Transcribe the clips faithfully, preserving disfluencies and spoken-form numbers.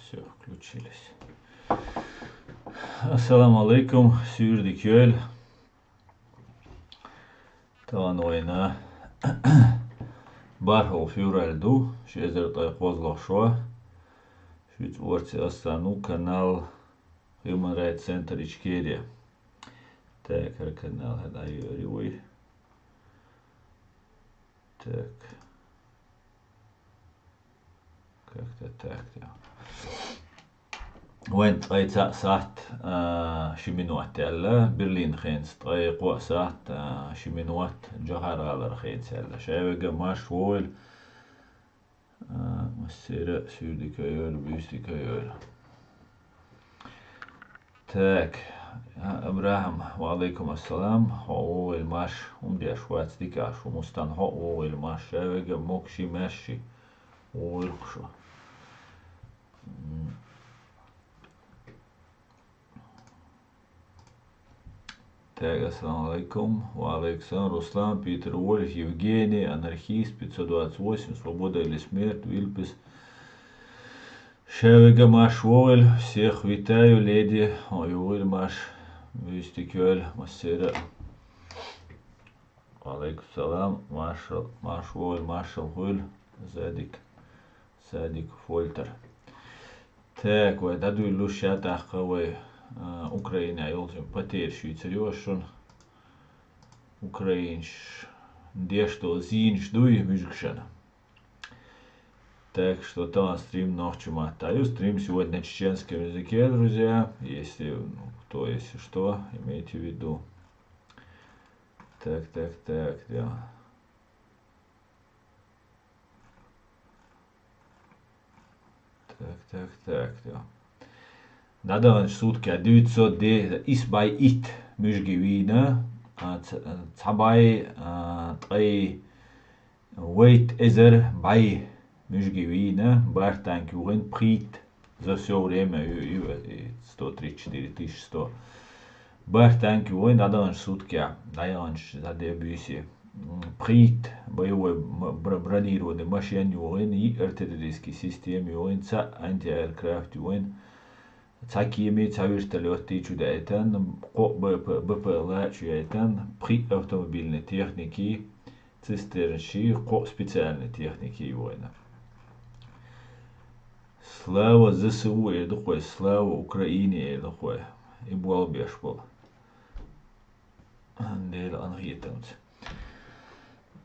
Все, включились. Ассаламу алейкум, суьйре дика йойла. Тахана вайна бархӀалгӀа февраль ду, ши эзар ткъаь кхозлагӀа шо. Шуьца орци ас санна ву канал Human Rights Center Ичкерия. Так, хӀара канал хӀара дӀайоьрий вай. Так. Как-то так, да. Вайн ткъаь цхьаъ сахьат, а, ши минот аьлла, Берлин хенца, ткъаь кхоъ сахьат, а, ши минот Джохар-гӀалара хенца аьлла. Шаверга марш вогӀийла, а, массера а суьйре дика йойла, буьйса дика йойла. Так, а, Абрахьам, ва алейкум ассалам, хьо вогӀийла марш, хӀун деш вац дика, шу мустан хьо вогӀийла марш, шаверга а могаши, маьрши, вогӀийла-кх шу. М. Так, ассаламу алейкум. Ва алейкум салам. Руслан, Питер Вольф, Евгений, анархист, пятьсот двадцать восемь, свобода или смерть, Вильпес. Шаверга марш вогӀийла, всех витаю, леди, хьо вогӀийла марш, буьйса дика йойла, массера а. Ва алейкум салам, маршал, марш вогӀийла, маршал хуьйла, Задик, Садик Фольтер. Так, вай дӀадуьйлалуш ша тӀаккха вай, а, Украинехь йолчун потеряш йийцар ю ас шуна. Украинцаша деш долу зийнаш дуй муьжгашна. Так что тахана стрим нохчийн маттахь ю. Стрим сегодня на чеченском языке, друзья. Если, ну, кто, если что, имейте в виду. Так, так, так, да. Так, так, так, да. ДӀадаханчу суткехь девятьсот де-, исс бӀе итт муьжги вийна, а, ц-, цхьа бӀе, а, ткъе вайта эзар бӀе муьжги вийна, бархӀ танк юхийна, пхийтта за всё время ю-, ю-, и сто тридцать четыре тысячи сто. БархӀ танк юхийна дӀадаханчу суткехь, дӀаяханчу дӀа де буьйса. М, пхийтта боевой м-, бр-, бронированный машен юхийна, йиъ артиллерийский система юхийна, цхьаъ антиаэркрафт юхийна, цхьа кемий, цхьа вертолётий чу даийтина, кхоъ Б П, Б П Л а чу яийтина, пхиъ автомобильный техникий, цистернаший, кхоъ специальный техникий юхийна. Слава З С У эр ду-кх вай, слава Украине эр ду-кх вай. И болх беш болу. Делан къинхетамца.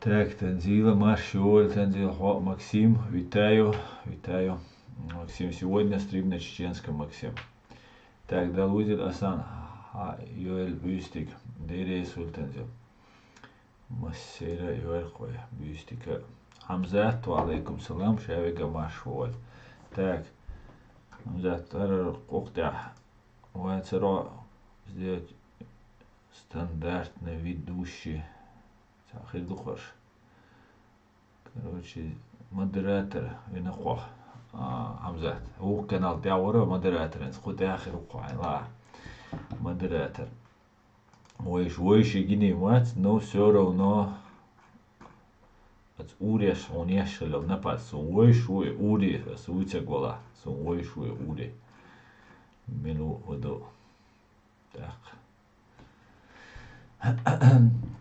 Так, Танзила, марш вогӀийла, Танзила, хьо а, Максим, витаю, витаю. Максим, сегодня стрим на чеченском, Максим. Так, Дала везийла ас санна, хьо вогӀийла, буьйса дика, Дела реза хуьлда, Танзила. Массера а йойла-кх вай, буьйса дика. Хьамзат, ва алейкум салам, шаверга а марш вогӀийла. Так, Хьамзат, ара къокъ тӀехь вацаро сделать стандартный ведущий. Цхьа хир ду-кх хӀорш. Короче, модератор вина-кх хьо, а, Хьамзат. ВукхӀ канал тӀехь вара модератор, кху тӀехь хир ву-кх хьайн, ла. Модератор. Вайша, вайша гиний вац, но всё равно аса уреш, хьуна еш хилла напад, со вайша ву и уре, аса вуьйцург вала, со вайша ву и уре. Мила ву хӀу ду. Так.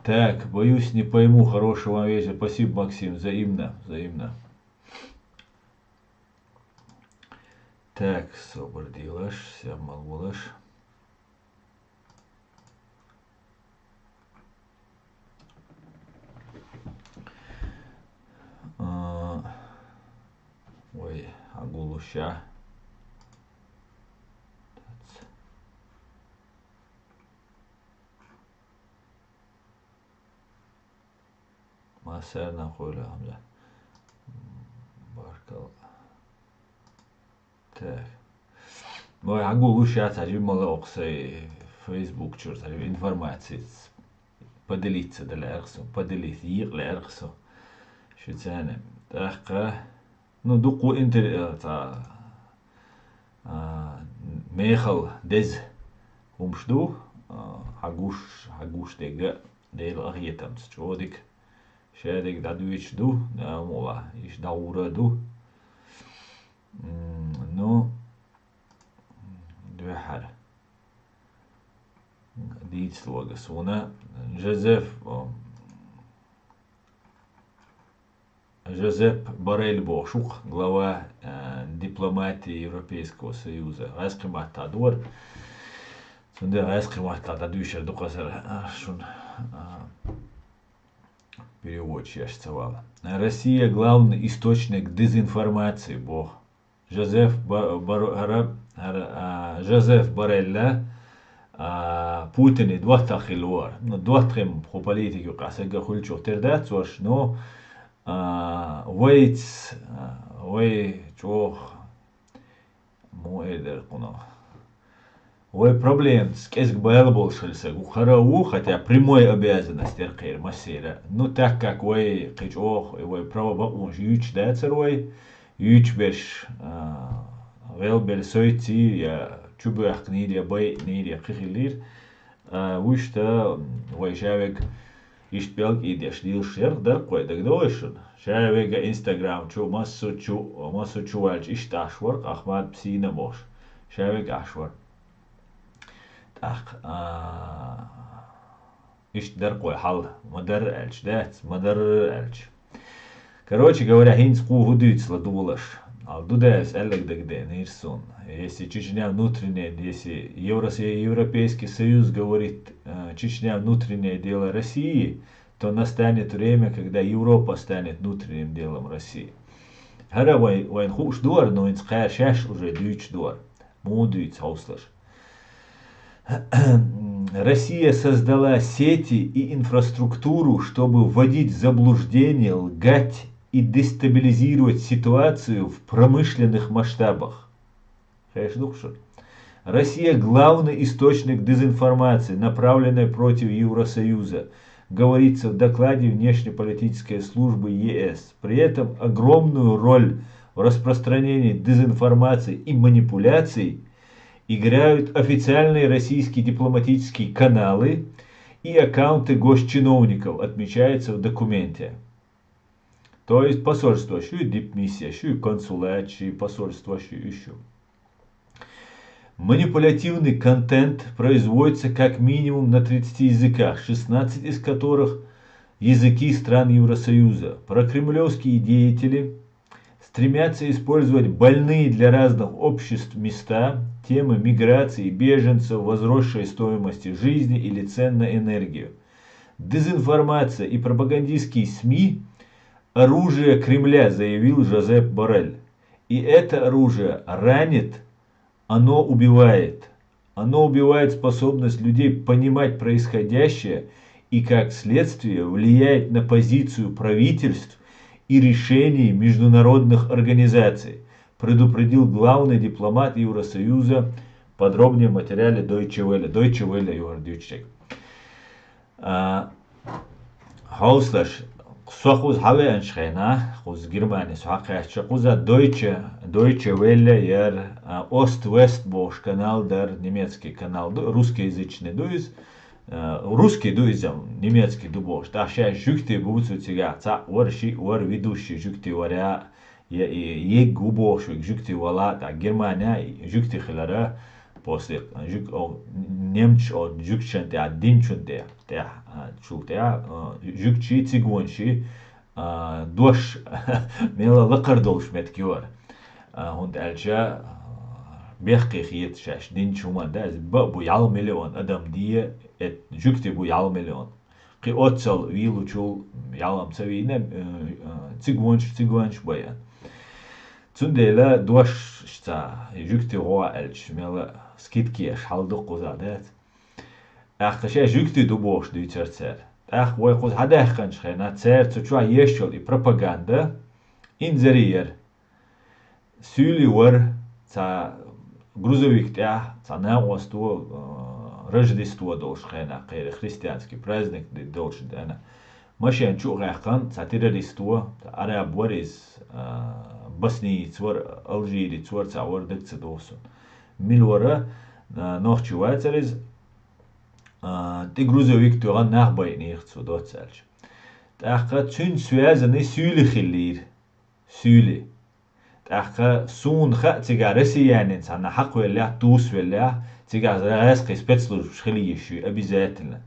Так, боюсь, не пойму. Хорошего вам вечера. Спасибо, Максим. Взаимно, взаимно. Так, собар делаш, сяммал волаш. А, ой, агулуша. Массарна хуьлу, Хьамза. Баркалла. Так. Вай хьагулуш яц хьажа, мала окху сайн Facebook чуьра цхьа информаци поделиться дан лаьара со, поделиться йийкъа лаьара со. Шуьца цхьаьна. ТӀаккха, ну, дуккха интер-, э, цхьа, а, мехала деза хӀумаш ду, а, хьагуш, хьагуш дерг а, Делан къинхетамца чӀогӀа дика. Шадерг дӀадоьдуш ду, Дала мукъ лахь, иштта дӀагӀур а ду. М, ну, хӀара. Дийцалогас вуна Жозеф, о, Жозеп Боррель бохуш ву-кх, глава, а, дипломатии Европейского Союза. ГӀаьскхи маттахь дора. Цундела гӀаьскхи маттахь дӀадуьйшур ду-кх аса, а, шуна, а, переводчик еш ца вала. Россия — главный источник дезинформации, боху. Жозеф Ба-, Бар-, хӀара, хӀара, а, Жозеф Боррелла, а, Путине доттагӀа хилла вара. Ну, доттагӀий-м кху политикийн къасагга хуьлучух тера дац уьш, но, а, вайца, а, вай чӀогӀа, муха эр дара кхунах, вай проблемаца кӀезиг бала болуш хилла саг ву, хӀара а ву, хотя прямой обязанность яра кхеран массеран. Ну, так как вай кхин чӀогӀа, вай права бакъонаш юьйцуш дацара вай, юьйцуш берш, а, гӀелбелла соций я чубоьхкинера, я байинера, я кхин хиллера, а, вуьшта вай шаверг иштта белкъий деш лелаш яра, дара-кх вай, дагадогӀий шуна? Шаверг Instagram чу, массо а чу, массо а чу ваьлча иштта Ӏаш вара-кх Ахмад Псина бохуш. Шаверг Ӏаш вара. ТӀаккха, а, иштта дара-кх вай хьал, ма-дарра аьлча, дац, ма-дарра аьлча. Короче говоря, хӀинца кху хӀун дуьйцу ладугӀалаш? Ал Дудаевс аьлларг дагадеанера суна. Если Чечня внутренняя, если Евро-, Европейский Союз говорит, э, Чечня — внутреннее дело России, то настанет время, когда Европа станет внутренним делом России. ХӀара вай, вайна хууш ду хӀара, но хӀинца кхара шаьш уже дуьйцуш ду хӀара. Муха дуьйцу, хьовсалаш? Россия создала сети и инфраструктуру, чтобы вводить в заблуждение, лгать и дестабилизировать ситуацию в промышленных масштабах. Хезаш ду-кх шуна? Россия — главный источник дезинформации, направленной против Евросоюза, говорится в докладе внешнеполитической службы Е С. При этом огромную роль в распространении дезинформации и манипуляций играют официальные российские дипломатические каналы и аккаунты госчиновников, отмечается в документе. То есть посольствош ю, дипмиссияш ю, консулаташ ю, посольствош ю, уьш ю. Манипулятивный контент производится как минимум на тридцати языках, шестнадцать из которых — языки стран Евросоюза. Прокремлевские деятели стремятся использовать больные для разных обществ места, темы миграции, беженцев, возросшей стоимости жизни или цен на энергию. Дезинформация и пропагандистские СМИ — оружие Кремля, заявил Жозеп Боррель. И это оружие ранит, оно убивает. Оно убивает способность людей понимать происходящее и, как следствие, влияет на позицию правительств и решений международных организаций, предупредил главный дипломат Евросоюза. Подробнее в материале Deutsche Welle. Deutsche Welle ю хӀара дуьйцург. А, хьовсалаш, со кхуза хьавеанчу хенахь, кхуза Германис хьакхаьчча, кхуза Deutsche, Deutsche Welle яра, а, Ost-West бохуш канал дара, немецкий канал ду, русскоязычный ду иза. А, русский ду иза, немецкий ду бохуш. ТӀаккха шаьш жуьгти бу цу цигахь, цхьаъ вара, шиъ вара, ведущий жуьгти вара, я и егга ву бохуш верг жуьгти вала, тӀаккха Германия жуьгти хилара, после жуьг-, о, немцаш о, жуьгташна тӀехь, динчун тӀехь, тӀехь, а, чул тӀехь, а, жуьгташий, цигонаший, а, дош мела лакхара долуш меттиг ю хӀара. А, хӀунда аьлча, а, бехке хета шаьш динчу хӀуманна, да, иза бан а бу ялх миллион адам де, э, жуьгти бу ялх миллион. Кхин оццал вуьйлучул ялхам ца вийна, э, э, цигонаш, цигонаш байъина. Цундела дош ца, жуьгти гӀо аьлча, мела скидка еш хьал ду кхузахь, дац. ТӀаккха шаьш жуьгти ду бохуш дуьйцура цара. ТӀаккха вай кхуза хьадаьккхинчу хенахь, цара цу чохь еш йолу и пропаганда инзаре яра. Суьйли вара, цхьа грузовик тӀехь, цхьа накъосто, а, Рождество долуш хенахь, кхеран христианский праздник де-, долуш дена. Машен чу а гӀаьккхина, цхьа террористо, цхьа араб вара иза, а, босниец вара, алжирец вара, цхьа вара, дага ца догӀу суна. Мила вара, а, нохчи вацара иза, а, тӀе грузовик тоьхна нах байинера цо, доцца аьлча. ТӀаккха цуьнца связанный суьйли хиллера. Суьйли. ТӀаккха суна хаьа цигахь россиянин цхьанна хьакхвеллехь, тусавеллехь, цигахь гӀаьскхи спецслужбаш хила йиш ю, обязательно.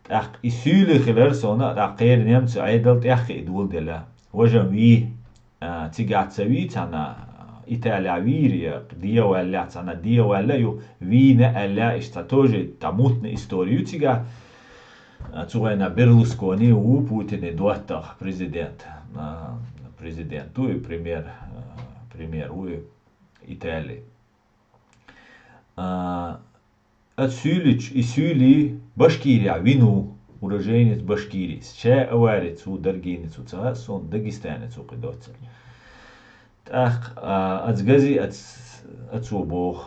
ТӀаккха и суьйлий хилар суна, тӀаккха кхеран немцу Ӏедал тӀехь и доладелла. Важа вий, а, цигахь ца вий цхьанна, Италехь вийра я, дегӀ ваьллехь цхьанна, дегӀ ваьлла ю, вийна аьлла, иштта тоже там мутная история ю цигахь. А, цу хенахь Берлускони ву Путине доттагӀа президент. А, президент ву и премьер, а, премьер ву и Италии. А, оцу суьйлича, и суьйлий Башкирехь вина ву, уроженец Башкирии. Ша аварец ву, даргинец ву, ца хаьа суна, дагестанец ву кхин доццул. ТӀаккха, а, оцу газе, оц-, оцо боху,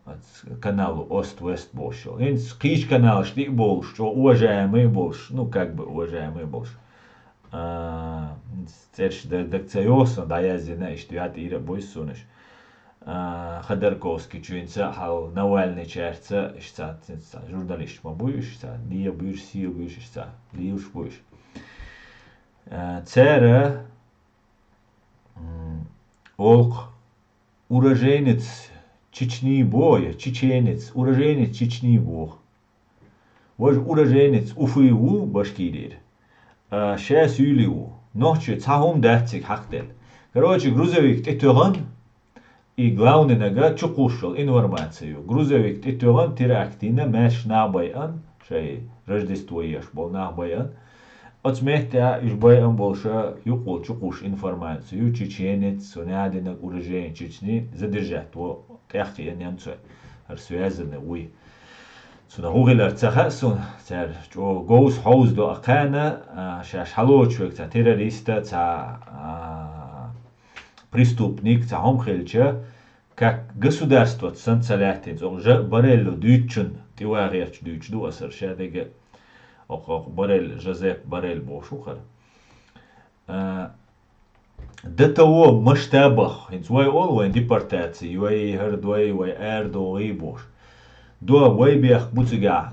оцу канало Ост-Вест бохуш йолу. ХӀинца кхечу каналаш тӀе а болуш, чӀогӀа уважаемый а болуш, ну, как бы уважаемый а болуш. А, цӀерш даг, даг ца йогӀу суна, дӀаяздина, иштта ваьтта ира а буьйсу суна уьш. А, Ходорковскийчуьнца а, хьал Навальныйчаьрца, иштта ца, ца, ца, журналисташ ма буй уьш, ца, дегӀ буьйш, сий буьйш, иштта ца, лелаш буй уьш. А, цара, м, олу-кх, уроженец Чечни боху я чеченец, уроженец Чечни боху. Важа уроженец Уфы ву, Башкирера. А, ша суьйлий ву. Нохчий цхьа хӀума дац цига хьакхаделла. Короче, грузовик тӀетоьхна, и главный нага чукхуссуш йолу информаци ю. Грузовик тӀетоьхна, теракт йина, маьрша нах байъан, шайн Рождество еш болу нах байъан. Оцу меттехь уьш байъан болуша юкъахула чукхуссуш информаци ю, чеченец, цунна динарг уроженец Чечни, задержать во, тӀехкхиъна немцой, хӀара связанный вуй. Цунах хӀун хилар ца хаьа суна, цара чӀогӀа говза хьовзадо а кхана, а, шаьш хьалоцуш верг цхьа террориста, цхьа, а, преступник, цхьа хӀума хилча, как государство санна ца лаьттина, оха Жа-, Боррелло дуьйцучунна тӀе ван гӀерташ дуьйцуш ду аса, ша дерг а, оха, оха Боррель, Жозеп Боррель бохуш ву хӀара. А, до того масштабах, хӀинца вай олу, вайн депортаци йой, хӀара дой, вай арадогӀий бохуш. До вай бехк бу цигахь,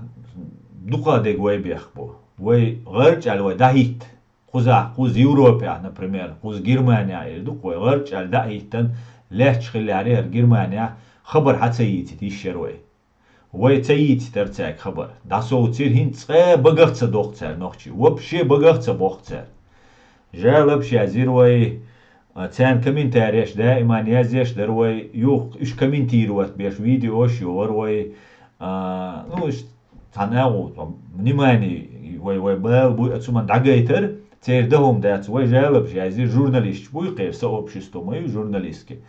дукха дерг вай бехк бу. Вай гӀарчӀаьлла вай дӀахӀитта. Кхузахь, кхуза Европехь, например, кхуза Германехь эр ду-кх вай, гӀарчӀаьлла дӀа а хӀиттина, лаьтташ хиллехьара хӀара Германехь, хабар хьа ца йийцийта йиш яра вай. Вай ца йийцитара цаьрга хабар. ДӀасовцийра, хӀинца цкъа багах ца доху цара нохчий. Вообще багах ца боху цара. Жалобаш язйира вай, а, царна комментареш даиман язъеш дара вай, юха уьш комментировать беш видеош йохура вай. А, ну, уьш цхьана агӀо, там, внимание, вай, вай бала буй, а цу ман дӀагайтар, церан дан хӀума дац, вай жалобаш язйира, журналисташ буй, кхеран сообщество ма ю, журналистский.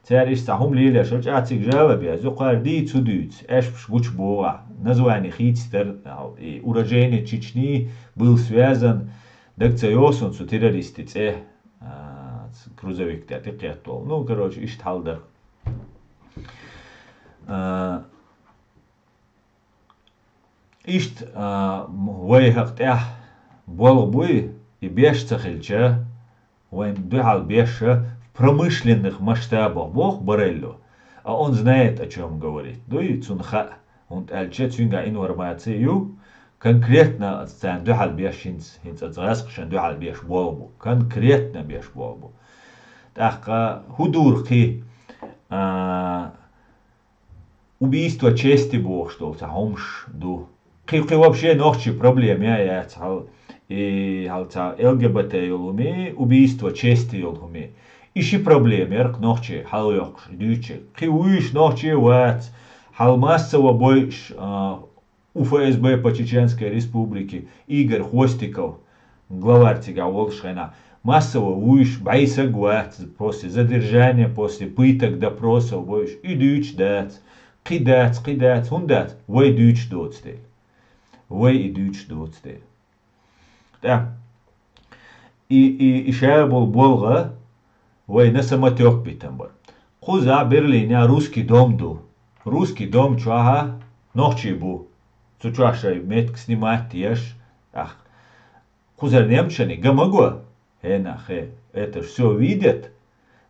Цара иштта цхьа хӀума лелош, ачӀа цига жалоб язйо, кхара дийца хӀу дуьйцу, аьшпаш гучу богӀахь, название хийцитар, и уроженец Чечни, был связан, даг ца йогӀу суна цу террористи цӀе, а, ц-, грузовик тӀе тӀекхеттол. Ну, короче, иштта хьал дара. А, Иштта, а, м-, вай хӀакъ тӀехь болх буй, и беш ца хилча, вайн дуьхьал беша в промышленных масштабах боху Боррелло. А он знает, о чём говорит. Дуй, цунна хаьа, хӀунда аьлча цуьнгахь информаци ю, конкретно царна дуьхьал беш хӀинца, хӀинца аса гӀаскхашна дуьхьал беш болх бу. Конкретно беш болх бу. ТӀаккха хӀун дура кхин, а, Убийство чести бохуш долу цхьа хӀумаш ду. Кхин, кхин вообще нохчийн проблема я яц хьал, и хьал цхьа Л Г Б Т йолу хӀуми, убийство чести йолу хӀуми. И ши проблема яра кхин нохчийн хьал йоккхуш, дуьйцуш. Кхин вуьйш нохчи вац, хьал массово бойуш, а, У Ф С Б по Чеченской Республике Игорь Хвостиков, главарь цигахь волуш хенахь, массово вуьйш бӀе саг вац, после задержания, после пыток, допросов вуьйш, и дуьйцуш дац, кхин дац, кхин дац, хӀунда дац, вай дуьйцуш доцу дела. Вай и дуьйцуш доцу дела. ТӀаккха и, и, и ша болу болх вайна самотёк битина бара. Кхузахь Берлинехь Русский дом ду. Русский дом чохь нохчий бу. Цу чохь шайн меттиг снимать еш, тӀаккха кхузара немцашна ган ма го. ХӀенах, хе, это ж всё видят.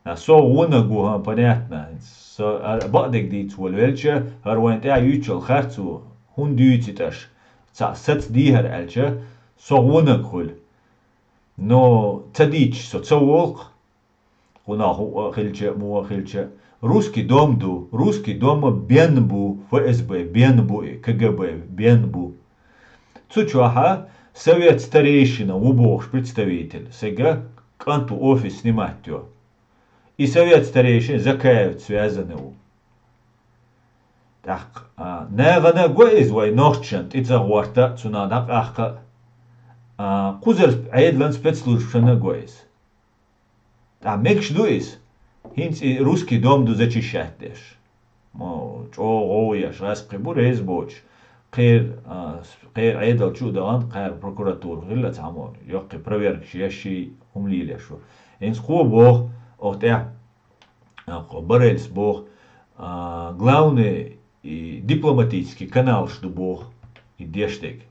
На со гӀунаг ву, хӀан, понятно. Со, а, бакъдерг дийца волавелча, хӀара вайн тӀаьхьа юьйцуш йолу харц ву, хӀунда дуьйцу аша? Цхьаъ саца дийхьара аьлча, со гӀунаг хуьлу. Но ца дийцча со ца волу-кх. Кхунах хӀуъа а хилча, муха а хилча. Русский дом ду, русский дома бен бу, ФСБ бен бу и, КГБ бен бу. Цу чохьа совет старейшина ву бохуш представитель, сайга кӀант ву офис снимать йо. И совет старейшин Закаевец связанный ву. ТӀаккха, а, нахана го иза вай нохчан тӀе ца гӀорта, цунах дӀакъахка, а, кхузара Ӏедалан спецслужбашна го иза. ТӀаккха мегаш ду иза? ХӀинца и русский дом ду зачищать деш. Мо, чӀогӀа гӀовгӀа еш, гӀаскхи бу реза боцуш. Кхера, а, кхера Ӏедал чу а дахана, кхара прокуратура хилла цхьаммо, йоккхий проверкаш еш, ший хӀума лелаш ву. ХӀинца кхо боху, оха тӀехь, а, кхо Барельс боху, а, главный и дипломатический каналаш ду боху, и деш дерг.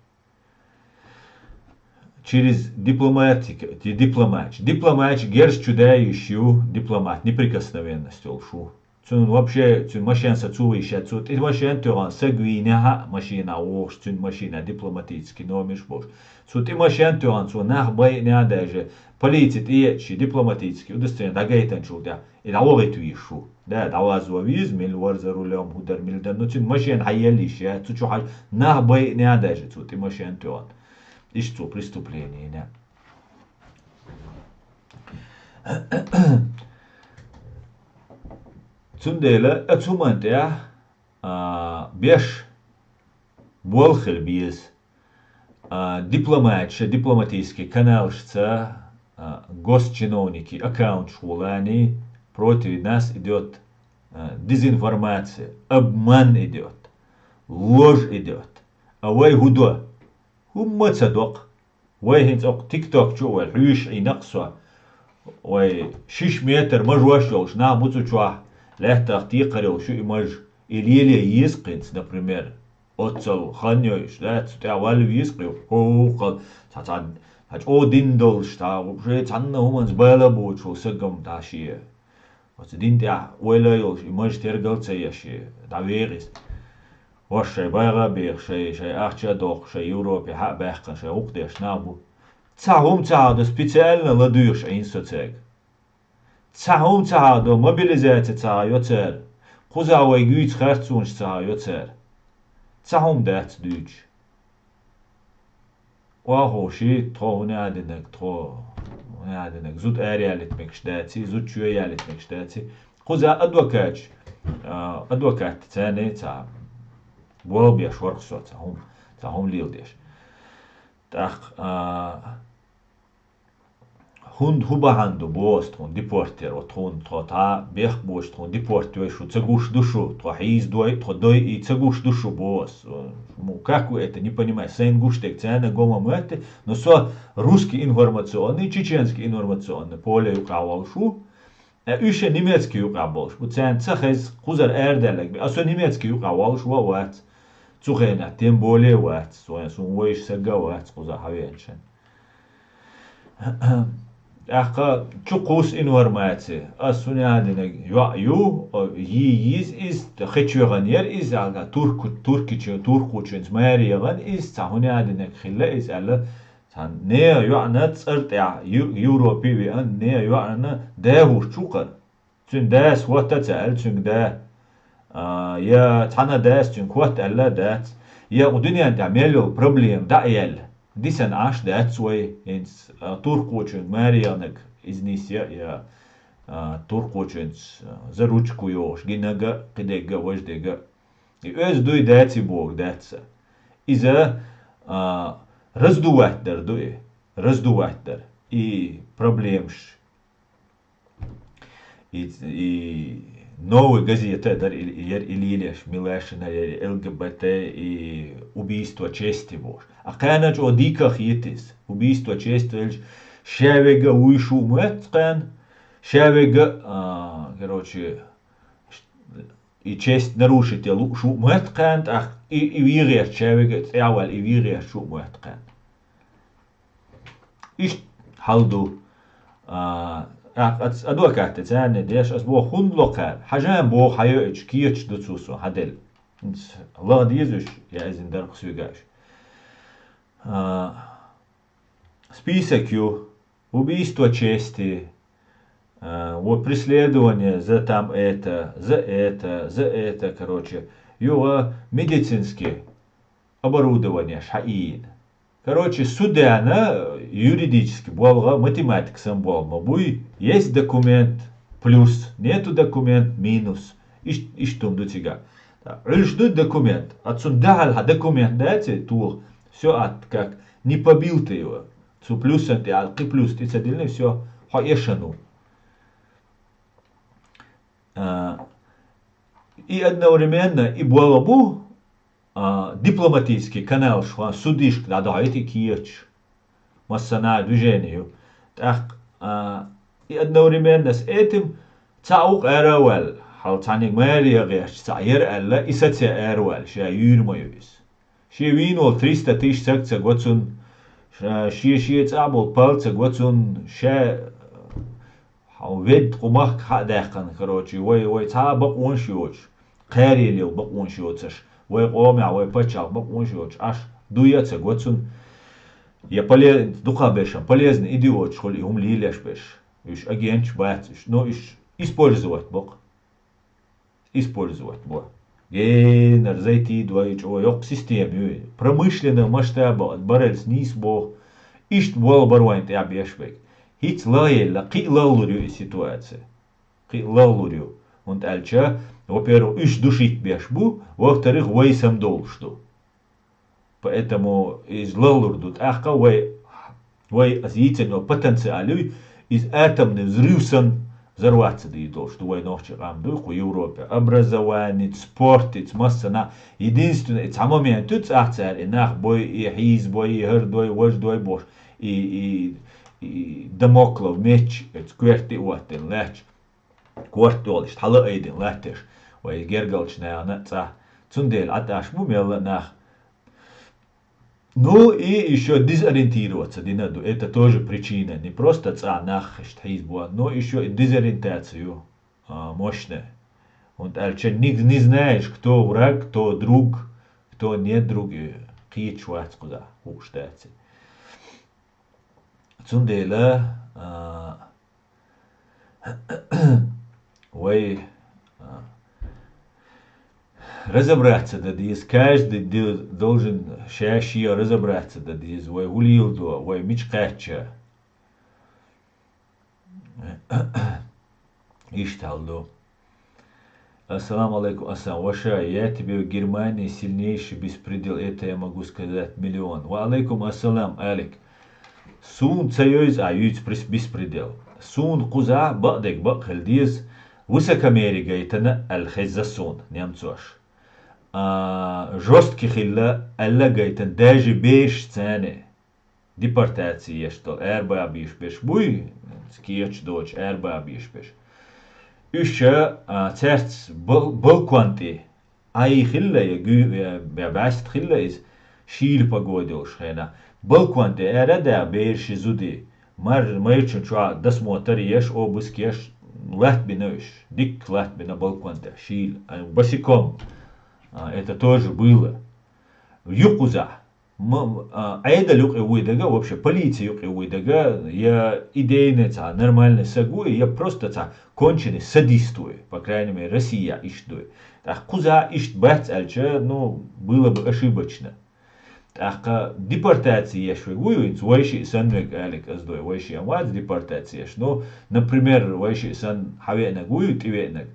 Через дипломатика, ди-, дипломаташ. Дипломаташ герз чу даьйш ю, дипломат, неприкосновенность йолуш ву. Цуьнан вообще, цуьнан машен са цу вийшет, цу тӀе машен тоьхна саг вийнехьа машина вогӀуш, цуьнан машина дипломатический номерш болуш. Цу тӀе машен тоьхна, цо нах байъинехьа даже, полици тӀееъча ши дипломатический удостоверение дӀагайтанчул тӀехь, и дӀавахийта вийш ву. Да, дӀавазо веза, мила вара за рулем, хӀун дара, мила дара. Ну, цуьнан машен хьаелла йиш яц, цу чу хьажа нах байъинехьа даже, цу тӀе машен тоьхна. Иштта цо преступление йина. Цундела а цу хӀуманна тӀехь, а, беш болх хила беза. А, дипломаташа, дипломатический каналашца, а, госчиновники аккаунташ гӀулани против нас идёт, а, дезинформация, обман идёт, ложь идёт. А вай хӀун до? ХӀумма ца доккху. Вай хӀинца окху TikTok чу а вай хьуьйшуш Ӏийна-кх со. Вай шиш метр мажош йолуш нах бу цу чохь, лаьттах текхар йолуш ю и маж. И леле еза-кх хӀинца, например. Оццал хан йойуш, да, цу тӀехь валла веза-кх и, хӀокхал, цхьа, цхьа, цхьа чӀогӀа дин долуш, цхьа, вообще цхьанна хӀуманца бала боцуш волу сагам дӀа шен. Оцу дин тӀехь ойла а йолуш, и маж тергал а ца еш, дӀавегӀа иза. ХӀорш шайн багӀа а бехаш, шайн, шайн ахча а доккхуш, шайн Европе хьа а баьккхина, шайн гӀуллакх деш нах бу. Цхьа хӀума ца хьадо специально ладуьйгӀуш Ӏийна со цаьрга. Цхьа хӀума ца хьадо, мобилизаци ца хьайо цара. Кхузахь вай гуьйцу харцонаш ца хьайо цара. Цхьа хӀума дац дуьйцуш. Охьа ховший, тхо хӀун а динарг, тхо хӀун а динарг, зуда араялийта мегаш даций, зуда чоь ялийта мегаш даций. Кхуза адвокаташ, а, адвокат царна цхьа болх беш вара-кх со, цхьа хӀума, цхьа хӀума леладеш. ТӀаккха, а, хӀунда хӀун бахьана ду боху аса тхуна депортер, вот тхуна тхо тхьа бехк боцуш тхуна депорт йой, шу ца гуш ду шу, тхо хьийзадой, тхо дойъий ца гуш ду шу боху аса. Ну, как вы это не понимаете? Сайна гуш дерг царна го ма моьтту, но со русский информационный, чеченский информационный поле юкъахь волуш ву, а уьш а немецкий юкъахь болуш бу. Царна ца хеза кхузара арадаьлларг бен, а со немецкий юкъахь волуш ву а вац. Цу хенахь тем более вац, со, суна вайша сага а вац кхузахь хьавеанчан. ТӀаккха чу кхуссу информаци. Ас хӀун а динарг йоӀ ю, йий йийза иза, хечвехана яра иза, аьлла, турку-, туркичу-, туркхочуьнца маре яхана иза, цхьа хӀун а динарг хилла иза, аьлла, цхьана нехан йоӀана цӀар тӀехь Ю-, Европе веана, нехан йоӀана да хӀуттуш ву кхара. Цуьнан дас хӀотта а ца аьлла, цуьнга да, а, я цхьана дас цуьнга хӀотта аьлла а дац, я кху дуьнен тӀехь мел йолу проблема дӀа а яьлла, дисина Ӏаш дац вай, хӀинца, а, туркхочуьнга маре яханарг изнис я, я, а, туркхочуьнца, а, за ручку йохуш гинарг а, кхидерг а, важдерг а. И оьзда дуй даций бохург дац сан. Иза, а, раздувать дар ду и, раздувать дар. И проблемаш. И, и «Новая газета» дара и, и, яра и лелеш, Милашина яра и ЛГБТ, и убийство чести бохуш. А кхана чӀогӀа дика хета иза. Убийство чести велча, ша верг а вуй шу моьтту кхана, ша верг а, а, короче, и честь нарушить ян лууш ву моьтту кхана, тӀаккха и, и вегӀерчу ша верг а тӀехваьлла, и вегӀерчу ву моьтту кхана. Иштта хьал ду. А, а, ас адвокатца царна деш, ас боху, хӀунда ло кхара? Хьажа-м боху, хьайоуьйтуш кечаш ду цо суна, хьаделла. ХӀинца лаха деза уьш, я иза дара-кх соьга уьш. А, список ю, убийство чести, А, вот преследование за там это, за это, за это, короче. Юха медицинский оборудование хьаийна. Короче, судьяна юридически болх, математика санна болх ма буй, есть документ плюс, нету документ минус. Ишт-, иштта хӀума ду цига. Ӏуьллуш ду документ. А цунна дахьал хьа документ дац, тоха. Всё, а как не побил ты его. Цу плюсан тӀе, а кхы плюс тӀе ца диллина, всё, хьо эшану. А, и одновременно и болх бу, а, дипломатический каналаш, хьан судишка дӀадохьийта и кечаш. Массанахьа движение ю. ТӀаккха, а, и одновременно с этим цхьа укх ара а ваьлла, хьал цхьаниг маре гӀерташ цхьа яр аьлла, и саца ара ваьлла, ша юьйр ма ю иза. Шен вийна волу триста тысяч саг ца го цунна, ша-, шен, шен цӀа болу пал ца го цунна, ша, хьо ведда кху махка хьа а даьккхина, короче, вай, вай цхьа а бакъонаш йоцуш, кхаре лела бакъонаш йоцуш, вай къомехь, вай пачхьалкх бакъонаш йоцуш, Ӏаш дуй а ца го цунна. Я поле-, дукхахбершан полезный идиоташ хуьлу и хӀума лелош берш. Уьш агенташ бац уьш. Ну, уьш использовать бо-кх. Использовать бо. Генара зайтий дой, чӀогӀа йоккха система ю. Промышленный масштаба барелс нийса боху. Иштта болх бара вайна тӀехь беш берг. ХӀинца лахъелла, кхин а лахлур ю и ситуация. Кхин а лахлур ю. ХӀунда аьлча, во-первых, уьш душийта беш бу, во-вторых, вай самадовлуш ду. Поэтому иза лалур ду. ТӀаккха вай, вай аса йийцина йолу потенциал юй, иза атомный взрыв санна взорваться дийр долуш ду вай нохчийн къам дуй кху Европе. Образованица, спортица, массана. Единственное, и цхьа момент ю, цӀахь цара и нах бой, и хьийза бой, и хӀара дой, важа дой бохуш. И, и, и дамоклов меч, оцу коьрте а хӀоттийна лаьтташ. Корта йолуш, хьала айдина латташ, вай гергарчу нахана а цӀа. Цундела Ӏаташ бу мелла а нах. Ну, и ещё дезориентироваться дина ду. Это тоже причина. Не просто цӀа нах иштта хьийза бу, но ещё и дезориентация ю, а, мощная. ХӀунда аьлча не, не знаешь, кто враг, кто друг, кто не друг, и кхеташ вац кхузахь, хууш дац. Цундела, а, вай, а, разобраться дан деза, каждый ди-, должен ша-шен разобраться дан деза, вай хӀун леладо, вай мича кхаьчча. Иштта хьал ду. Ассаламу алейкум, Асан, ваша, я тебе в Германии сильнейший беспредел, это я могу сказать миллион. Ва алейкум ассалам, Алик. Суна ца йойза а юьйцу прис-, беспредел. Суна кхуза бакъдерг бакъ хила деза, высокомерие гайтана аьлла хеза суна немцош. А, жёсткий хилла аьлла гайтана, даже бераш царна. Депортация еш долу, арабаха беш берш буй, кеча доцуш арабаха беш берш. Уьш, а, цаьрца бал-, балкон тӀе, Ӏай хилла я гуь-, я, я баьста хилла иза, шийла погода йолуш хенахь. Балкон тӀе ара а даьхна бераш и зуда, мар-, майрачун чохь досмотр еш, обыск еш, латтабина уьш, дикка латтабина балкон тӀе, шийла, а, босиком. А, это тоже было. Юкъузахь. М-, а, Ӏедал юкъе вуй дага, вообще полиция юкъе вуй дага, я идейный цхьа нормальный саг вуй, я просто цхьа конченый садист вуй, по крайней мере, Россия иштта дуй. ТӀаккха кхуза иштта бац аьлча, ну, было бы ошибочно. ТӀаккха депортация еш вег вуй, вайшиъ санна вег, Алик, ас дуй, вайшиъ ам вац депортация еш. Ну, например, вайшиъ санна хьавеанаг вуй, тӀевеанаг.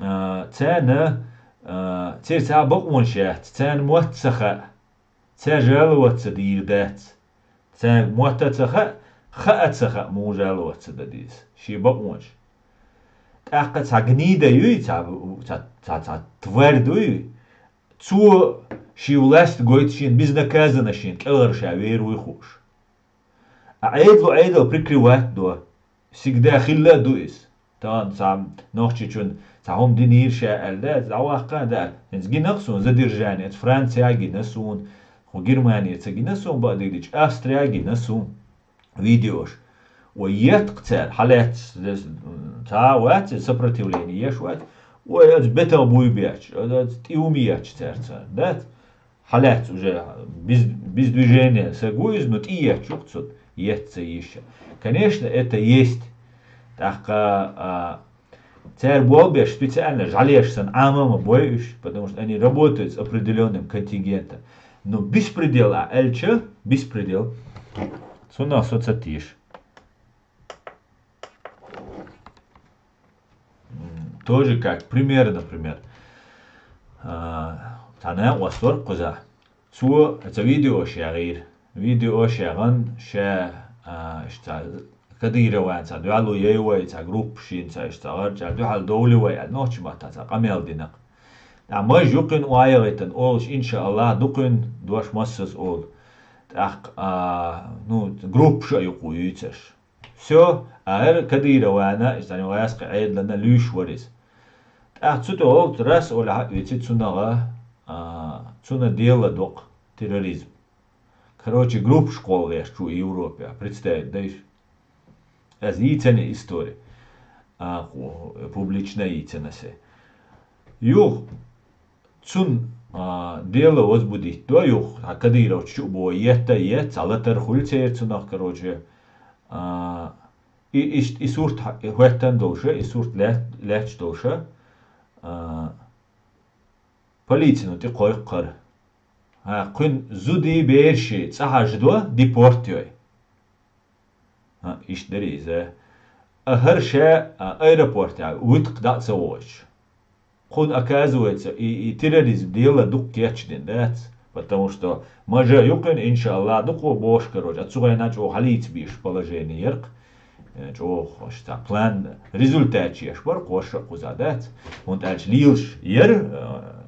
А, царна, а, церан цхьа а бакъонаш яц, царна мотт ца хаьа. Цаьрга жаловаться дийр дац. Цаьрга мотт а ца хаьа, хаа а ца хаьа, муха жаловаться дан деза. Шен бакъонаш. ТӀаккха цхьа гнида юй, цхьа, цхьа, цхьа, цхьа тварь дуй. Цо шен власть гойту шена безнаказанно шена кӀелхьара ша вер вуй хууш. А Ӏедало Ӏедал прикрывать до. Всегда хилла а ду иза. Тахана цхьа нохчичун цхьа хӀума динийра ша аьлла, да, дӀаваккха а даьлла. ХӀинца гина-кх суна задержание, Франция гина суна, хӀу Германия ца гина суна, бакъдерг дича, Австрия гина суна. Видеош. Ой, етт-кх цара, хьалаьцна, цхьа а вац, сопротивление еш вац. Ой, аса бетах буй бечу, аса тӀе хӀума ечу цаьрца, дац? Хьалаьцна уже без, без движения саг ву иза, но тӀе етташ ву-кх цунна, етта ца йиш. Конечно, это есть. ТӀаккха, а, цара болх беш специально жӀалеш санна Ӏама ма бой уьш, потому что они работают с определённым контингентом. Но беспредел а аьлча, беспредел, цунах со ца теша. М, тоже как пример, например, а, цхьа накъост вара кхузахь. Цо цхьа видео еш яьгӀира. Видео еш яьгӀан ша, а, иштта Кадыровна цхьа дуьхьало яй вай, цхьа группа шийна цхьа иштта гӀарчӀа дуьхьал довлий вай аьлла, нохчийн маттахь цхьа къамел динарг. ТӀаккха майжа ю кхуьнан охьаяхийтина олуш, иншааллахӀ, ду кхуьнан дош массаза олу. ТӀаккха, а, ну, группа шу а ю кху юьйцуш. Всё, а хӀара Кадыровна, иштта гӀаскхи Ӏедална луьйш вара иза. ТӀаккха цу тӀехула раз олехь а оьци цунах, а, цунна дело доккху терроризм. Короче, группаш кхолла веш чу Европе, представить дайш. Ас йийцана истори. А, ху-, публично йийцана се. Юха цунна, а, дело возбудить до юха, а Кадыровчу чу бо етта, етта, цхьа латар хуьлу церан цунах, короче. А, и, и, и сурт хьа-, и хӀоьттан долуша, и сурт лаьт-, лаьтташ долуша, а, полицину тӀе кхойкху хӀара. А, кхуьнан зудий бераший цӀа хьажадо, депорт йой. А, иштта дара иза. А хӀара ша, а, аэропортехь вуьту-кх дӀа а ца воьдуш. Кхунна, оказывается, и, и терроризм дело дукха кечдина дац, потому что майжа ю кхуьнан, иншааллахӀ, ду кхо бохуш, короче, а цу хенахь чӀогӀа хьалийца безаш положение яра-кх. Э, чӀогӀа хӀорш цхьа план, результат еш бара кхо ша кхузахь дац. ХӀунда аьлча лелаш яра, э,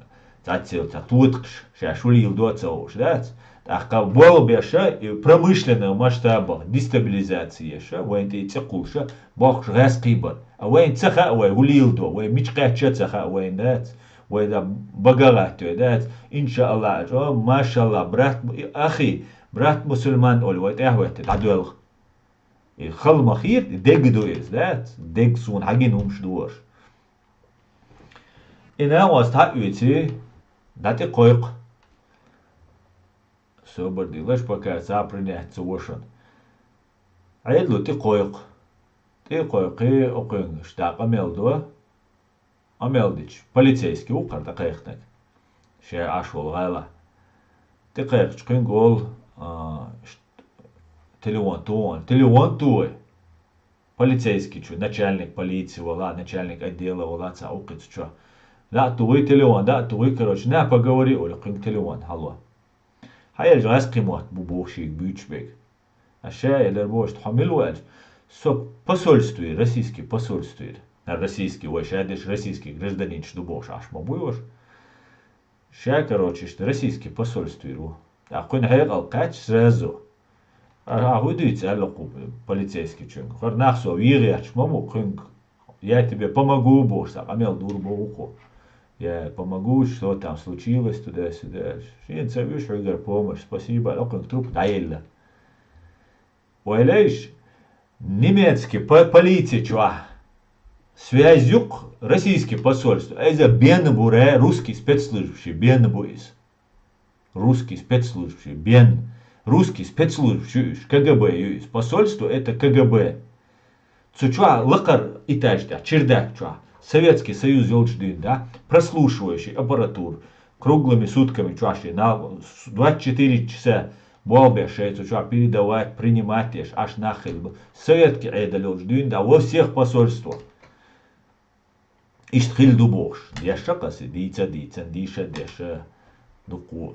цхьацца цхьа тотакхаш, ша шу леладо ца хууш дац. ТӀаккха болх беш а, и промышленных масштабах дестабилизация еш а, вайна тӀе цӀе кхуллуш а, боккхуш гӀаьскхий бара. А вайна ца хаьа вай хӀун леладо, вай мича кхаьчча а ца хаьа вайна дац, вай да бага гӀаттайой дац. ИншааллахӀ, чӀо, машаллахӀ, брат, ахи, брат мусульман олу вай тӀаьхьахӀоьттина дӀадоьлху. И хала ма хета, и дерг ду иза, дац? Дерг суна хьагина хӀумаш ду аша. И накъост хьа а оьций, дӀа тӀе кхойкху. Собар дилаш, пока цхьа принять ца вошан. Ӏедало тӀе кхойкху. ТӀе кхойкхий, окхуьнгаш дӀа къамел до. Къамел дича, полицейский ву кхара тӀекхайкхинарг. Ша Ӏаш волу гӀала. ТӀекхайкхича кхуьнга олу, а, ш-, телефон туху, телефон туху вай. Полицейский чу, начальник полиции вала, начальник отдела вала цхьа укхуьнца чу. ДӀа а тухий телефон, дӀа а тухий, короче, на, поговори, олу кхуьнга телефон хьало. Хьаелча гӀаьскхи мотт бу боху шега буьйцуш берг. А ша элира боху, хьо мила ву аьлча, со посольствера, российский посольствера. А российский, вай ша дерш российский гражданинаш ду бохуш Ӏаш ма буй аша. Ша, короче, иштта российский посольствера ву. ТӀаккха кхуьнан хьекъал кхаьчча сразу. А, а хӀун дуьйцу аьлла кху полицейскийчуьнга? ХӀара нах со вен гӀерташ ма бу, кхуьнга: «Я тебе помогу», бохуш, цхьа къамел дийр боху кху. «Я помогу, что там случилось, туда-сюда». Шена ца вуьйш хьуьгара помощь, спасибо, аьлла, кхуьнга трубка дӀаелла. Ойла йиш, немецкий по-, полици чохь связь ю-кх российский посольство. Иза бен бу ре, русский спецслужбаш бен бу иза. Русский спецслужбаш бен. Русский спецслужбаш ю уьш, КГБ ю иза. Посольство — это КГБ. Цу чохь лакхара этаж тӀехь, чердак чохь, Советский Союз йолчу дуьйна, да, прослушивающий аппаратура, круглыми сутками чохь шен, на, двадцать четыре часа болх беш шайн цу чохь передавать, принимать деш Ӏаш нах хилла бу. Советский Ӏедал йолчу дуьйна, да, во всех посольствах. Иштта хилла ду бохуш, деш а кхаьчна, дийца а дийцина, дийша а деш а ду кхо.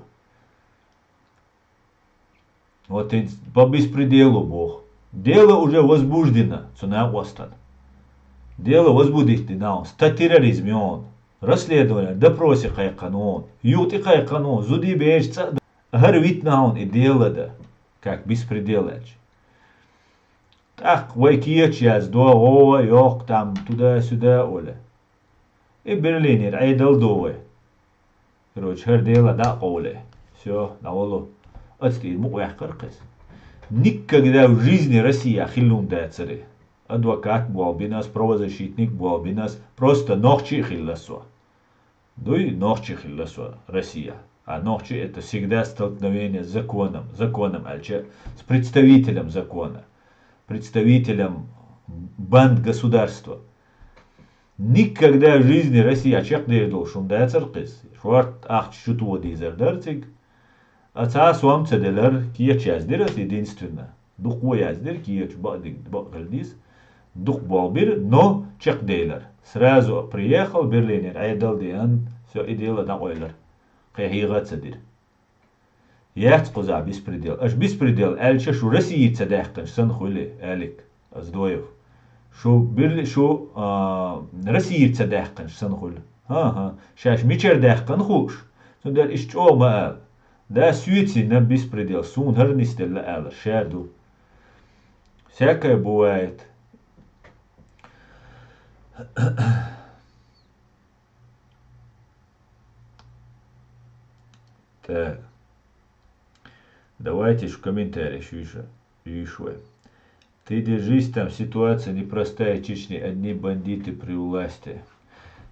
Вот и по беспределу боху. Дело уже возбуждено, цу накъостана. Дело возбудить дина хьуна, статья терроризм ю хьуна. Расследование, допросе кхайкхина хьуна. Юха тӀе кхайкхина хьуна, зудий бераш цӀа а дан. ХӀара витина хьуна и дело дан, как беспредел аьлча. ТӀаккха вай кеча яздо, гӀо, йоккха там, туда-сюда олу. И Берлинера Ӏедал до вай. Короче, хӀара дело дӀа а къовлий. Всё, дӀавало. Оцу тӀера мукъа ваьккхира кхеза. Никогда в жизни Россия хилла хӀума дацара. Адвокат болх бина ас, правозащитник болх бина ас, просто нохчи а хилла со. Дуй, нохчи хилла со Россия. А нохчи — это всегда столкновение с законом. Законом аьлча, с представителем закона. Представителем банд государство. Никогда в жизни Россия чекхдер долуш хӀума дацара кхиза. Шорта ахча чу тоха дезар дара цига. А цхьа а сом ца делара, кеча яздира ас единственно. Дукха яздира кеча, бакъдиг, бакъ хила деза. Дукха болх бира, но чекхделира. Сразу приехал Берлинера, Ӏедал деана, всё, и дело дӀакъовлира. Кхин хьегӀа а ца дира. Яц кхузахь беспредел. Аша беспредел аьлча, шу Россия ца даьккхинчу санна хуьлу, Алик Оздоев. Шу бирли, шу, а, Россия ца даьккхинчу санна хуьлу. ХӀан-хӀа, шаьш мичара даьккхина хууш? Цундела иштта чӀогӀа ма ала. Да, суьйцина беспредел, суна хӀара нисделла алар, ша ду. Всякое бывает. Так. Давайте ж в комментариях ещё, ещё. Ты держись, там ситуация непростая в Чечне, одни бандиты при власти.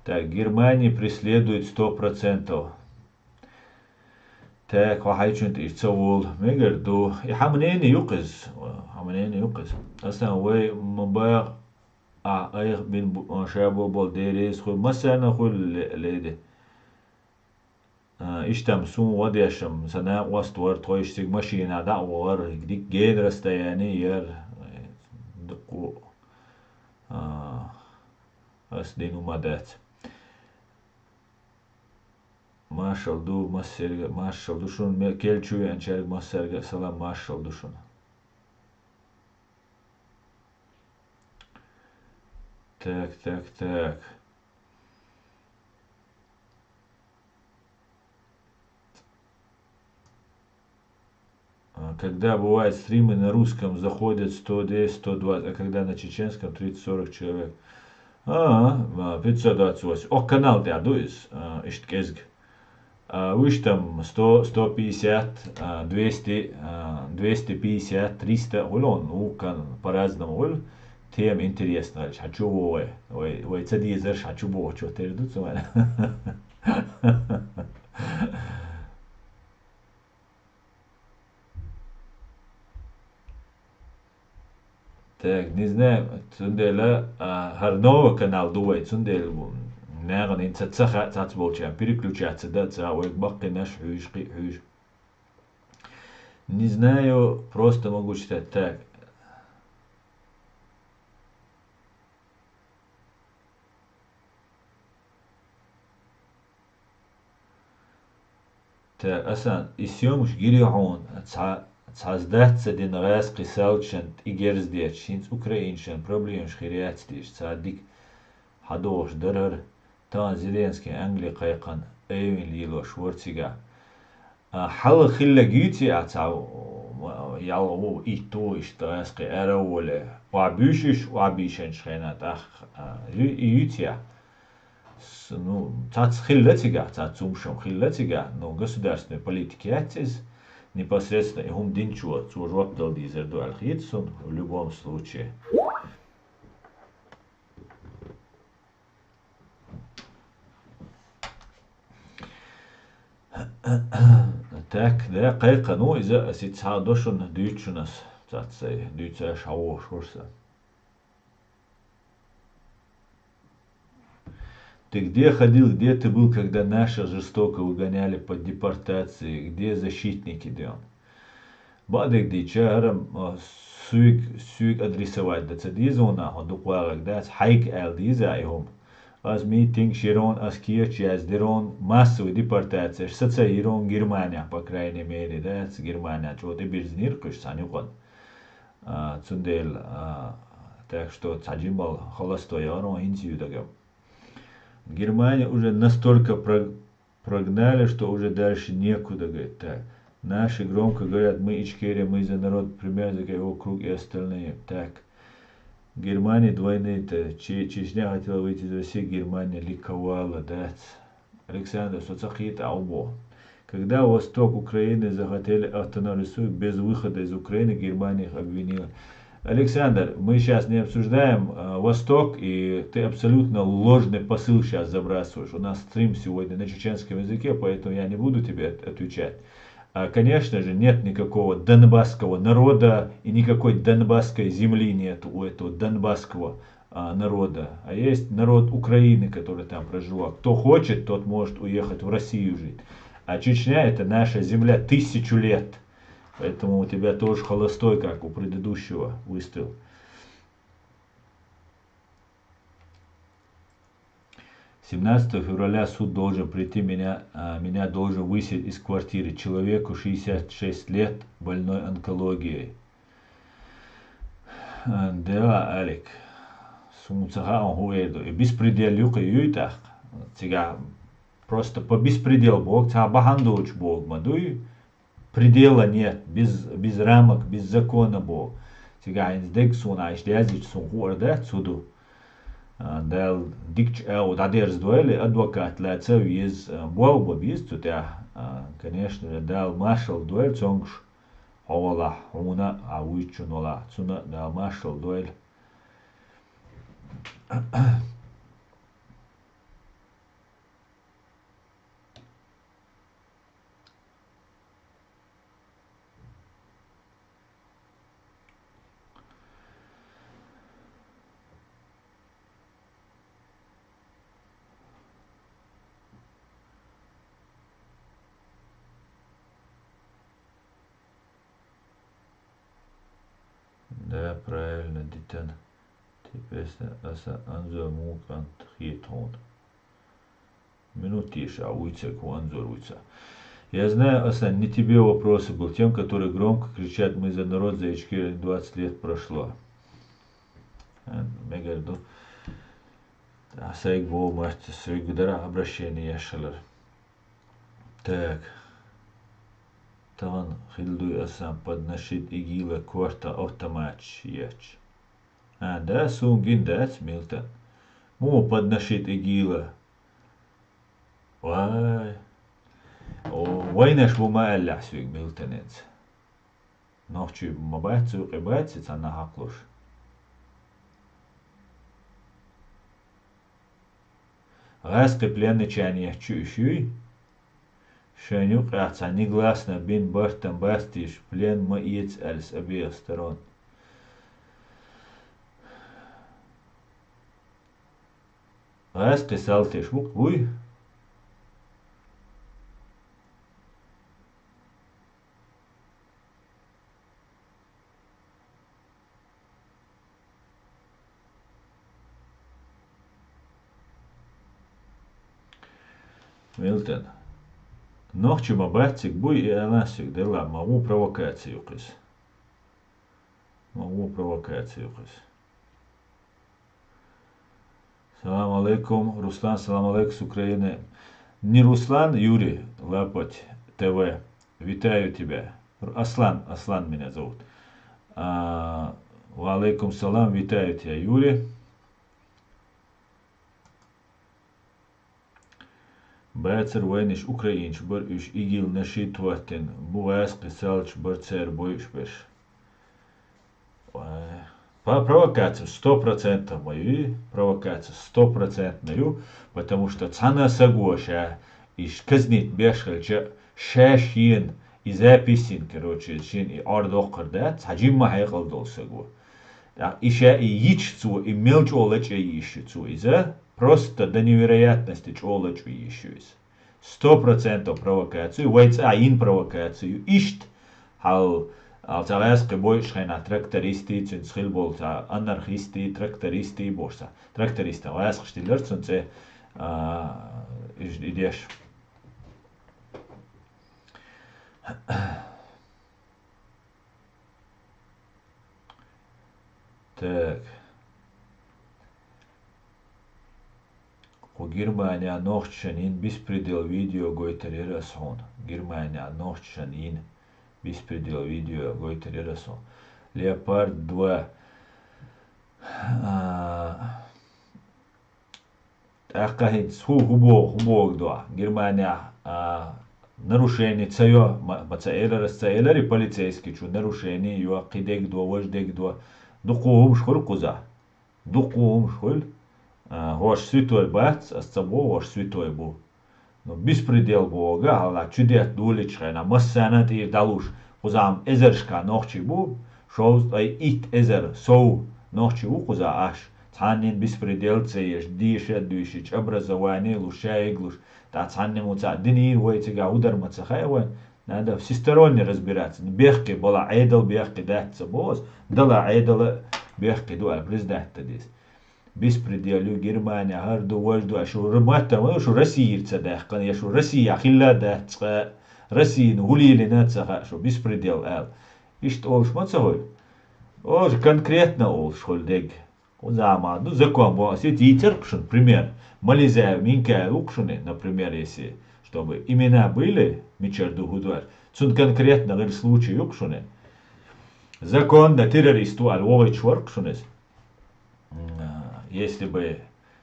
Так, Германия преследует сто процентов. Так, хьо хьайчунна тӀе иштта ца волу, мегар ду. И хьан мнение ю-кх иза? Хьан мнение ю-кх иза? Асан вай ма баха, а, айхьа бин бу-, а, ша бо-, болу деррис хуьлу, массарна хуьлу ле-, леди. А, иштта-м суна гӀо деш-м, сан накъост вара, тхойшица машина дӀа а вахара, дика гена расстояние яра. Дукха, а, ас дина хӀума дац. Маршалла ду массаьрга, маршалла ду шуна, ме-, кел чу веанчаьрга массаьрга а салам, маршалла ду шуна. Так, так, так. А, когда бывают стримы на русском, заходят сто десять, сто двадцать, а когда на чеченском тридцать сорок человек. А, а, пятьсот двадцать восемь. О, канал тӀехь ду иза, а, иштта кӀезга. А, вуьш там сто, сто пятьдесят, а, двести, а, двести пятьдесят, триста, хуьлу он, вукхун по-разному хуьлу. Тема интересна хилча, хьан чу вогӀу вай? Вай, вай ца дезарш хьан чу бохучо тера ду цу вайн. Так, не знаю, цундела, а, хӀара новый канал ду вай, цундела ву, нагӀана хӀинца ца хаьа цхьацболчарна, переключаться дан ца хаьа, вайга баккхийнаш хьуьйжу, кхин а хьуьйжу. Не знаю, просто могу читать. Так. Та, Асан, и съёмкаш гири хьуна, цхьа, цхьа сдаться дина гӀаьс кхин салташан тӀе герз детташ, хӀинца украинашан проблемаш хир яц дийш, цхьа дика хьадогӀуш дара хӀара. Тахана Зеленский Англи кхайкхина, айвина лелош вара цигахь. А, хьалха хилларг юьйци ахь цхьа, ялхо ву, итт ву, иштта гӀаьс кхин ара а воле. Охьабуьйшуш, охьабийшинчу хенахь тӀаккха, а, ю-, юьйци ахь. С-, ну, цхьацца хилла цигахь, цхьацца хӀумнаш хилла цигахь, но государственная политика яц иза, непосредственно и хӀума динчо, цо жоп дала дезар ду аьлла хета суна, в любом случае. Так, да, кхайкхина ву иза, ас и цхьа а до шуна, дуьйцу шуна ас, цхьацца дуьйцуш, хьан вогӀуш вара сан. Ты где ходил, где ты был, когда наших жестоко выгоняли под депортации? Где защитники, ден? Бакъдерг дийцича, хӀара, а, суьйг-, суьйг адресовать дан ца деза хьуна, хьо дукха вагӀарг дац, хьайга аьлла деза и хӀума. Ас митингаш йира хьуна, ас кечаш яздира хьуна, массовый депортацияш сан ца йира хьуна Германехь, по крайней мере, дац, Германехь чӀогӀа тӀебирзинера кхуьш цхьана юкъана. А, цундела, а, так что цхьа жимма халасто яхара хьуна хӀинца ю дагам. Германия уже настолько про-, прогнали, что уже дальше некуда, говорит, так. Наши громко говорят: «Мы Ичкерия, мы за народ, пример за его круг и остальные». Так. Германия двойные-то. Че-, Чечня хотела выйти из России, Германия ликовала, да. Александр, со ца кхета а бо. Когда восток Украины захотели автономию, без выхода из Украины, Германия их обвинила. Александр, мы сейчас не обсуждаем, э, Восток, и ты абсолютно ложный посыл сейчас забрасываешь. У нас стрим сегодня на чеченском языке, поэтому я не буду тебе от-, отвечать. А, конечно же, нет никакого донбасского народа и никакой донбасской земли нет у этого донбасского а, народа. А есть народ Украины, который там проживал. Кто хочет, тот может уехать в Россию жить. А Чечня — это наша земля тысячу лет. Поэтому у тебя тоже холостой, как у предыдущего, выстрел. Семнадцатого февраля суд должен прийти, меня, а, меня должен выселить из квартиры. Человеку шестьдесят шесть лет, больной онкологией. Да, Алик. Суна ца хаьа хӀун эр ду. И беспредел юкъе юй тӀаккха. Цигахь просто по беспредел боху, цхьа бахьана доцуш боху ма дуй. Предела нет, без, без рамок, без закона боху. Цигахь хӀинца дерг суна Ӏаш дезича, суна хуур дац, хӀун ду. А, Дала дикачу агӀор дӀадерзадойла, адвокат лаца а веза, а, болх бан беза цу тӀехь. А, конечно же, Дала маршалла дойла цуьнгаш, хьо валахь, хьуна а, вуьйцучунна валахь, цунна а Дала маршалла дойла. Да, правильно, Дитан. Типа, аса Анзор муха кӀант хета хьуна. Минут еш а вуьйцург, хӀун Анзор вуьйцу. Я знаю, Асан, не тебе вопросы был, тем, которые громко кричат: «Мы за народ, за Ичкерию», двадцать лет прошло. А, мегар ду. А сайга вовмарча, сайга дара обращение еш хилар. Так. Тахана хилла дуй, Асан, подношит ИГИЛа корта автоматаш ечу. А, да, суна гина дац, Милтан. Муха подношит ИГИЛа? Вай. О, вайнаш бу ма аьллехь соьга, Милтанец. Нохчий ма бац, цу юкъе бац и цхьанна хьакхалуш. ГӀаскхи пленначарна етташ уьш юй? Шайна юкъехь цхьа негласно бина барт-м бац те, плен ма эца аьлла с обеих сторон. ГӀаскхи салтеш бу-кх, буй? Милтан. Нохчи ма бац цига, буй и алан цига, делла, ма ву провокаци ю-кх иза. Ма ву провокаци ю-кх иза. Салам алейкум, Руслан, салам алейкум с Украины. Не Руслан, Юрий Лапоть ТВ. Витаю тебя. Р-, Аслан, Аслан меня зовут. А, ва алейкум салам, витаю тебя, Юрий. Бацара вайнаш украинаш бара, уьш ИГИЛ-наши тохтина, бу гӀаскхи салташ бара цара бойуш берш. Ой. По-, провокация сто процентов ма ю, провокация стопроцентная ю, потому что цхьана саго ша, иш казнить беш хилча, ша шена и запись йина, короче, шена и Ӏор доккхур дац, цхьа жимма хьекъал долу саго. ТӀаккха и ша и йича цо, и мел чӀогӀа лачкъа йиш ю цо иза, просто до невероятности чӀогӀа лачкъа йиш ю иза. Сто процентов провокацию, вай цӀа йина провокацию, иштта, хьал, ал цхьа гӀаьскхи бойуш хенахь трактористий, цуьнца хила болу цхьа анархистий, трактористий бохуш цхьа. Трактористан гӀаьскхаш тиллара цуьнан цӀе, а, и, и деш. Так. Кху Германия нохчашна йина беспредел видео гойтур яра ас хьуна. Германия нохчашна йина беспредел видео гойтур яра ас хьуна. Леопард два. А, ТӀаккха хӀинца хӀу, хӀу боху, хӀу боху дуьхьа? Германехь, а, нарушение ца йо, ма, ма ца элира, ца элира и полицейский чу нарушение йо, кхин дерг до, важа дерг до. Дукха хӀумаш хуьлу кхузахь. Дукха хӀумаш хуьлу. А, хӀорш святой бац, ас ца боху, хӀорш святой бу. Ну, беспредел боху хьалха чудетта долийчу хенахь, массарна а тӀера дӀалуш, кхузахь-м эзаршкахь нохчий бу, шовзткъе итт эзар сов нохчий ву кхузахь Ӏаш. Цхьаннен беспредел ца еш, деша а дуьйшича, образование а луш, шайиг а луш, ткъа цхьаннен ву цхьаъ динийра вай цигахь хӀун дар ма ца хаьа вайн. Надо всесторонне разбираться. Бехке бала Ӏедал бехке дац ца боху ас, дала Ӏедала бехке ду аьлла, признать дан деза. Беспредел ю, Германия хӀара ду, важа ду, аша шу р-, моттар ма ду, шу Россия ца даьккхина, я шу Россия хилла дац цкъа, Россияна хӀун лелийна ца хаьа шу, беспредел аьлла. Иштта олуш ма ца хуьлу. Олуш конкретно олуш хуьлу дерг. Кхузахь ма ду, закон боху, ас ит йийцар-кх шуна, пример. Мализаев Минкаев ву-кх шуна, например, если, чтобы имена были, мичара ду, хӀун ду аьлла. Цунна конкретно гӀира случай ю-кх шуна. Законно террорист ву аьлла, вогӀуьйтуш вара-кх шуна иза. М, а, если бы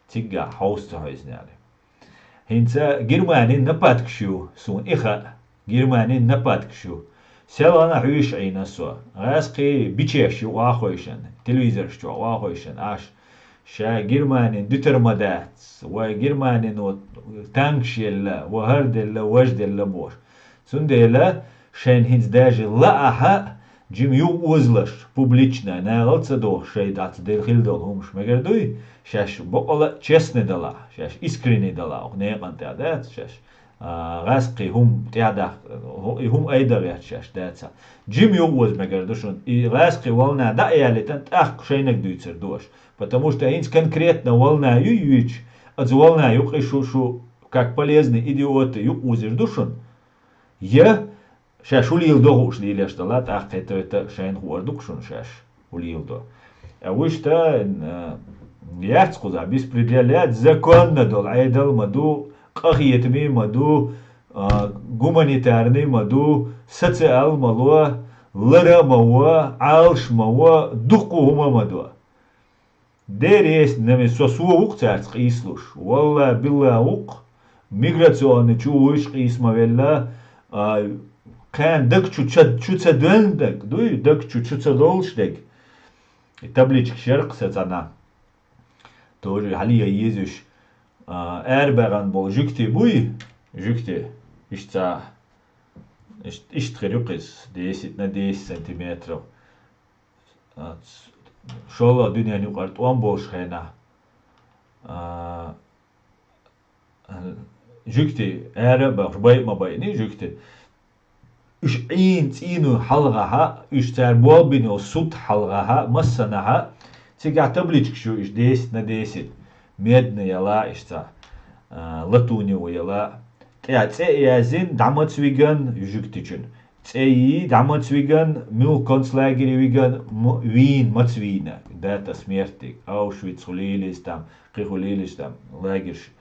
циггахь хьовса ца хьойзина аьлла. ХӀинца Германин нападкаш ю, суна и хаьа. Германин нападкаш ю. Селхана хьуьйша Ӏийна со. ГӀаьскхий бичеш ю охьахойшан, телевизорш чохь охьахойшан, аш. Ша Германин дуьтар ма дац, вай Германин вот танкаш елла, ва хӀара делла, важа делла бохуш. Цундела шайна хӀинца даже лаахьа, жима юха озалаш, публично, нахала ца дохуш, шайн дац дерриг хила долу хӀумаш мегар дуй, шаьш бакъала а честный далахь, шаьш искренний далахь, оха некъан тӀехь дац шаьш, а, гӀаьскхий хӀума тӀехь дах-, хӀу-, и хӀума айда гӀерташ шаьш дацахь. Жима юха оза мегар ду шуна, и гӀаьскхий волна дӀа а ялийтан, тӀаккха шайниг дуьйцур ду аша, потому что хӀинца конкретно волна ю юьйцуш, аса волна юкъа шу, шу как полезный идиоты юкъа озийр ду шуна. Я шаьш хӀун леладо хууш лелош дала, тӀаккха кхетавета шайна хуур ду-кх шуна шаьш хӀун леладо. Э, вуьшта, э, яц кхузахь, беспредел яц, законно долу Ӏедал ма ду, къахетаме ма ду, а, гуманитарный ма ду, социал ма ло, лара а ма во, Ӏалаш ма во, дуккха хӀума ма до. Деррис нами со, со ву-кх цаьрца къийсалуш. Валла, билла ву-кх. Миграционный чу вуьйш къийса ма велла. А, кхана даг чу ца, чу ца доьллинарг дуй, даг чу, чу ца долуш дерг. И табличкаш яра-кх сан цӀана. Тоже хьале езаш. А, арабаьхна болу жуьгти буй? Жуьгти. Иштта, ишт-, иштта хир ю-кх иза, десять на десять сантиметров. А, ц-, шолгӀа дуьнен юкъара тӀом болуш хенахь, а, а, жуьгти ара а бахуш, байа а ма байъина жуьгти. Уьш Ӏийна цӀийнан хьалхахьа, уьш цара болх бина йолу суд хьалхахьа, массанхьа, цигахь табличкаш ю, уьш десять на десять, медный яла, иштта, а, латуневый яла. ТӀе цӀе а яздина, дӀа маца виган, жуьгтичун. ЦӀе йий, дӀа маца виган, муьлха концлагере виган, м-, вийна, маца вийна, дата смерти, Аушвиц хуьлийла иза там, кхин хуьлийла иза там, лагерш.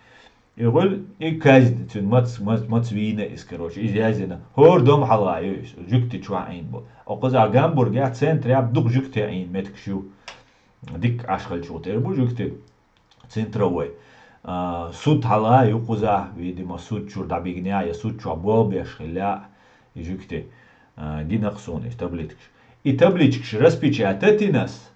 И гӀуьл, и казнь, цуьнан маца, маца, маца вийна иза, короче, иза яздина. ХӀора дом хьалха ю иза, жуьгти чохь Ӏийна бу. Оха кхузахь Гамбургехь, центрехь дукха жуьгти Ӏийна меттигаш ю. Дикка Ӏаш хилча тӀера бу жуьгти. Центровой. А, суд хьалха ю кхузахь, видимо, суд чуьра дӀабигнехь, я суд чохь болх беш хиллехь, и жуьгти, а, гина-кх суна и табличкаш. И табличкаш распечатать йина ас,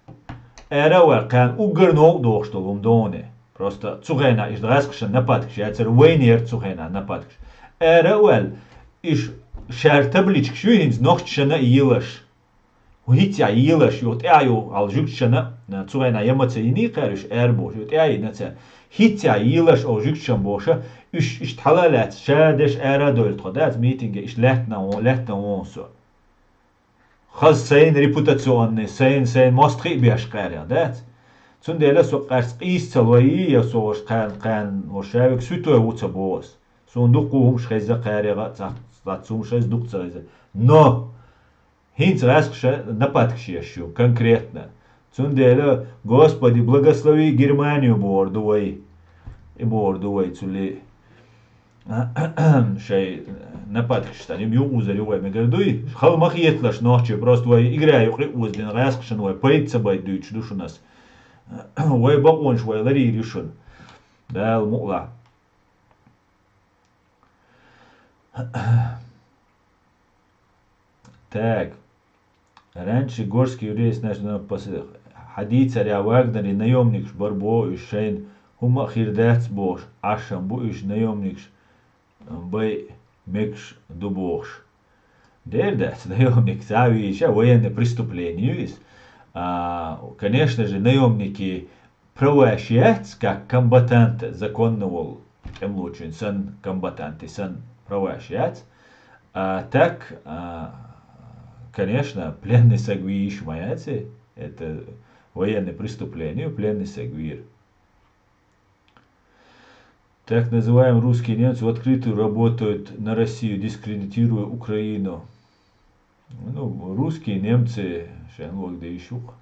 ара а ваьлла, кхана уггар новкъа дохуш долу хӀума ду хьуна. Просто цу хенахь иштта гӀаьскхашна нападкаш яцара, вайна яра цу хенахь нападкаш. Ара а ваьлла, иш шаьш табличкаш ю хӀинца нохчашна а елаш. ХӀинца а елаш ю, тӀаьхьа ю, хьал жуьгташна, цу хенахь я маца йиний кхара уьш ара бохуш, ю тӀаьхьа йина цара. ХӀинца а елаш оха жуьгташна бохуша, уьш иштта хьала а лаьцна, ша деш ара а дойлу тхо, дац, митинге иштта лаьттина вон, лаьттина вон со. Хаза сайна репутационный, сайна, сайна мостагӀий а беш кхарех, дац. Цундела со кхаьрца къийса ца лойий, я со ваша кхаьрна, кхаьрна, ваша шавиг суьтой ву ца боху ас. Суна дуккха хӀумаш хезза кхареха а, цхьацца хӀумаш хезза, дукха ца хезза. Но! ХӀинца гӀаьскхаша нападкаш еш ю, конкретно. Цундела, Господи, благослови Германию бохур ду вай. И бохур ду вай цуьлий. Шайн нападкаш ца, им юкъа узар ю вай мегар дуй. Хала ма хеталаш нохчий, просто вай игра юкъа уза дина гӀаьскхашна вай пайда ца байта дуьйцуш ду шуна ас. Вай бакъонаш вай ларийр ю шуна. Дала мукъалахь. Так. Раньше горский еврейс начал пос-, хьан дийцарехь Вагнерийн наёмникаш бара боху уьш шайна, хӀумма а хир дац бохуш, Ӏаш-м бу уьш наёмникаш. бай мегаш ду бохуш. Дера дац, наемник ца вийча, военное преступление ю иза. А, конечно же, наемники праваш яц, как комбатант, законно волу тӀемалочун санна, комбатанты санна праваш яц. А так, а, конечно, пленный саг вийча ма яц и. Это военное преступление, пленный саг вийра. Так называемые русские немцы в открытую работают на Россию, дискредитируя Украину. Ну, русские немцы, шен лог да ишук.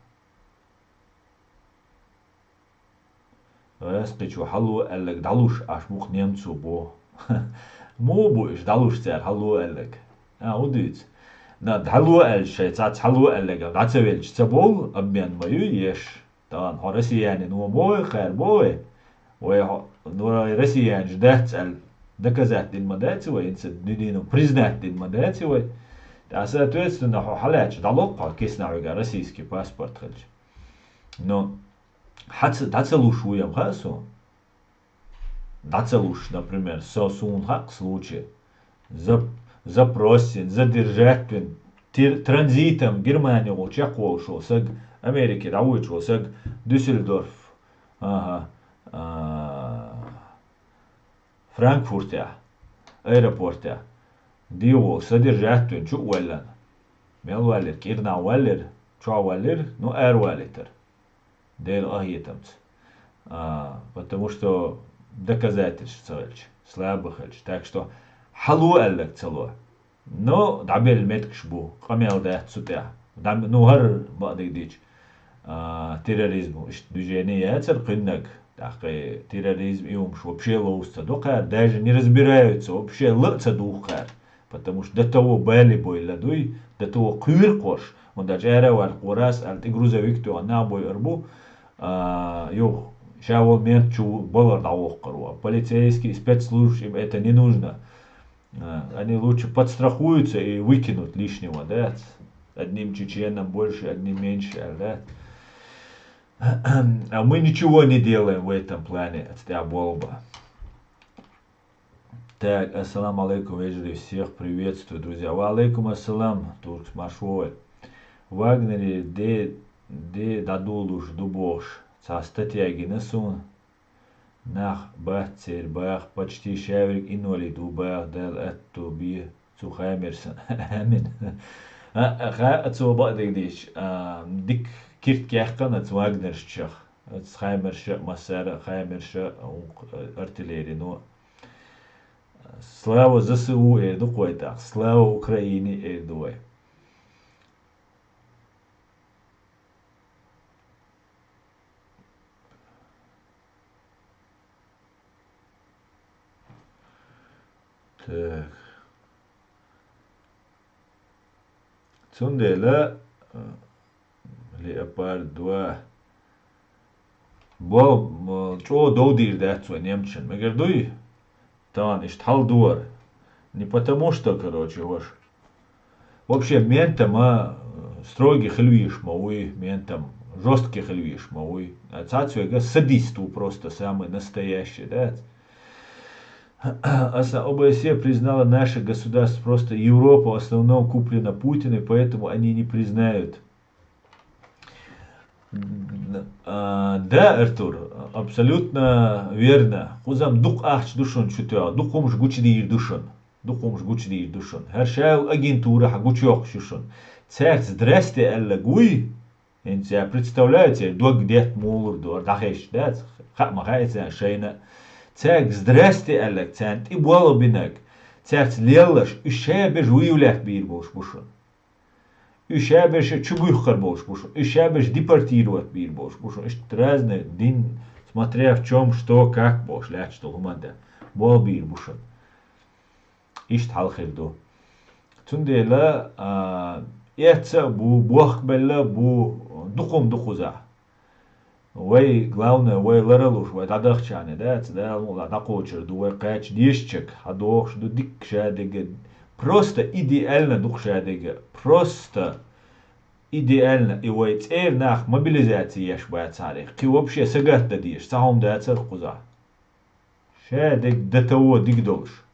Раскъичу хьалло аьллаг дӀалуш аш мух немцу бо. Му бу иш дӀалуш цаьр хьалло аьллаг? А, удуьйц. На, дӀало аьлча шай цац хьалло аьллаг, дӀа ца велча ца болу, обмен ма ю еш. Тахана хьо россиянин вон бохий, кхаьра бохий? Вай хьо, ну, вай россиянаш дац аьлла, доказать дина ма дац вай, инца дуьненан признать дина ма дац вай. ТӀаккха, соответственно, хьо хьалаьцча, дӀалоккху хьо киснахь вига российский паспорт хилча. Но хьаца, дӀа ца луш ву ям хаьа суна? ДӀа ца луш, например, со суна хаьа случай. Зап-, запросин, задержать вин, тир-, транзитом Германии гӀо чекхволуш волу саг, Америке дӀавоьдуш волу саг, Дюссельдорф, ага, а, Франкфуртехь, аэропортехь, дегӀо садержать вина чу а ваьллина. Мел ваьллира, кӀирнахь ваьллира, чохь ваьллира, ну, ара валийтара. Делан къахетамца. А, потому что доказательств ца хилча, слабо хилча. Так что хьало аьлларг ца ло. Но дӀабелла меттигаш бу, къамел дац цу тӀехь. ДӀа-, ну, хӀара бакъдерг дийча, а, терроризм, иштта движение яцара кхуьнниг. ТӀаккха и терроризм и хӀумаш вообще ловза ца до кхара, даже не разбираются, вообще ла а ца дугӀу кхара. Потому что до того бале бой ладуй, до того кхуьйра кхош. ХӀунда аьлча ара а ваьлла кхорас аьлла, тӀе грузовик тоьхна нах бой ар бу, а, юха, ша волу мент чу балар дӀавоккхур ву. Полицейский, спецслужб, им это не нужно. А, они лучше подстрахуются и выкинут лишнего, да? Одним чеченам больше, одним меньше, аьлла, да? А мы ничего не делаем в этом плане, ацтя болба. Так, ассаламу алейкум, вежарий, всех приветствую, друзья. Ва алейкум ассалам, Туркс, марш вогӀий. Вагнере де, де дӀадолуш ду бохуш, цхьа статья гина суна. Нах бац церан баха, почти шаверг инвалид ву баха, Дала аьтто бе цу Хаймерсан. Амин. А, а, ха, а цо бакъдерг дийча, а, дика кирт кехкана аца Вагнершчех. Аца Хаймерша а, массара а Хаймерша а, ункх, а, артиллерино. Слава ЗСУ эр ду кхой тӀаккха, слава Украине эр ду вай. Так. Цундела, э, Леопард два. Бо, м, чӀогӀа дов дийр дац вай немцашна. Мегар дуй? Тахана иштта хьал дора. Не потому что, короче, ваша. Вообще, ментам, а, строгий хила везаш ма вуй, ментам жёсткий хила везаш ма вуй. А цац вега садист ву просто самый настоящий, да? Аса ОБСЕ признала наше государство, просто Европа в основном куплена Путиным, поэтому они не признают. А, да, Артур, абсолютно верно. Кхузам дукха ахча ду шуна чу тоьхна, дукха хӀумаш гучудийр ду шуна. Дукха хӀумаш гучудийр ду шуна. ХӀара шайолу агентурахь гучуйоккхуш ю шуна. Цаьрца здрасте аьллаг вуй, хӀинца представляю, церан дог детта мулур ду, дӀахезча дац, хаа ма хаьа царна шайна. Цаьрга здрасте аьллаг, царна тӀе болх бинарг, цаьрца лелларш, уьш ша берш выявлять бийр болуш бу шуна. Уьш ша берш чу буьхкар болуш бу шуна. Уьш ша берш депортировать бийр болуш бу шуна. Иштта разный дин, смотря в чём, что, как болуш лаьтташ долу хӀуманна тӀе болх бийр бу шуна. Иштта хьал хир ду. Цундела, а, эцца а бу, бохкабелла а бу, дукха хӀума ду кхузахь. Вай, главное, вай ларалуш, вай дӀадахчарна дац, Дала мукъ лахь дӀакхочур ду, вай кхаьчча дезачуьнга, хьадохуш ду дикка шадерг а. Просто идеально ду-кх шадерг а. Просто идеально. И вай цӀера нах мобилизаци еш бацахьара, кхин вообще сагатдан дезаш цхьа хӀума дацара кхузахь. Шадерг до того дика долуш.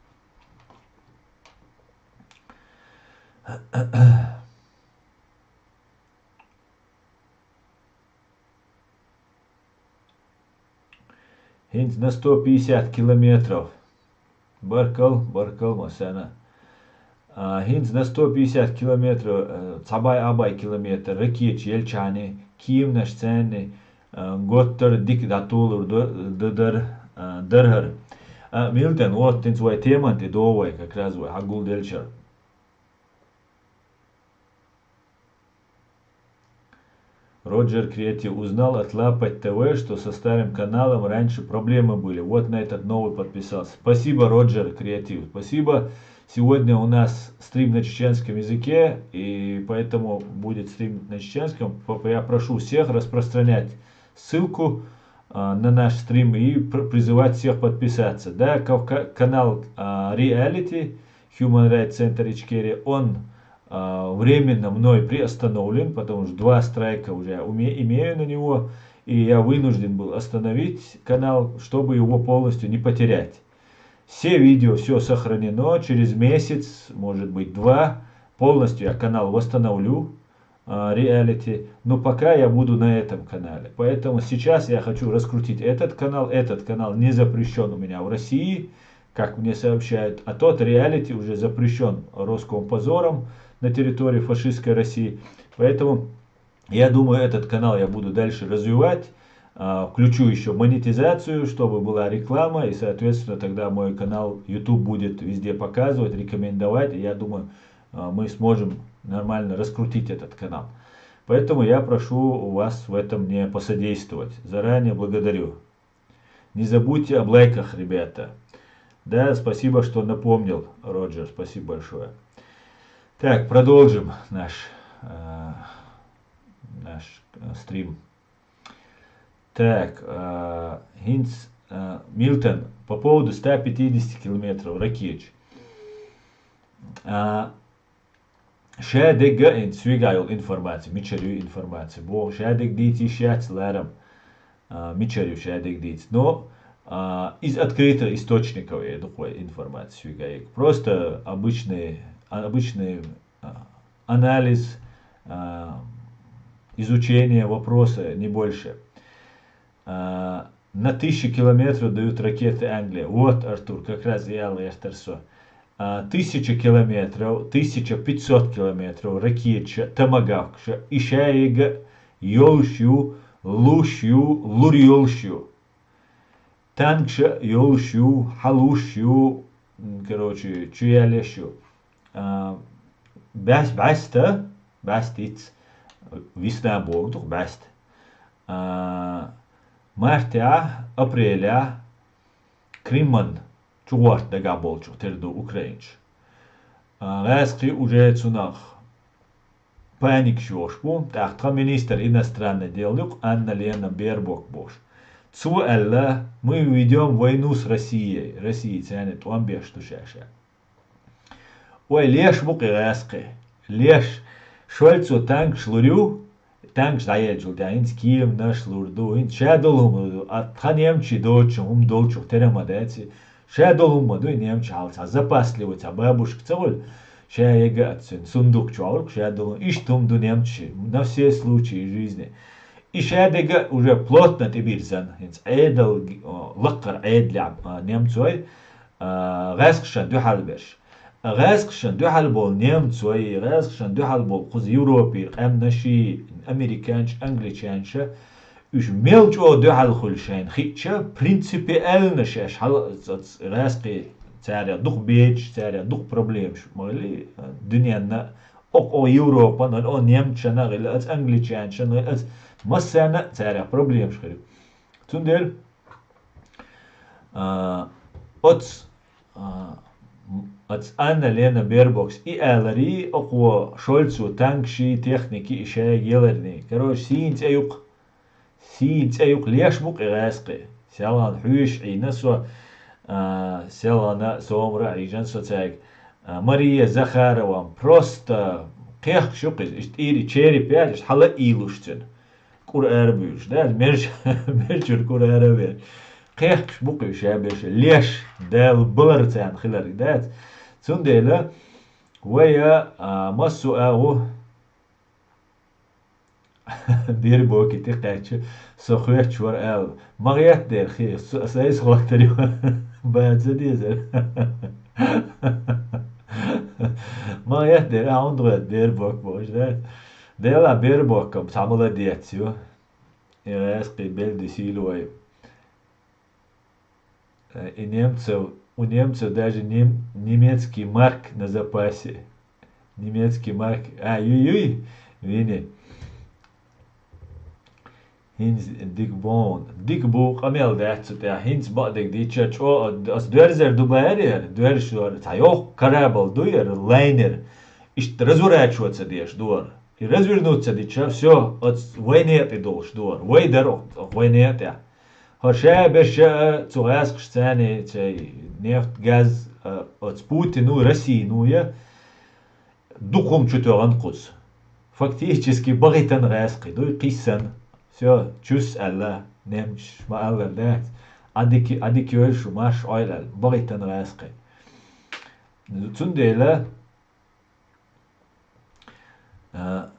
ХӀинца на сто пятьдесят километров. Баркал, баркал, массарна. А, хӀинца на сто пятьдесят километров, э, цхьа бӀай, а бӀай километр ракеташ елча хьуна, кеманаш царна, э, готтар дика дӀатулур ду-, ду-, дар, э, дар хӀара. А, Милтон, вот хӀинца вай теман тӀе догӀу вай, как раз вай хьагулделча. Роджер Креатив: узнал от Лапать ТВ, что со старым каналом раньше проблемы были. Вот на этот новый подписался. Спасибо, Роджер Креатив. Спасибо. Сегодня у нас стрим на чеченском языке, и поэтому будет стрим на чеченском. П-, я прошу всех распространять ссылку, а, на наш стрим и пр-, призывать всех подписаться. Да, кавка-, канал, а, Reality, Human Rights Center Ичкерия, он, а, временно мной приостановлен, потому что два страйка уже уме-, имею на него, и я вынужден был остановить канал, чтобы его полностью не потерять. Все видео, все сохранено, через месяц, может быть, два, полностью я канал восстановлю, а, Reality, но пока я буду на этом канале. Поэтому сейчас я хочу раскрутить этот канал. Этот канал не запрещен у меня в России, как мне сообщают, а тот Reality уже запрещен Роскомпозором на территории фашистской России. Поэтому я думаю, этот канал я буду дальше развивать. А, включу еще монетизацию, чтобы была реклама, и, соответственно, тогда мой канал YouTube будет везде показывать, рекомендовать. И я думаю, а, мы сможем нормально раскрутить этот канал. Поэтому я прошу вас в этом мне посодействовать. Заранее благодарю. Не забудьте о лайках, ребята. Да, спасибо, что напомнил, Роджер. Спасибо большое. Так, продолжим наш, э, наш, э, стрим. Так, э, хӀинца, э, Милтон, по поводу ста пятидесяти километров ракеташ. А, ша деррига а хӀинца соьга йолу информаци, мичара ю информаци боху, ша деррига дийца йиш яц ларам, а, мичара ю ша деррига дийца. Но, а, из открытых источников я ду-кх вай информаци соьга йийр. Просто обычный, а, обычный, а, анализ, а, изучение вопроса, не больше. А, на тысячу километров дают ракеты Англии. Вот, Артур, как раз и ала гӀертар со. А, тысяча километров, тысяча пятьсот километров ракеташа, томагавкаша, и ша еррига йолуш ю, луш ю, лур йолуш ю. Танкаша йолуш ю, хьалуш ю, м, короче, чу яьллаш ю. А, бӀаьс-, бӀаьста, бӀаьстица, весна боху ду-кх бӀаьста. А, мартехь, апрелехь Криман чугӀорта дагахь болчух тера ду украинаш. А, гӀаьскхий уже цунах паникаш йохуш бу, тӀаккха тхан министр иностранных дел ю-кх Анна-Лена Бербок бохуш. Цо аьлла: «Мы ведём войну с Россией». Россица тӀом беш ду ша-ша. Вай леш бу-кх и гӀаьскхий. Леш. Шольцо танкаш лур ю, танкаш дӀаеллачул тӀаьхьа хӀинца кеманаш лур ду, хӀинца ша долу хӀума ду, а тхан немций доцучу хӀума долчух тера ма дац и. Ша долу хӀума ма ду и немций хьалха, цхьа запасливый, цхьа бабушка ца хуьлу, ша еррига а цуьнан сундук чохь хуьлу-кх ша долу хӀума. Иштта хӀума ду немций, на все случаи жизни. И ша деррига а уже плотно тӀебирзина, хӀинца Ӏедал, о, лакхара Ӏедалехь, а, немцой, а, гӀаьскхашна дуьхьал берш. ГӀаьскхашна дуьхьал болу немцой, гӀаьскхашна дуьхьал болу кхуза Европера къаьмнаший, американча, англичанча, уьш мел чӀогӀа дуьхьал хуьлу шайна хиъча, принципиально шаьш хьала ца-, ца-, гӀаьскхий, царех дукха бедаш, царех дукха проблемаш ма хили, дуьненна, окху Европана, о, немцашна а хили, аца англичанашна а хили, аца массарна а царех проблемаш хир ю. Цундела, а, оц, а, м, оц Анна-Лена Бербокс и аларий, окхо Шольцо танкаший, техникий и шайга яларний. Короче, сийна цӀе ю-кх. Сийна цӀе ю-кх, леш бу-кх и гӀаьскхий. Селхана хьоьжуш Ӏийна со, а, селхана а, сомара а хьийжина со цаьрга. А, Мария Захарова, просто кхехкаш ю-кх иза. Иштта тӀера череп яьлла, иштта хьала а ийлуш цуьнан. Кура ара буьйлуш, дац, мер-, мер чуьра кура ара а бер. Кхехкаш бу-кх уьш ша берш, леш, Дала балар царна хиларг, дац. Цундела, Вай, а, массо а ву Бербоке тӀекхаьчча, со хоьттуш вар аьлла. Ма гӀеттера хи, со, со айса хоттар ю. Баца дезар. Ма гӀеттера, а, хӀунда гӀетта Бербок бохуш, да? Дела Бербокам, цхьа молодец ю. И гӀаьскхий белла дисийла вай. Э, и немцев, у немцев даже нем-, немецкий марк на запасе. Немецкий марк. А, юй, юй, вини. ХӀинца дика бу, дика бу, къамел дац цу тӀехь. ХӀинца бакъдерг дийцича, чӀо-, ас доьрзар ду баьр яра, доьрзаш вара, цхьа йоккха корабль ду яра, лайнер. Иштта разворачиваться деш ду вара. И развернуться дича, всё, оц вайна тӀе долуш ду вара. Вай дара оц вайна тӀе. ХӀара ша берш а цу гӀаьскхашца цхьаьна цей нефть, газ, а, оцу Путину, Россину я, дукха хӀума чу тоьгӀан кхуза. Фактически бахийтина гӀаьскхий дуй, кхийсана. Всё, чус аьлла, немцаш ма-аллара дац. Адики-, адики йойла шу, марш Ӏойла аьлла, бахийтина гӀаьскхий. Цундела А,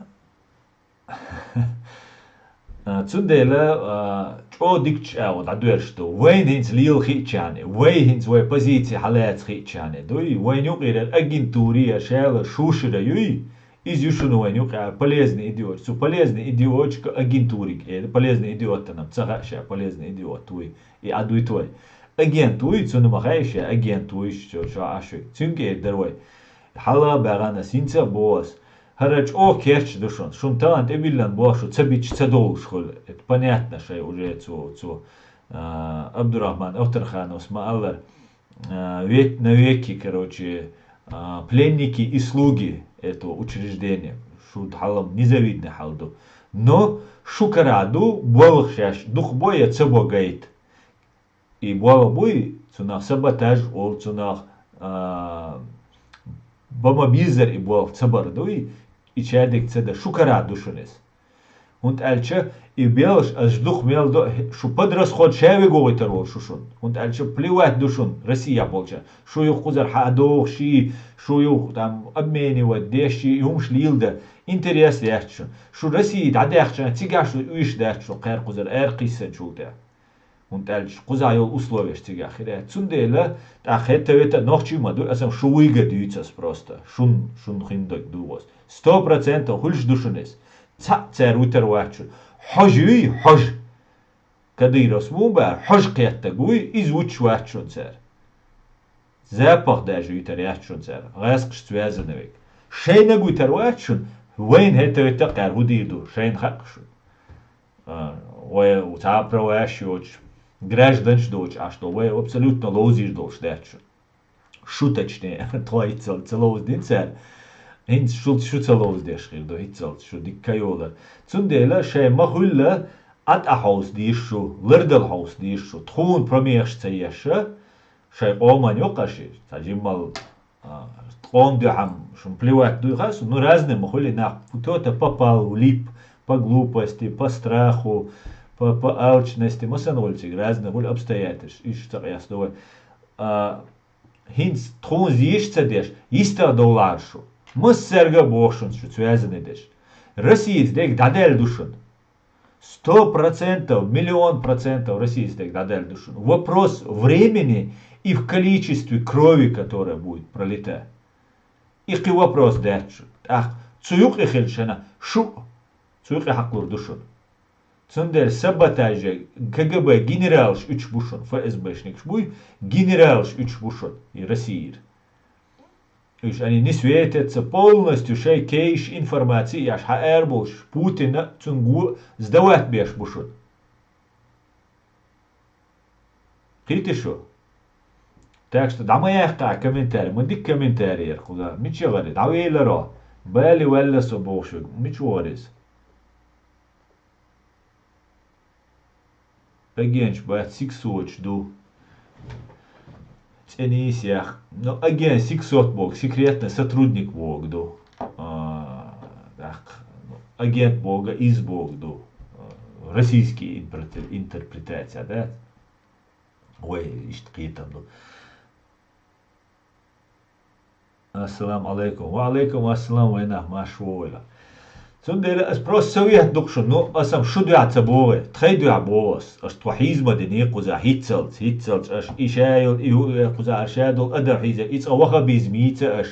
а, цундела, а, чӀо дикачу агӀо дӀадоьрзуш ду. Вайна хӀинца лела хиъчарна, вай хӀинца вай позици хьалаца хиъчарна дуй, вайна юкъера агентури я шайла шушира юй, иза ю шуна вайна юкъера полезный идиоташ. Цу полезный идиоташка агентурига эр, полезный идиот-м ца хаьа ша, полезный идиот вуй. И Ӏа дуй твай. Агент вуй, цунна ма хаьа ша, агент вуй, шо, шо Ӏаш вуй. Цуьнга эр дара вай. Хьала а баьгӀана, синца а боху ас. ХӀара чӀогӀа кечаш ду шуна. Шуна тахана тӀебиллина боху шу ца бича ца долуш хуьлу. Это понятно шай уже цу, цу, а, Абдурахман Авторхановс ма-аллара, а, век-, навеки, короче, а, пленники и слуги этого учреждения. Шу хьалам незавидный хьал ду. Но шу кара ду, болх шаьш дукха бо я ца бо гайта. И болх буй, цунах саботаж олу, цунах, а, бан ма беззара и болх ца бар дуй, и чадиг ца дан, шу кара ду шуна иза. ХӀунда аьлча и белхаш аш дукха мел до, шу подрасход ша вегогӀуьйтар волу шу шуна. ХӀунда аьлча плевать ду шуна Россия болча. Шу юха кхузара хьа а догӀуш, шу юха там обменивать деш, и хӀумаш лийла дан. Интерес яц шуна. Шу Россия дӀадаьхча, цигахь шу уьш дац шуна кхаьр кхузара аьркхиссанчул тӀе. ХӀунда аьлча кхузахь йолу условияш цигахь хир яц. Цундела тӀаккха хӀетта-ветта нохчий ма ду, аса шу вуйга дуьйцу ас просто. Шун, шун хин дог ду ас. Сто процентов хуьлуш ду шуна иза. Цхьаъ цара вуьтар вац шуна. Хьожа юй, хьожа. Кадыровс муха бара, хьожа кхеттаг вуй, иза вуьтуш вац шуна цара. Запах даже вуьтар яц шуна цара. ГӀаьскхаш связаны век. Шайнаг вуьтар вац шуна, вайна хӀетта-ветта кхаьр хӀу дийр ду, шайна хаьа шуна. А, вай цхьа а праваш йоцуш, гражданаш доцуш Ӏаш долу, вай абсолютно ловзийр долуш дац шу. Шу, точнее, тхо хӀинццалц ца ловзадина цара. ХӀинца шу, шу ца ловзадеш хир ду, хӀинццалц шу дика ка йолар. Цундела шайн ма хуьлла, а тӀа хьовса дийш шу, лардала хьовса дийш шу, тхуна промехаш ца еш, шайн къоман йоккхаши, цхьа жиммал А, къоман дуьхьа шуна плевать дуй хасу, ну, разный ма хуьлу нах. Кто-то попал, влип по глупости, по страху, по, по алчности, ма сан гӀулчиг, разный гӀули обстоятельств, иш ца къеста вай. А, хӀинца тхуна зийш ца деш, йистах довлахьара шу. Массаьрга а боху шуна шу связаны деш. Россица дерг дӀадаьлла ду шуна. Сто процентов, миллион процентов Россия стаг дӀадаьлла ду шуна. Вопрос времени и в количестве крови, которая будет пролита. И кхин вопрос дац шуна. ТӀаккха цу юкъе хилча шуна, шу цу юкъе хьакхалур ду шуна. Цундела саботажа К Г Б генералаш уьтуш бу шуна, Ф С Б-шникаш буй, генералаш уьтуш бу шуна, и Россия. Уьш они не светятся, полностью шайн кейш информаци еш хьаара болуш, Путина цунга го сдавать беш бу шуна. Кхийти шу? Так что дӀа ма яьккха комментарий, ма дика комментарий яра кхуза. Мича гӀари? ДӀавеларо. Бали ваьлла со бохуш верг. Мича вогӀар иза? Агенташ бац, сиксочу ду. ЦӀе нийса яха. Ну, агент сиксот боху, секретный сотрудник боху ду. А, тӀаккха, ну, агент боху, из боху ду. А, российский интерпре-, интерпретация, да? Вай иштта кхетам ду. Ассаламу алейкум. Ва алейкум ассалам, вайнах, марша вогӀийла. Цундела ас просто совет ду шуна, ну, ас-м шун дуьхьа ца богӀий, тхайн дуьхьа богӀу ас. Аш тхо хьийза ма дина кхузахь хӀинццалц, хӀинццалц аш, и ша йолу, и хӀу-, э, кхузахь аш ша долу адам хьийза, и цкъа ваххабизм йийца аш,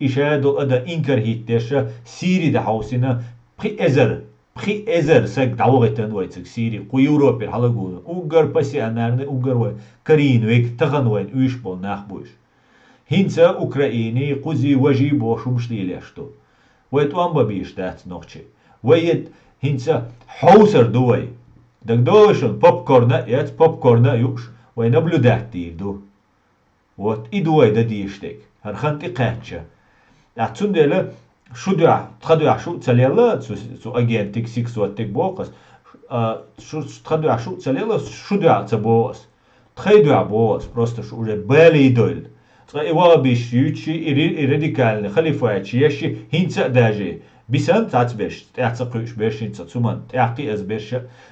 и ша долу адам инкар хӀиттадеш, Сири тӀе хьовсийна, пхи эзар, пхи эзар саг дӀавахийтина вайцига Сири, кху Европера хьалагӀуна. Уггар пассионарный, уггар вай карийна верг, тахана вайна уьш болу нах бу уьш. ХӀинца Украинин кхузий, важий бохуш хӀумаш лелош ду. Вай тӀом бан безаш дац нохчий. Вай хӀинца хьовсур ду вай. ДагадогӀий шуна, попкорн а эцна, попкорн а юуш, вай наблюдать дийр ду. Вот, и ду вай дан дезаш дерг, хӀара хан тӀекхаьчча. ТӀаккха цундела шун дуьхьа, тхан дуьхьа шу а ца лелла, цу, цу агентиг, сиксоттиг боху ас, а, шу, тхан дуьхьа шу а ца лелла, шун дуьхьа а ца богӀу ас. Тхайн дуьхьа богӀу ас, просто шу уже балийдойла. Цкъа и ваххабисташ юьйцуш, и ри-, и радикальный халифаташ еш, хӀинца а даже бисина цхьацца берш, тӀаьхьа ца кхуьуш берш, хӀинца цу ман тӀаьхьа кхиаза берш,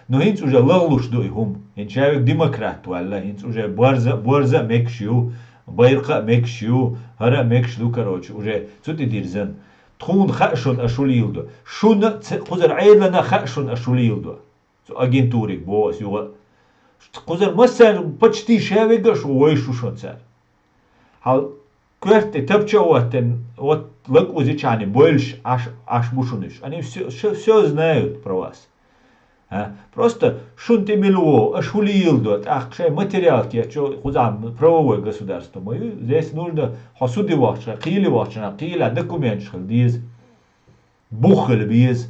но хӀинца уже лахлуш ду и хӀума. ХӀинца ша верг демократ ваьлла, хӀинца уже борза, борза а мегаш ю, байракх а мегаш ю, хӀара а мегаш ду, короче, уже цу тӀе дирзина. Тхуна хаьа шуна аша хӀун леладо. Шуна ца-, кхузара Ӏедална хаьа шуна аша хӀун леладо. Цу агентуриг боху ас юха. Кхузара массаьрга почти ша верг а шу вовшаш ву шуна цара. Хьал коьрта тӀе тапча а хӀоттийна, вот лаг узичхьана бойлуш Ӏаш, Ӏаш бу шуна уьш. Они всё, всё, всё знают про вас. А? Просто шуна тӀе мила вогӀу, аша хӀун леладо, тӀаккха шайн материал кечйо, кхузахь правовое государство ма ю. Здесь нужно хьо суде вахча, кхеле вахча, кхелехь документаш хила деза. Бух хила беза.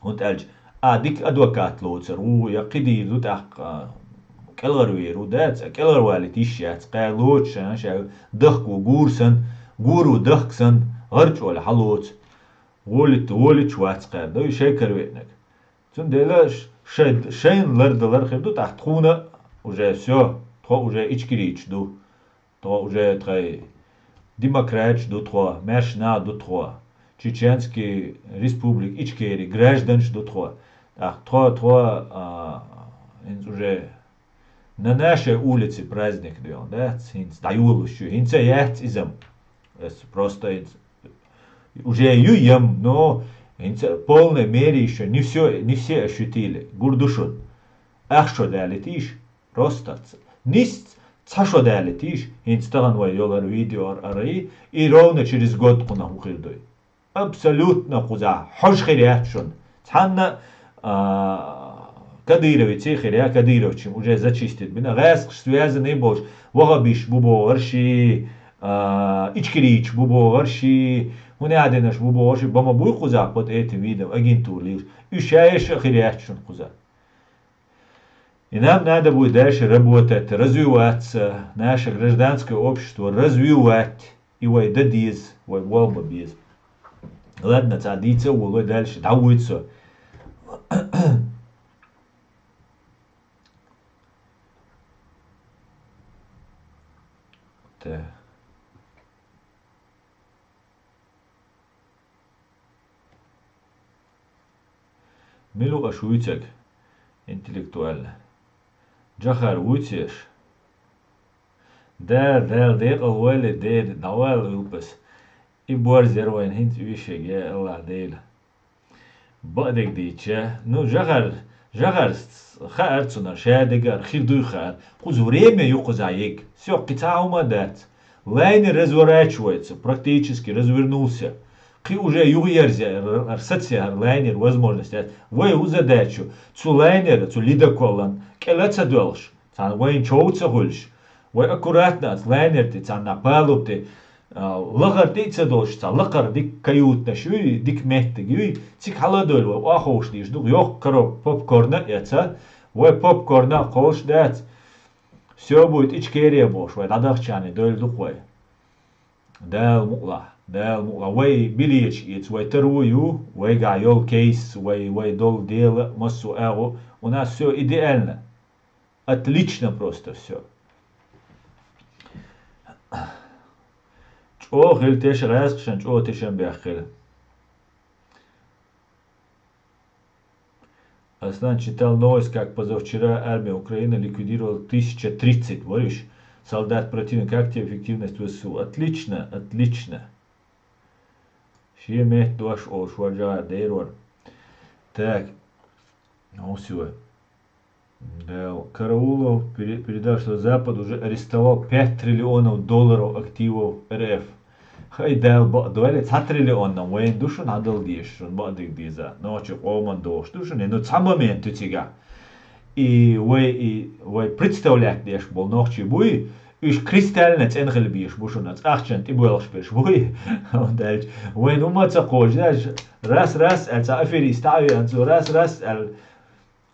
ХӀунда аьлча а дика адвокат лоцур ву, я кхидийр ду тӀаккха, а, кӀелхьарвер ву, дац, а кӀелхьарвалийта йиш яц, кхаьра лоцуш, а, ша дахка ву гур санна, гур ву дахка санна, гӀарчӀоле хьалоцу. Волит-, волиташ вац кхаьра, дай шайн каравеанарг. Цундела ш-, шай-, шайна лардалар хир ду, тӀаккха тхуна уже всё, тхо уже ичкерийча ду. Тхо уже тхайн демократаш ду тхо, маьрша нах ду тхо, Чеченский Республика Ичкери гражданаш ду тхо. ТӀаккха тхо, тхо, а, хӀинца уже на нашей улице праздник доьлху, дац, хӀинца дӀайолалуш ю. ХӀинца яц иза-м. Эс просто хӀинца уже ю ям, но хӀинца полной мере ещё не всё, не все ощутили. Гур ду шуна. Ахча шо далийтийша. Просто ц-, нис цхьа шо далийтийша, хӀинца тахана вай йолу видео ара, и ровно через год кхунах хӀун хир дуй. Абсолютно кхузахь хьожа хир яц шуна. Цхьанна, а, Кадыровеций хир яц, Кадыровчун уже зачистить бина. ГӀаьскхаш связанный болуш, ваххабисташ бу бохурш, а, ичкерийчаш бу бохурш, хӀун аьлла динарш бу бохурш, бан ма буй кхузахь под этим видом агентура лелаш. Уьш ша еш а хир яц шуна кхузахь. И нам надо будет дальше работать, развиваться, наше гражданское общество развивать. И вай дан деза, вай болх бан беза. Ладно, цхьа дийца а волу, вай дальше дӀавуьйцу со. Так. Мила ву аша вуьйцург? Интеллектуальный. Джохар вуьйцу аша? Дала, Дала декъал войла, Дела, дӀавала вилпас. И борз яра вайна хӀинца уьйшег, я АллахӀ Дела. Бакъдерг дийча, ну, Джохар, Джохар хаьара цунах, ша дегара, хир дуй хаьара. Кхуза время ю кхузахь ерг. Всё, кхин цхьа а хӀума дац. Лайнер разворачивается, практически развернулся. Кхин уже юхаерза, р-, р-, саца хӀара лайнер возможность яц. Вай хӀун задача ю? Цу лайнера, цу ледоколан кӀел а ца доьлхуш, цхьана вайна чов а ца хуьлуш, вай аккуратно оцу лайнер тӀе, цхьана палуб тӀе, а, лахара тӀе а ца долуш, цхьа лакхара дика каюташ юй, дика меттиг юй, цига хьала а довла, вай охьаховшадийша ду, йоккха коробка попкорна а эца, вай попкорна а кхоллуш дац. Всё будет Ичкерия бохуш, вай дӀадахчарна дойла ду-кх вай. Дала мукъалахь, Дала мукъалахь. Вай билеташ эца, вай таро ю, вайгахь йолу кейс, вай, вай долу дела а, массо а агӀо, у нас всё идеально. Отлично просто всё. ЧӀогӀа хила теша гӀаьскхашна, чӀогӀа тешам бехк хила. Аслан читал новость, как позавчера армия Украины ликвидировала тысяча тридцать, вариш, Солдат противника, как тебе эффективность В С У? Отлично, отлично. Шен метта дош олуш варжа дерор. Так. Ну, всё. Да, Караулов пере-, передал, что Запад уже арестовал пять триллионов долларов активов Р Ф. Хай Дала бакъдоле, цхьа триллион нам вайна ду шуна хьадала дезаш, шуна бакъдерг деза. Нохчийн къоман дохуш ду шуна, ну, цхьа момент ду цигахь. И вай, и вай представлять деш болу нохчий буй, уьш кристально цӀена хила безаш бу шуна, ахчана тӀебоьлхуш берш буй. Вайна хӀумма ца кхочуш, раз-раз аьлла, цхьа аферист а веана цо, раз-раз аьлла,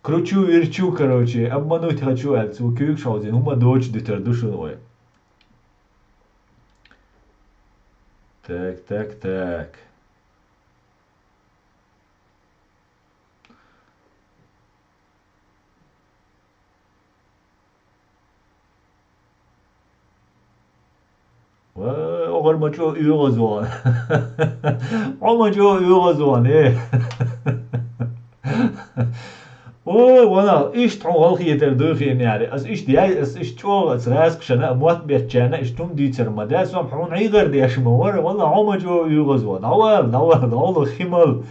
кручу, верчу, короче, обмануть хочу аьлла, цо куьйгаш хьовзийна, хӀумма доцуш дуьтур ду шуна вай. Так, так, так. Ва, огӀар ма чӀогӀа оьгӀаз ван. Хьо ма чӀогӀа оьгӀаз ван, э. Ой, валлахь, иштта хьуна гӀалхетар дуй хиъна яри. Ас иштта яй, ас иштта чӀогӀа, ас раскхашана а, мотт беттачарна а иштта хӀума дийцар ма дац, сом хьуна хьийгар деш ма вара, валлахь, хьо ма чӀогӀа оьгӀаз ван. ДӀавала, дӀавала, дӀавала, хи мала.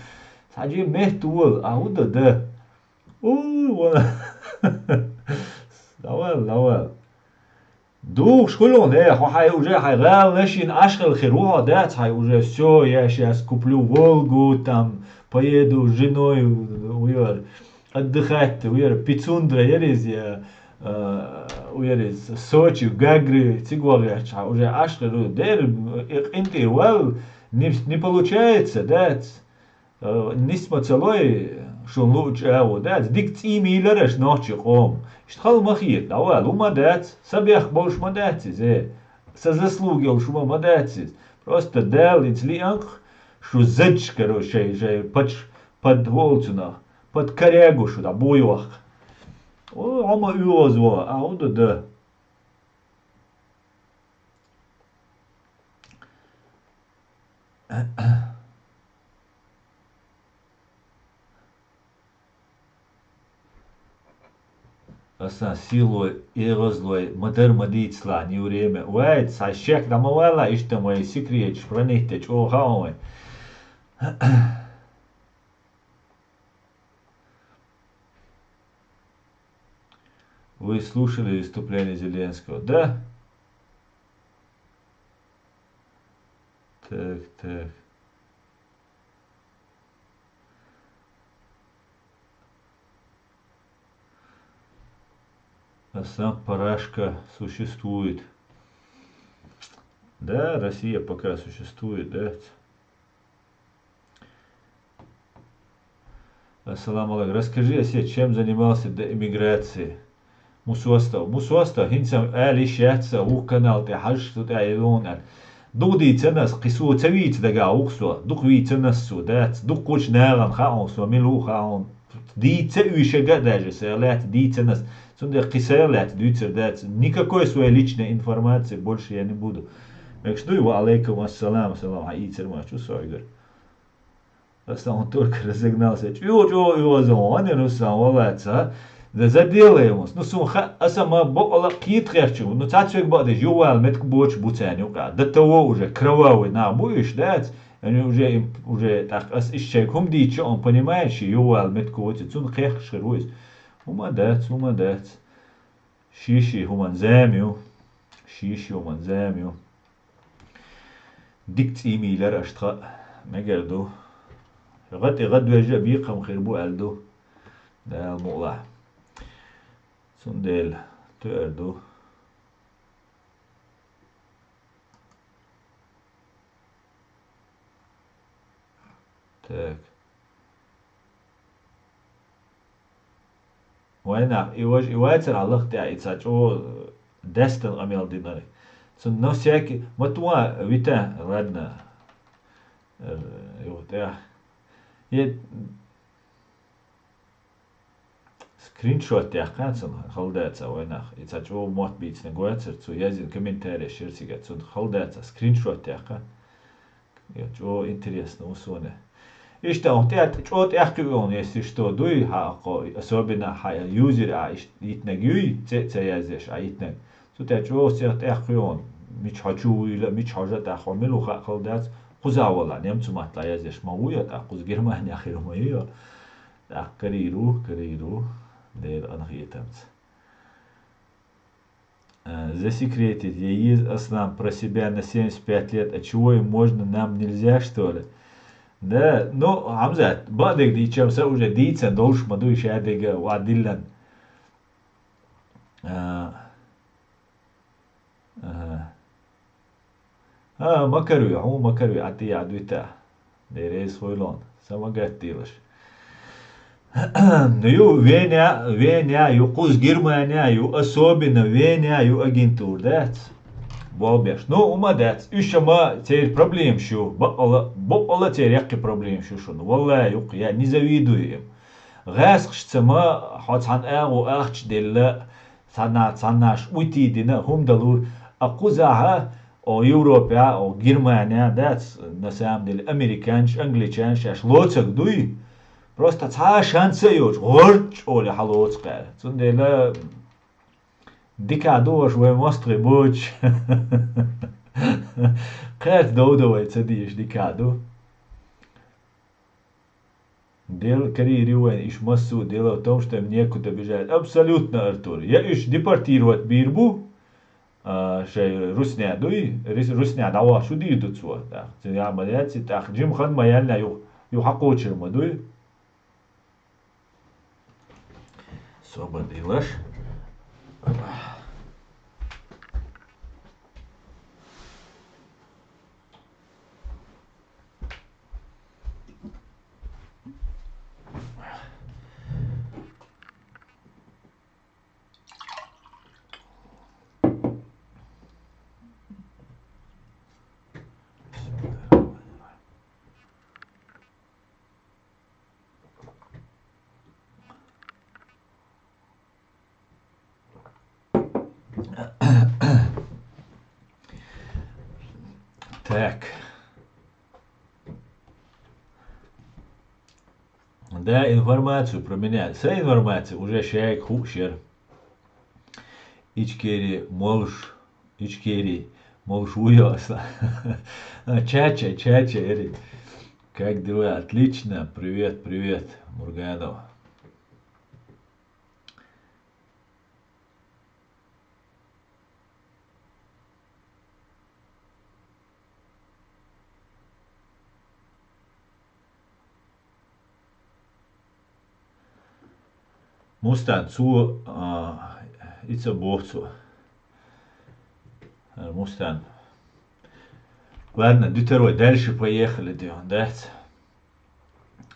Цхьа жима метта вола, а хӀун дан да? У, вала. Давай, давай. Духуш хуьлу, э, хьо хьайн уже хьайн гӀала шина Ӏаш хила хир ву хьо, дац хьайн уже, всё, я щас куплю Волгу, там, поеду с женой, уяр, отдыхать, уяр, Пицундра, яр иза, я, э, уяр иза, Сочи, Гагры, цига вагӀерча, хьан уже Ӏаш хир ву. Дера, э, къинтӀера вал, не, не получается, дац. Э, нисма ца лой, шун луучу агӀо дац, дика цӀий мийлар аша нохчи къома. Иштта хала ма хета, дӀавала, хӀума дац, са бехк болуш ма дац иза, э, са заслуги йолуш хӀума ма дац иза. Просто Дала хӀинца лиъанкх, шу задча каро шай, шай пач-, пад волу цунах, пад карего шу дӀа бу йохка. О, хьо ма оьгӀаз ван, а хӀун дан да? Асан сийлой, эгӀазлой ма-дарра ма дийцалахь, не время. Вай, цхьа шек дӀа ма вала, иштта вай секреташ хранить де чӀогӀа хаьа вайн. Вы слушали выступление Зеленского, да? Так, так. А сам Парашка существует. Да, Россия пока существует, да? Ассаламу алейкум. Расскажи, Осет, чем занимался до эмиграции? Мусостав. Мусостав, хӀинца ала йиш яц сан, вукху канал тӀе хьажа, цу тӀехь йолун аьлла. Дукха дийцина ас, кхин со ца вийца дагахь ву-кх со. Дукха вийцина ас со, дац. Дуккхачу нахана хаьа хьуна, со мила ву хаьа хьуна. Дийца уьйшага а даже, сайх лаьцна дийцина ас. Цундела кхин сайх лаьцна дуьйцур дац. Никакой своей личной информации больше я не буду. Мегаш дуй? Ва алейкум ассалам, салам, хьан ийцар ма чу со уьгар. Аса хьуна только разогнался. ЧӀогӀа, чӀогӀа оьгӀаз ван, ванер Руслан, валлаца. Да заделаем ус. Ну, суна хаьа, аса ма бакъала кхета гӀертачу. Ну, цхьацца вега бакъдеш, юхавала метка боцуш бу царна юкъа. До того уже кровавый нах бу уьш, дац? Они уже, им, уже, тӀаккха ас иштта шайга хӀума дийцича, он понимает, ши юхавала метка воцу, цунна кхехкаш хир ву иза. ХӀума дац, хӀума дац. Ши-ши хӀуман зама ю. Ши-ши хӀуман зама ю. Дика цӀий мийлар аша тхан, мегар ду. ГӀа тӀе гӀа доьжна а бекхам хир бу аьлла ду. Дала мукъалахь. Цундела тоьар ду. Так. Вайнах, и важа, и вайцара лаха тӀехь и цхьа чӀогӀа дастана къамел динарг. Цунна но всякий, ма ту ван вита, ладно. Э, юха тӀехь. Е скриншот яьккхина цунна, хала дац а вайнах. И цхьа чӀогӀа мотт бийцинарг вацара, цо яздина комментареш яра цигахь, цунна хала дац а скриншот яьккхина. Йо, чӀогӀа интересно ву суна. Иштта, хьуна тӀе-, чӀогӀа тӀехь кхуьу хьуна, если что, дуй, хьан кхо, особенно хьан юзер а иш-, йитнарг юй, цӀе а ца язъеш а йитнарг. Шу тӀе чӀогӀа сех тӀехь кхуьйгӀун, мича хьо чу вуйла, мича хьо жа тӀаккха хьо мила ву хаа хала дац, кхузахь вала, немцу маттахь язъеш ма ву йо, тӀаккха кхуза Германия хир ма ю йо. ТӀаккха карийр ву, карийр ву, Дела къинхетамца. Э, засекретить я из, Аслан, про себя на семьдесят пять лет, а чего им можно, нам нельзя, что ли? Да, ну, Хьамзат, бакъдерг дийцича, сан уже дийцина долуш ма ду и шадерг а, ва диллина. А, ага. А, ма караве, хьуна ма караве, Ӏа тӀе а дуьту. Дерриг хуьлда, сан ма гатделаш. Ну, ю, Вене, Вене ю, кхуза Германия ю, особенно Вене ю агентура, дац? Болх беш. Ну, хӀума дац, уьш ма церан проблемаш ю, баккъала, баккъала церан яккхий проблемаш ю шуна. Валлахьи, юккъе, я не завидую им. ГӀаскхашца ма хьо цхьана агӀо ахча делла, цхьанна, цхьаннаш уьйтийдина хӀума далур, а кхузахьа, о, Европехьа, о, Германия, дац, на самом деле, американцаш, англичанаш шаьш лоцург дуй. Просто цхьа а шанс а йоцуш, гӀорч олий хьалоцу кхаьра. Цундела дика ду ваша вай мостагӀий боцуш. Кхаьрца дов ду вай ца дезаш, дика ду. Дела карийр ю вайн, иш массо а дело в том, что им некуда бежать. Абсолютно, Артур. Я уьш депортировать бийр бу, а, шайн русне дуй, рус-, русне дӀавахча шу дийр ду цо? ТӀаккха цу яа ма яц, тӀаккха жима хан ма яьллина юха, юха хьакхочур ма дуй? Собар дилаш. Так. Да, информацию про меня. Са информация уже шайга хууш яра. Ичкери молуш, Ичкери молуш вуй аса. А, Чача, Чача, эри. Как дела? Отлично. Привет, привет, Мургадов. Мустан, цо, а, и ца боху цо. Э, Мустан. Ладно, дуьтар вай, дальше поехали, де, дац?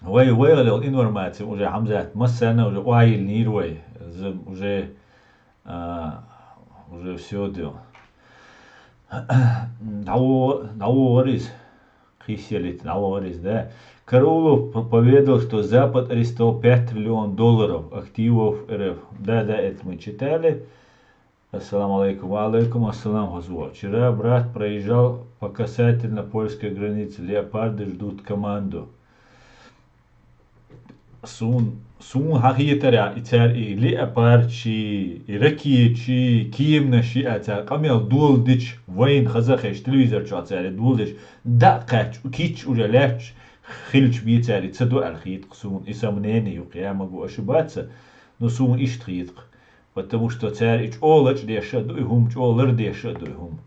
Вай, вай, гӀалел информация уже, Хьамзат, массарна уже охьайиллинийра вай. З-, уже, а, уже всё, де. ДӀаво-, дӀавогӀар иза. Кхийсъелийтина, дӀавахара иза, да. Караулов п-, поведал, что Запад арестовал пять триллион долларов активов РФ. Да, да, это мы читали. Ассаламу алейкум. Ва алейкум ассалам, Хазуа. Вчера брат проезжал по касательно польской границы. Леопарды ждут команду. Сун, суна хьан хетарехь, и цара и леопардчий, и ракетчий, кеманашчий а цара къамел доладича, вайна хаза хезча, телевизор чохь цара и доладича, дӀа а кхаьчча, кийча уже лаьтташ хилча бен цара и ца до аьлла хета-кх суна. И сан мнение ю-кх, я могу ошибаться, но суна иштта хета-кх. Потому что цара и чӀогӀа лачкъадеш а ду и хӀума, чӀогӀа лардеш а ду и хӀума.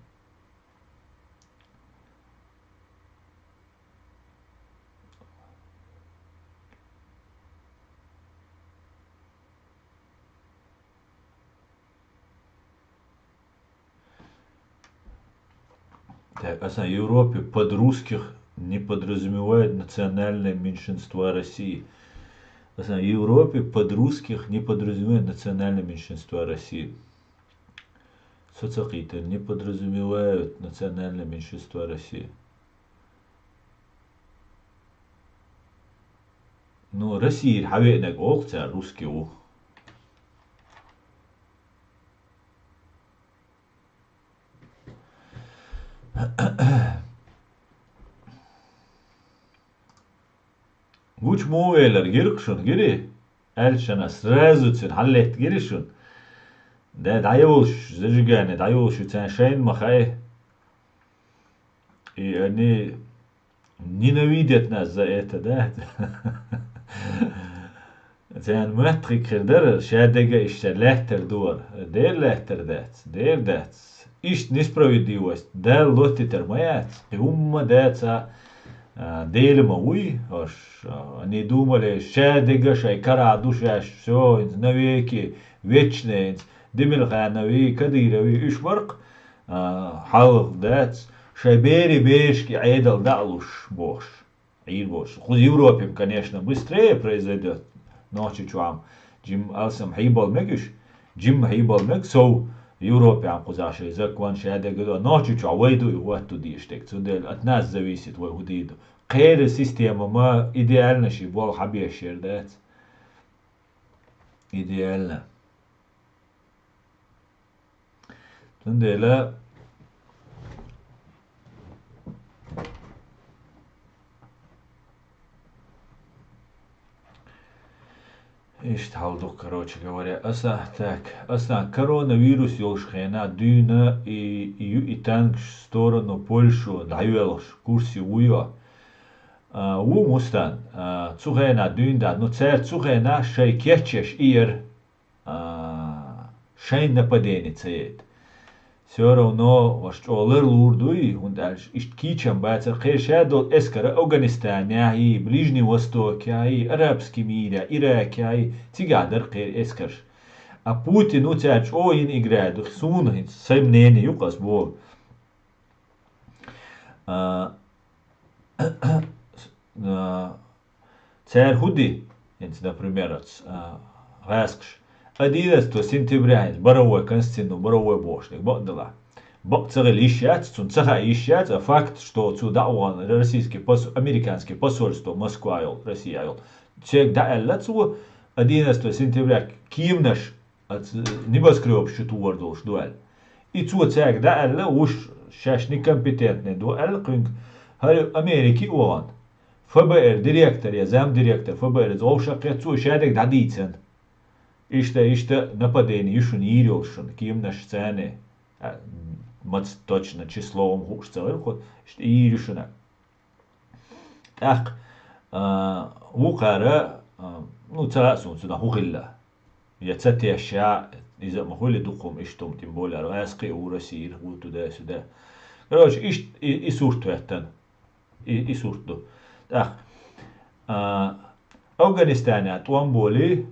Так, аса Европе под русских не подразумевают национальное меньшинство России. Аса Европе под русских не подразумевают национальное меньшинство России. Со ца кхийтина, не подразумевают национальное меньшинство России. Ну, Россия хьавеанарг олу цара, русский ву. Гучу муха велар гира-кх шуна, гирий? Аьлча шуна, сразу цуьнан хьаллетта гирий шуна? Да, дӀайолуш, зажигание, дӀайолуш ю царна шайна ма хаьа. И они ненавидят нас за это, да? Царна моттахь хир дара, шадерг а иштта лаьттар ду вара. Дера лаьттар дац, дера дац. Иштта несправедливость Дала лоттийтар ма яц. И хӀумма дац а, а, Дела ма вуй, аш, а, они думали, шадерг а шайн карахь ду шаьш, всё, хӀинца навеки, вечное, хӀинца Демирхановы, Кадыровы, уьш бара-кх, а, хьалха дац, шайн берийн берашка Ӏедал дӀа а луш, бохуш. Ӏийр боцуш. Кхуза Европе, конечно, быстрее произойдёт. Нохчийчохь-м жимма алсам хьийбала мега уьш. Жимма хьийбала мега сов Европе-м кхузахь шайн закон шадерг а ду. Нохчийчохь вай ду и хӀотто дезаш дерг. Цундела от нас зависит вай хӀун дийр ду. Кхеран система ма идеально ши болх хьабеш яр дац. Идеально. Цундела иштта хьал ду, короче говоря, аса, так, аса коронавирус йолуш хенахь дуьйна и, и ю-, и танкаш сторону Польшу дӀайоьлхуш, курсе вуй хьо. А, ву Мустан, а, цу хенахь дуьйна дац, ну, цаьрца цу хенахь шайн кечъеш и яра. А, шайн нападение ца яйта. Всё равно ваш чӀогӀа ларлур дуй, хӀунда аьлча иштта кийчам бацара кхерша долу эскар Афганистанехь и, Ближний Востокехь и, Арабский мирехь, Иракехь и, цигахь дара кхеран эскарш. А Путин ву цаьрца чӀогӀа йина игра ду, суна хӀинца сайн мнение ю-кх ас боху. А, а, Цара хӀун ди, хӀинца, например, оцу, а, гӀаскхаша? Одиннадцатого сентября хӀинца боровой конституцийно, боровой бохуш дерг бакъ делахь. Бакъ ца хила йиш яц, цунна ца хаа йиш яц, а факт, что цо дӀа а вахана российский посо-, американский посольство Москва йолу, Россия йолу, церга дӀа аьлла цо, одиннадцатого сентября кеманаш оцу небоскрёбаш чу тохар долуш ду аьлла. И цо цаьрга дӀа аьлла, уьш шаьш некомпетентный ду аьлла кхуьнга, хӀара Америке а вахана, ФБР директор я замдиректор ФБР иза вовшахкхетта, цо шадерг дӀадийцина. Иштта, иштта нападение ю шуна йийр йолуш шуна, кеманаш царна, а, маца точно число хӀума хууш ца хилла кху, иштта йийр ю шуна. ТӀаккха, а, вукхара, а, ну, ца хаьа суна цунах хӀун хилла. Я ца тешша, иза а ма хуьлу дукха хӀума иштта хӀума, тем более, гӀаскхи а ву Российра, ву туда-сюда. Короче, иштта и, и сурт хӀоьттина. И, и сурт ду. ТӀаккха, а, Афганистанехь тӀом болий,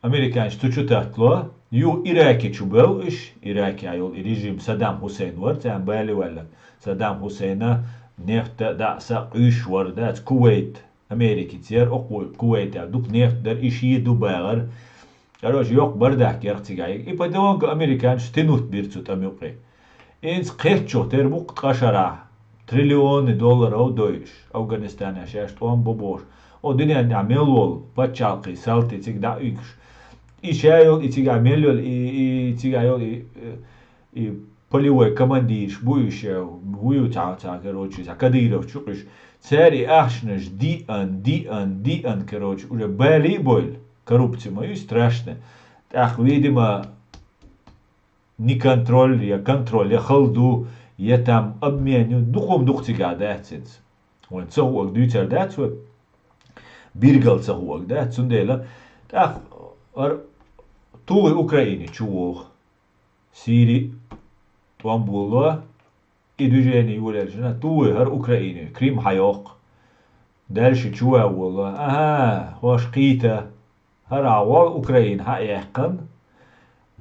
американцы цу чу таттало, юха Ираке чу белла уьш, Иракехь йолу и режим Саддам Хусейн вара, царна бали ваьлларг. Саддам Хусейна нефта а, дӀа а, са а къуьйсуш вара, дац, Кувейт, Америкица яра, окху Кувейта дукха нефта дара, и шен ду бахара. Короче, йоккха бардак яра цигахь. И подонка американцы стинут бира цу тӀам юкъе. Инца кхеччух тера бу-кх ткъа шарахь, триллионы долларов дойуш, Афганистанехь шаьш тӀом бо бохуш. О, дуьнен тӀехь мел волу пачхьалкхий салти цига дӀа а уьгуш. И ша йолу, и цигахь мел йолу, и, и цигахь йолу, и, и полевой командираш бу уьш, э, вуй цхьа, цхьа, короче, цхьа Кадыровчу юкъуш. Цара и ахчанаш диъан, диъан, диъан, короче, уже балий а бойла. Коррупция ма ю страшная. ТӀаккха, видимо, неконтроль я контроль, я хала ду, я там обмен ю, дукха хӀума ду-кх цигахь дац хӀинца. Вайн ца хуург дуьйцур дац вай, биргал ца хуург дац, цундела тӀаккха хӀара тухий Украине чу вогӀу. Сири тӀом болало, и движение йолаелча, тухий хӀара Украине, Крым хьайоккху. Дальше чу ван волало. Ага, хӀорш кхийта. ХӀара а волу Украина хьа а яьккхина.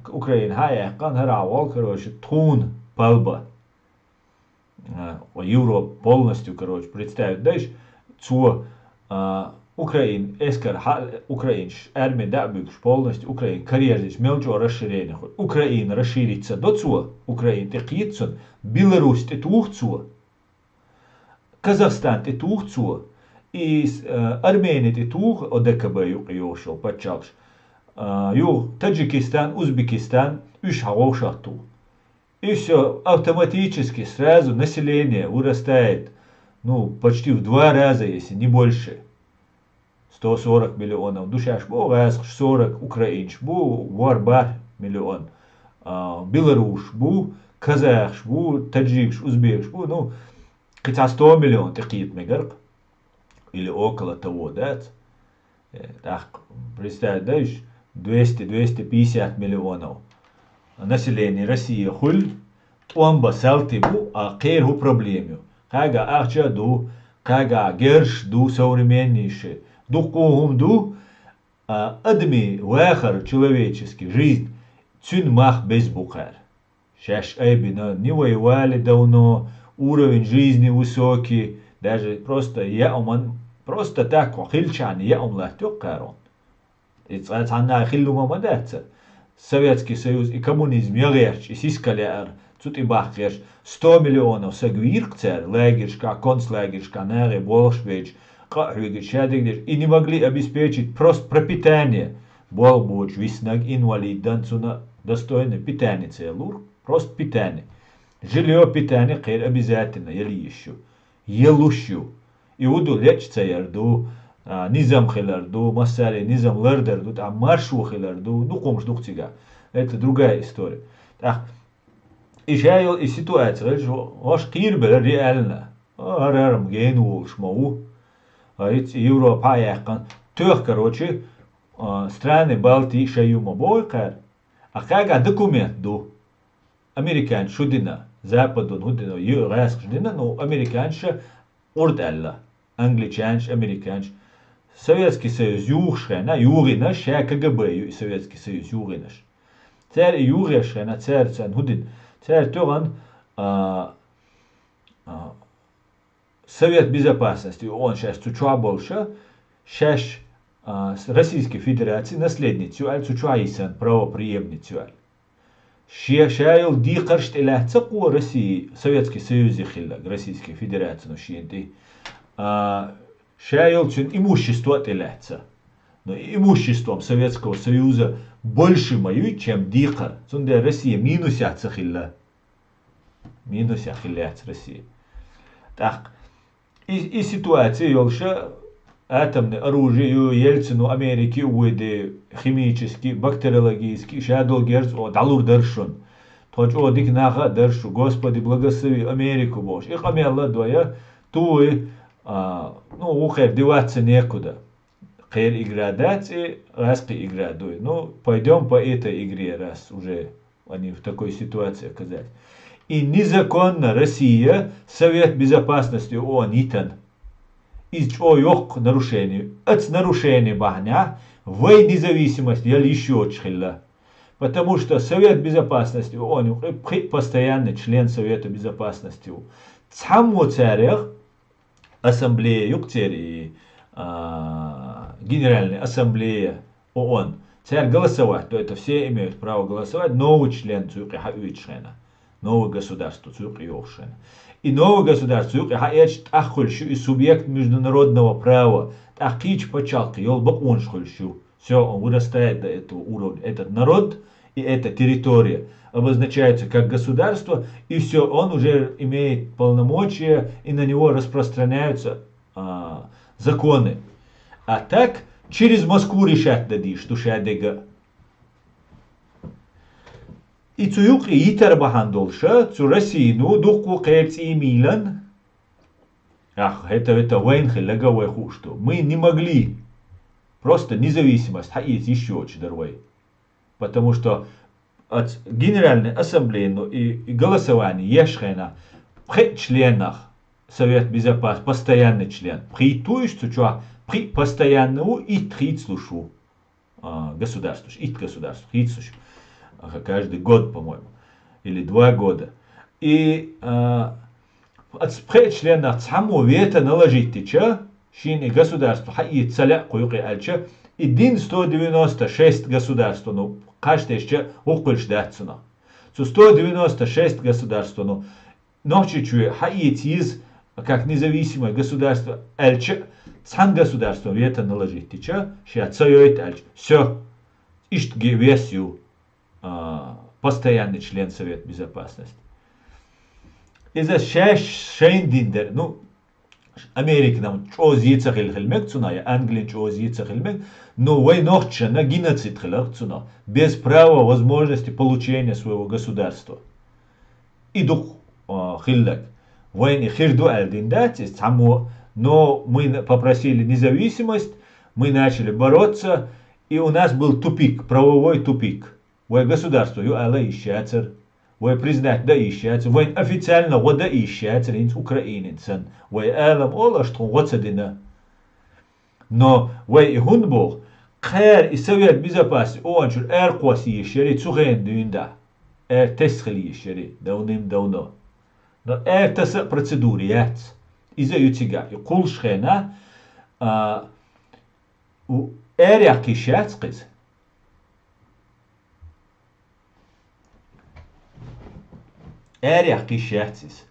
Украина хьа а яьккхина, хӀара а волу, короче, тхуна палба. А, Европа полностью, короче, представить дайш, цо, а, Украин эскар хьа-, украинаш арми дӀа а буьгуш, полностью Украина карьерзича мел чӀогӀа расширение хуьлу. Украина расшириться до цо, Украина тӀе кхета цунна, Беларусь тӀе туху цо, Казахстан тӀе туху цо, и с-, а, Армени тӀе туху, ОДКБ юкъе йогӀуш йолу пачхьалкхаш. А, юха Таджикистан, Узбекистан, уьш хьан вовшахтуху. И всё, автоматически сразу население вырастает, ну, почти в два раза, если не больше. Сто сорок миллионов ду шаьш бу, гӀаскхаш сорок, украинцаш бу, ворхӀ-бархӀ миллион. а, белорусаш бу, казахаш бу, таджикаш, узбекаш бу, ну, кхы цхьа сто миллион тӀекхета мегар-кх, или около того, дац. Э, тӀаккха, представь, даьш, двести, двести пятьдесят миллионов население России хуьлу, тӀом бан салтий бу, а кхеран хӀун проблема ю? Кхаьга ахча а ду, кхаьга герзаш а ду, современнейшие, дуккха хӀума ду, а, адамий вахар, человеческий жизнь, цуьнан мах беза бу кхара. Шаьш айбина, ни вай вали давно, уровень жизни высокий, даже просто яа хӀуман, просто так хьо хилчахьана яа хӀума латтайо-кх кхарна. И цкъа цхьанна хилла хӀума ма дац. Советский Союз и коммунизм яхъяьрча, и сиска лаьар, цу тӀе бахкъерш, сто миллионов саг вийра-кх цара, лагерьшка, концлагерьшка, нахе болх беш, къа а хьоьгуьйтуш, шадерг деш, и не могли обеспечить просто пропитание. Болх боцуш виснарг, инвалид дан, цунна достойное питание ца ялур, просто питание. Жильё, питание кхеран обязательно яла йиш ю. Ялуш ю. И хӀун ду, лечкъа ца яр ду, а, низам хилар ду, массаьрга низам лардар ду, тӀаккха маршо хилар ду, дукха хӀумаш ду-кх цигахь. Это другая история. ТӀаккха и ша йолу и ситуация хилча, хӀорш кхийрабелира реально. А, хӀара-хӀара-м гена волуш ма ву. А, ицца Европа а яьккхина. Тоьхна, короче, а, страны Балтии шайн ю ма боху кхара. А кхаьга документ ду. Американча шу дина, Западун хӀун дина, ю-, гӀаскхаша дина, ну, американча ша къурд аьлла. Англичанаш, американаш. Советский Союз юхуш хенахь, юхийна, ша КГБ ю и Советский Союз юхийнарш. Цара и юхуш хенахь, цара царна хӀун дина? Цара тоьхна, а, а, Совет Безопасности, ООН шаьш цу чохь болуша, шаьш, а, с-, Российский Федерации наследница ю аьлла, цу чохь йисна правопреемница ю аьлла. Шен ша йолу декхарш тӀелаьцна кхо России, Советский Союзе хилларг, Российский Федерацину шена тӀе. А, ша йолу цуьнан имущество а тӀелаьцна. Но и имуществом Советского Союза больше ма ю, чем декхар. Цундела Россия минусехь ца хилла. Минусехь хилла яц Россия. ТӀаккха и, и ситуация йолуша, атомный оружие ю, Ельцину Америке а вуьйде, химический, бактериологический, ша долу герз а дӀалур дара шуна. Тхо чӀогӀа дика нах а дара шу, Господи, благослови Америку бохуш. И къамел а дой, туй, а, ну, вукхеран деваться некуда. Кхеран игра дац и гӀаскхийн игра дуй. Ну, пойдём по этой игре, раз уже они в такой ситуации оказались. И незаконно Россия Совет Безопасности ООН йитина. Иза чӀогӀа йоккха нарушение. Оцу нарушение бахьанехь вай независимость яла йиш йоцуш хилла. Потому что Совет Безопасности ООН ю, пхи-, пхиъ постоянный член Совета Безопасности ву. Цхьаммо царех ассамблея ю-кх церан и, а, Генеральная Ассамблея ООН. Цара голосовать, то это все имеют право голосовать, новый член цу юкъе хьаоьцуш хенахь. Новое государство цу юкъе йохуш хенахь. И новое государство цу юкъе хьаэцча, тӀаккха хуьлуш ю и субъект международного права, тӀаккха кхечу пачхьалкхе йолу бакъонаш хуьлуш ю. Всё, он вырастает до этого уровня. Этот народ и эта территория обозначаются как государство, и всё, он уже имеет полномочия, и на него распространяются, а, законы. А так, через Москву решать дан дийш ду шадерг а. И цу юкъе йитар бахьана долуша, цу Российно дуккха кхеран цӀий мийлан, ах, это, это вайна хилларг а вай хууш ду. Мы не могли. Просто независимость хьаэца йиш йоцуш дара вай. Потому что оцу Генеральной Ассамблеяно и, и голосование еш хенахь, пхеа членах Совет Безопасности, постоянный член, пхийтта ву уьш цу чохь, пхиъ постоянный ву, итт хийцалуш ву, а, государстваш, итт государство хийцалуш. Аха, каждый год, по-моему, или два года. И, а, Оцу пхеа членах цхьаммо вето наложить дича, шена и государство хьаэца ца лаьа кху юкъе аьлча, и дина сто девяносто шесть государство, ну, кхаж тесча, вукхуьлуш дац цунах. Цу сто девяносто шесть государство, ну, Нохчийчоь хьаэца еза как независимое государство аьлча, цхьана государствон вето наложить дича, ша ца йойта аьлча, всё, иштта ге-, вес ю. А, постоянный член Совет Безопасности. Иза шаьш шайна дина дара. Ну, Америкина чӀоагӀа зе ца хилла хила мега цунах, я Англина чӀоагӀа зе ца хила мега, но вай нохчашна геноцид хиларх цунах, без права возможности получения своего государства. И дукха, а, хилларг. Вайна и хир ду аьлла дина дац иза цхьаммо, но мы н-, попросили независимость, мы начали бороться, и у нас был тупик, правовой тупик. Вай государство ю ала йиш яцар, вай признать да йиш яцар, вайна официально гӀо да йиш яцар, хӀинца Украинин санна. Вай алам олаш тхуна гӀо ца дина. Но вай и хӀунда боху, кхара и Совет Безопасности ООН чуьра аьркхосса йиш яри цу хенан дуьйна да, аьр тесса хила йиш яри, давным-давно. Но аьр таса а процедура яц. Иза ю цигахь, и кхуллуш хенахь, а, у-, аьряккха йиш яц кхиза. Аьряккха йиш яц иза.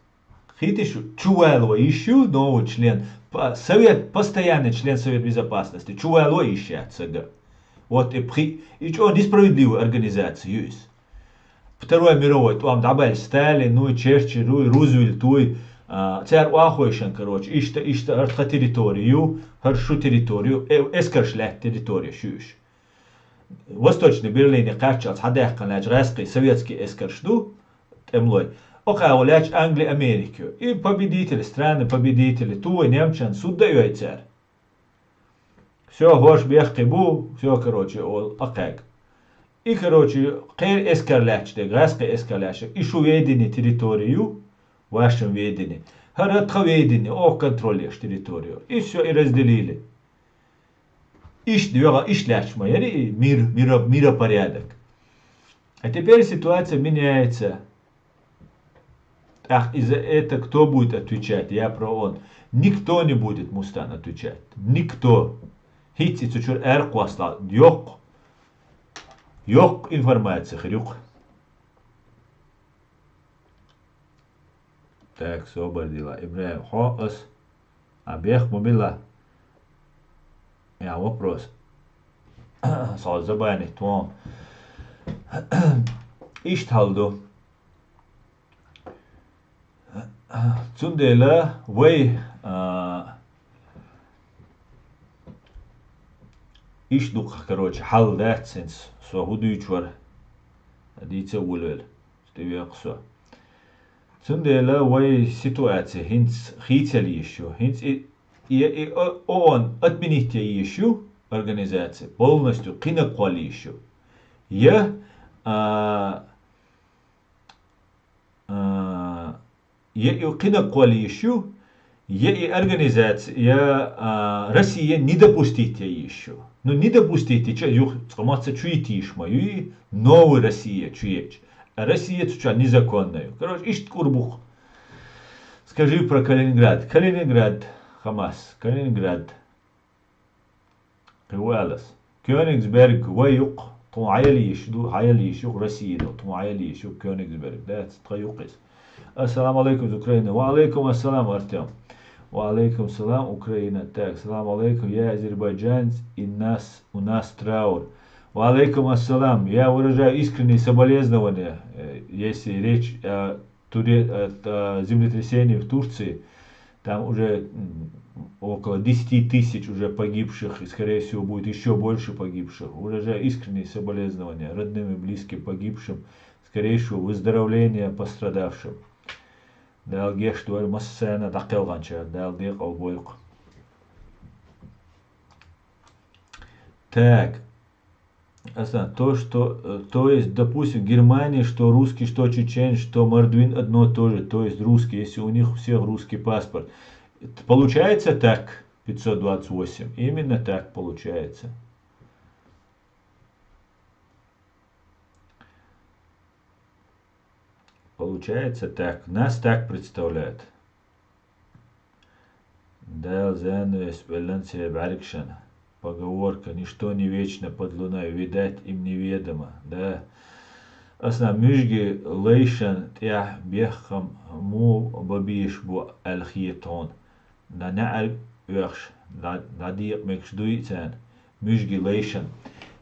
Хийтиш чувало йиш ю новый член, па-, совет, постоянный член Совет Безопасности, чувало йиш яц сага. Вот и пхи-, и чӀо несправедливая организация ю иза. Второй мировой тӀом дӀабаьлча Сталин, ну, Черчилль, ну, Рузвельт, ну, а, цара охьахойшан, короче, иштта, иштта, хӀара тха территори ю, хӀара шу территори ю, э, эскарш лаьтта территори ю уьш. Восточный Берлине кхаччалц хьадаьккхина лаьтташ гӀаьскхий советский эскарш ду, тӀемалой. ОкхагӀа лаьтташ Англи, Америка ю. И победители, страны победители, ту вай немцашна суд а йой цара. Всё, хӀорш бехке бу, всё, короче, олу а кхаьг. И, короче, кхеран эскар лаьтташ дерг, гӀаьскхий эскар лаьтташ дерг, и шу ведени территори ю, вашем ведени. ХӀара тха ведени, оха контроль еш территори ю. И всё, и разделили. Иштта доьгӀа, иштта лаьтташ ма яри и мир, миро-, миропорядок. А теперь ситуация меняется. ТӀаккха иза это кто будет отвечать? Я про он. Никто не будет, Мустан, отвечать. Никто. ХӀинца и цу чуьра аьркхоссал йоккха, йоккха информация хир ю-кх. Так, собар дила. ИбрахӀим, хьо ас, а бех ма била. Я вопрос. Со забанить вон. Иштта хьал ду. Цундела вай, а, иштта дукха, короче, хьал дац хӀинца, со хӀун дуьйцур, дийца а волавелла, тӀевеккха со. Цундела вай ситуация хӀинца хийцал йиш ю, хӀинца и, и, и о-, ООН отменить ян йиш ю, организация, полностью кхинаг кхолла йиш ю. Я, а, а, я и кхинаг кхолла йиш ю, я и организация, я, а, Россия не допустить ян йиш ю. Ну, не допустить ян йича, юха цкъа мацца чу йита йиш ма ю, новый Россия чу йича. А Россия цу чохь незаконная ю. Короче, иштта кӀур бу-кх. Скажи про Калининград. Калининград, Хамас, Калининград. Кхин ву алас. Кёнигсберг вай ю-кх, тхуна хьаяла йиш ду, хьаяла йиш ю-кх, Россия ду, тхуна хьаяла йиш ю-кх Кёнигсберг. Дац, тхан ю-кх иза. Ассаламу алейкум из Украины. Ва алейкум ассалам, Артём. Ва алейкум салам, Украина. Так, салам алейкум, я азербайджанец, и нас, у нас траур. Ва алейкум ассалам, я выражаю искренние соболезнования, э, если речь о туре-, э, э, землетрясении в Турции. Там уже, м, около десяти тысяч уже погибших, и, скорее всего, будет ещё больше погибших. Выражаю искренние соболезнования родным и близким погибшим, скорейшего выздоровления пострадавшим. Дала гечдойла массарна дӀакхелханчарна, Дала декъал бойла-кх. Так. Аса, то, что, э, то есть, допустим, в Германии, что русский, что чеченец, что мордвин одно то же, то есть русский, если у них у всех русский паспорт. Это получается так, пятьсот двадцать восемь? Именно так получается. Получается так. Нас так представляют. Дала занавес веллан церан бӀаьргашна. Поговорка: «Ничто не вечно под луной», видать, им неведомо, да? Аса, муьжги лайшан тӀехь беххам муха бан безаш бу аьлла хета хьуна. Дан неӀарг оьхуш, дан, дан декъа мегаш дуй царна, муьжги лайшан.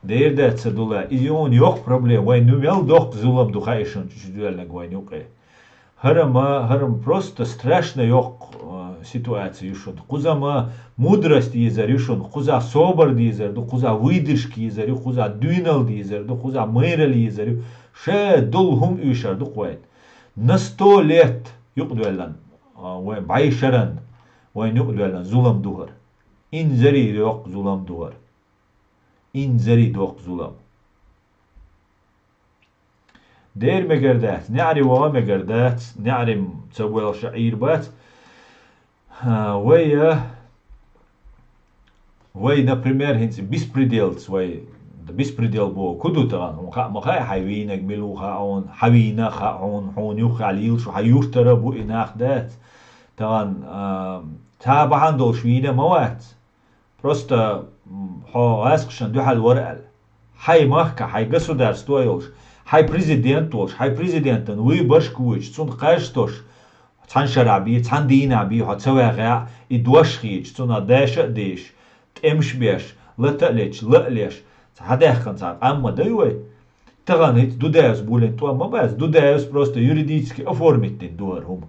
Дера дац ца дула, иза юхана йоккха проблема, вайн ну мел доккха зулам ду хаьа шуна чу дуьллинарг вайн юкъе. ХӀара ма, хӀара ма просто страшно йоккха, а, ситуаци ю шуна. Кхуза-м мудрость езар ю шуна, кхуза собар дезар ду, кхуза выдержка езар ю, кхуза дуьйнал дезар ду, кхуза майрал езар ю. Ше долу хӀума уьйшар ду кхойна. На сто лет юкъадоьллан, а, вайн бӀешаран, вайн юкъадоьллан зулам ду хӀара. Инзаре доккха зулам ду хӀара. Инзаре доккха зулам. Дера мегар дац, неӀаре ваха мегар дац, неӀаре ца воьлхуш Ӏийр бац. ХӀа, вай, а, вай, например, хӀинца беспределца вай, беспредел боху, ку ду тахана, хьуна хаа ма хаьа, хьайн вийнарг мила ву хаьа хьуна, хьан вийна хаьа хьуна, хьуна юххехь лелаш ву, хьан юьртара бу и нах дац. Тахана, а, цхьа бахьана долуш вийна ма вац. Просто, м, хьо гӀаскхашна дуьхьал вара аьлла. Хьайн махка, хьайн государство а йолуш, хьайн президент волуш, хьайн президентан вуй башка вуьйчу, цунна кхаж а тосуш, цхьана шарахь бий, цхьана дийнахь бий, хьо ца ваьхьа, и дош хеташ, цунах даша а дешаш, тӀемаш а беш, лата а леташ, ла а леш, цхьа даьккхина цхьа къам ма дай вай. Тахана хӀинца Дудаевс булина тӀом ма бац, Дудаевс просто юридически оформить дина ду хӀара хӀума.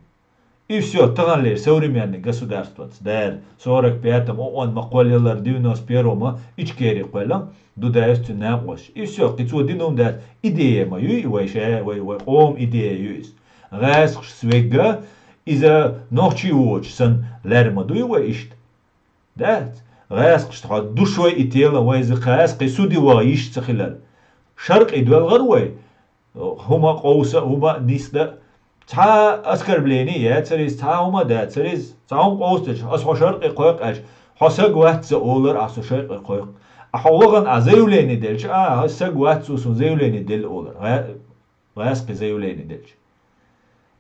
И всё, таханлера современный государствоца, дера, сорок пятом оон ма кхоллаеллара, девяносто первом а Ичкери кхоьллина, Дудаевс цуьнан накъосташ. И всё, кхин цо дина хӀума дац, идея ма юй, вай ша, вай, вай къоман идея ю иза. ГӀаскхашца вегга, иза нохчий воцуш санна, лаьрма дуй вай иштта? Дац. ГӀаскхашца хьо душой и тело вайза кхаьс, кхин суди ваха йиш ца хилар. Шаркъи доьлхар вай, хӀума къовса а, хӀума а нисда а. Цхьа оскорбление яцара иза, цхьа хӀума а дацара иза, цхьа хӀума къовсадеш, аса хьо шаркъи кхойкху аьлча, хьо саг вац ца олар, ахьа со шаркъи кхойкху. А хьо вахана а заявление делча, а, аса саг вац, цо суна заявление делла олар. ГӀа-, гӀаьскхи заявление делча.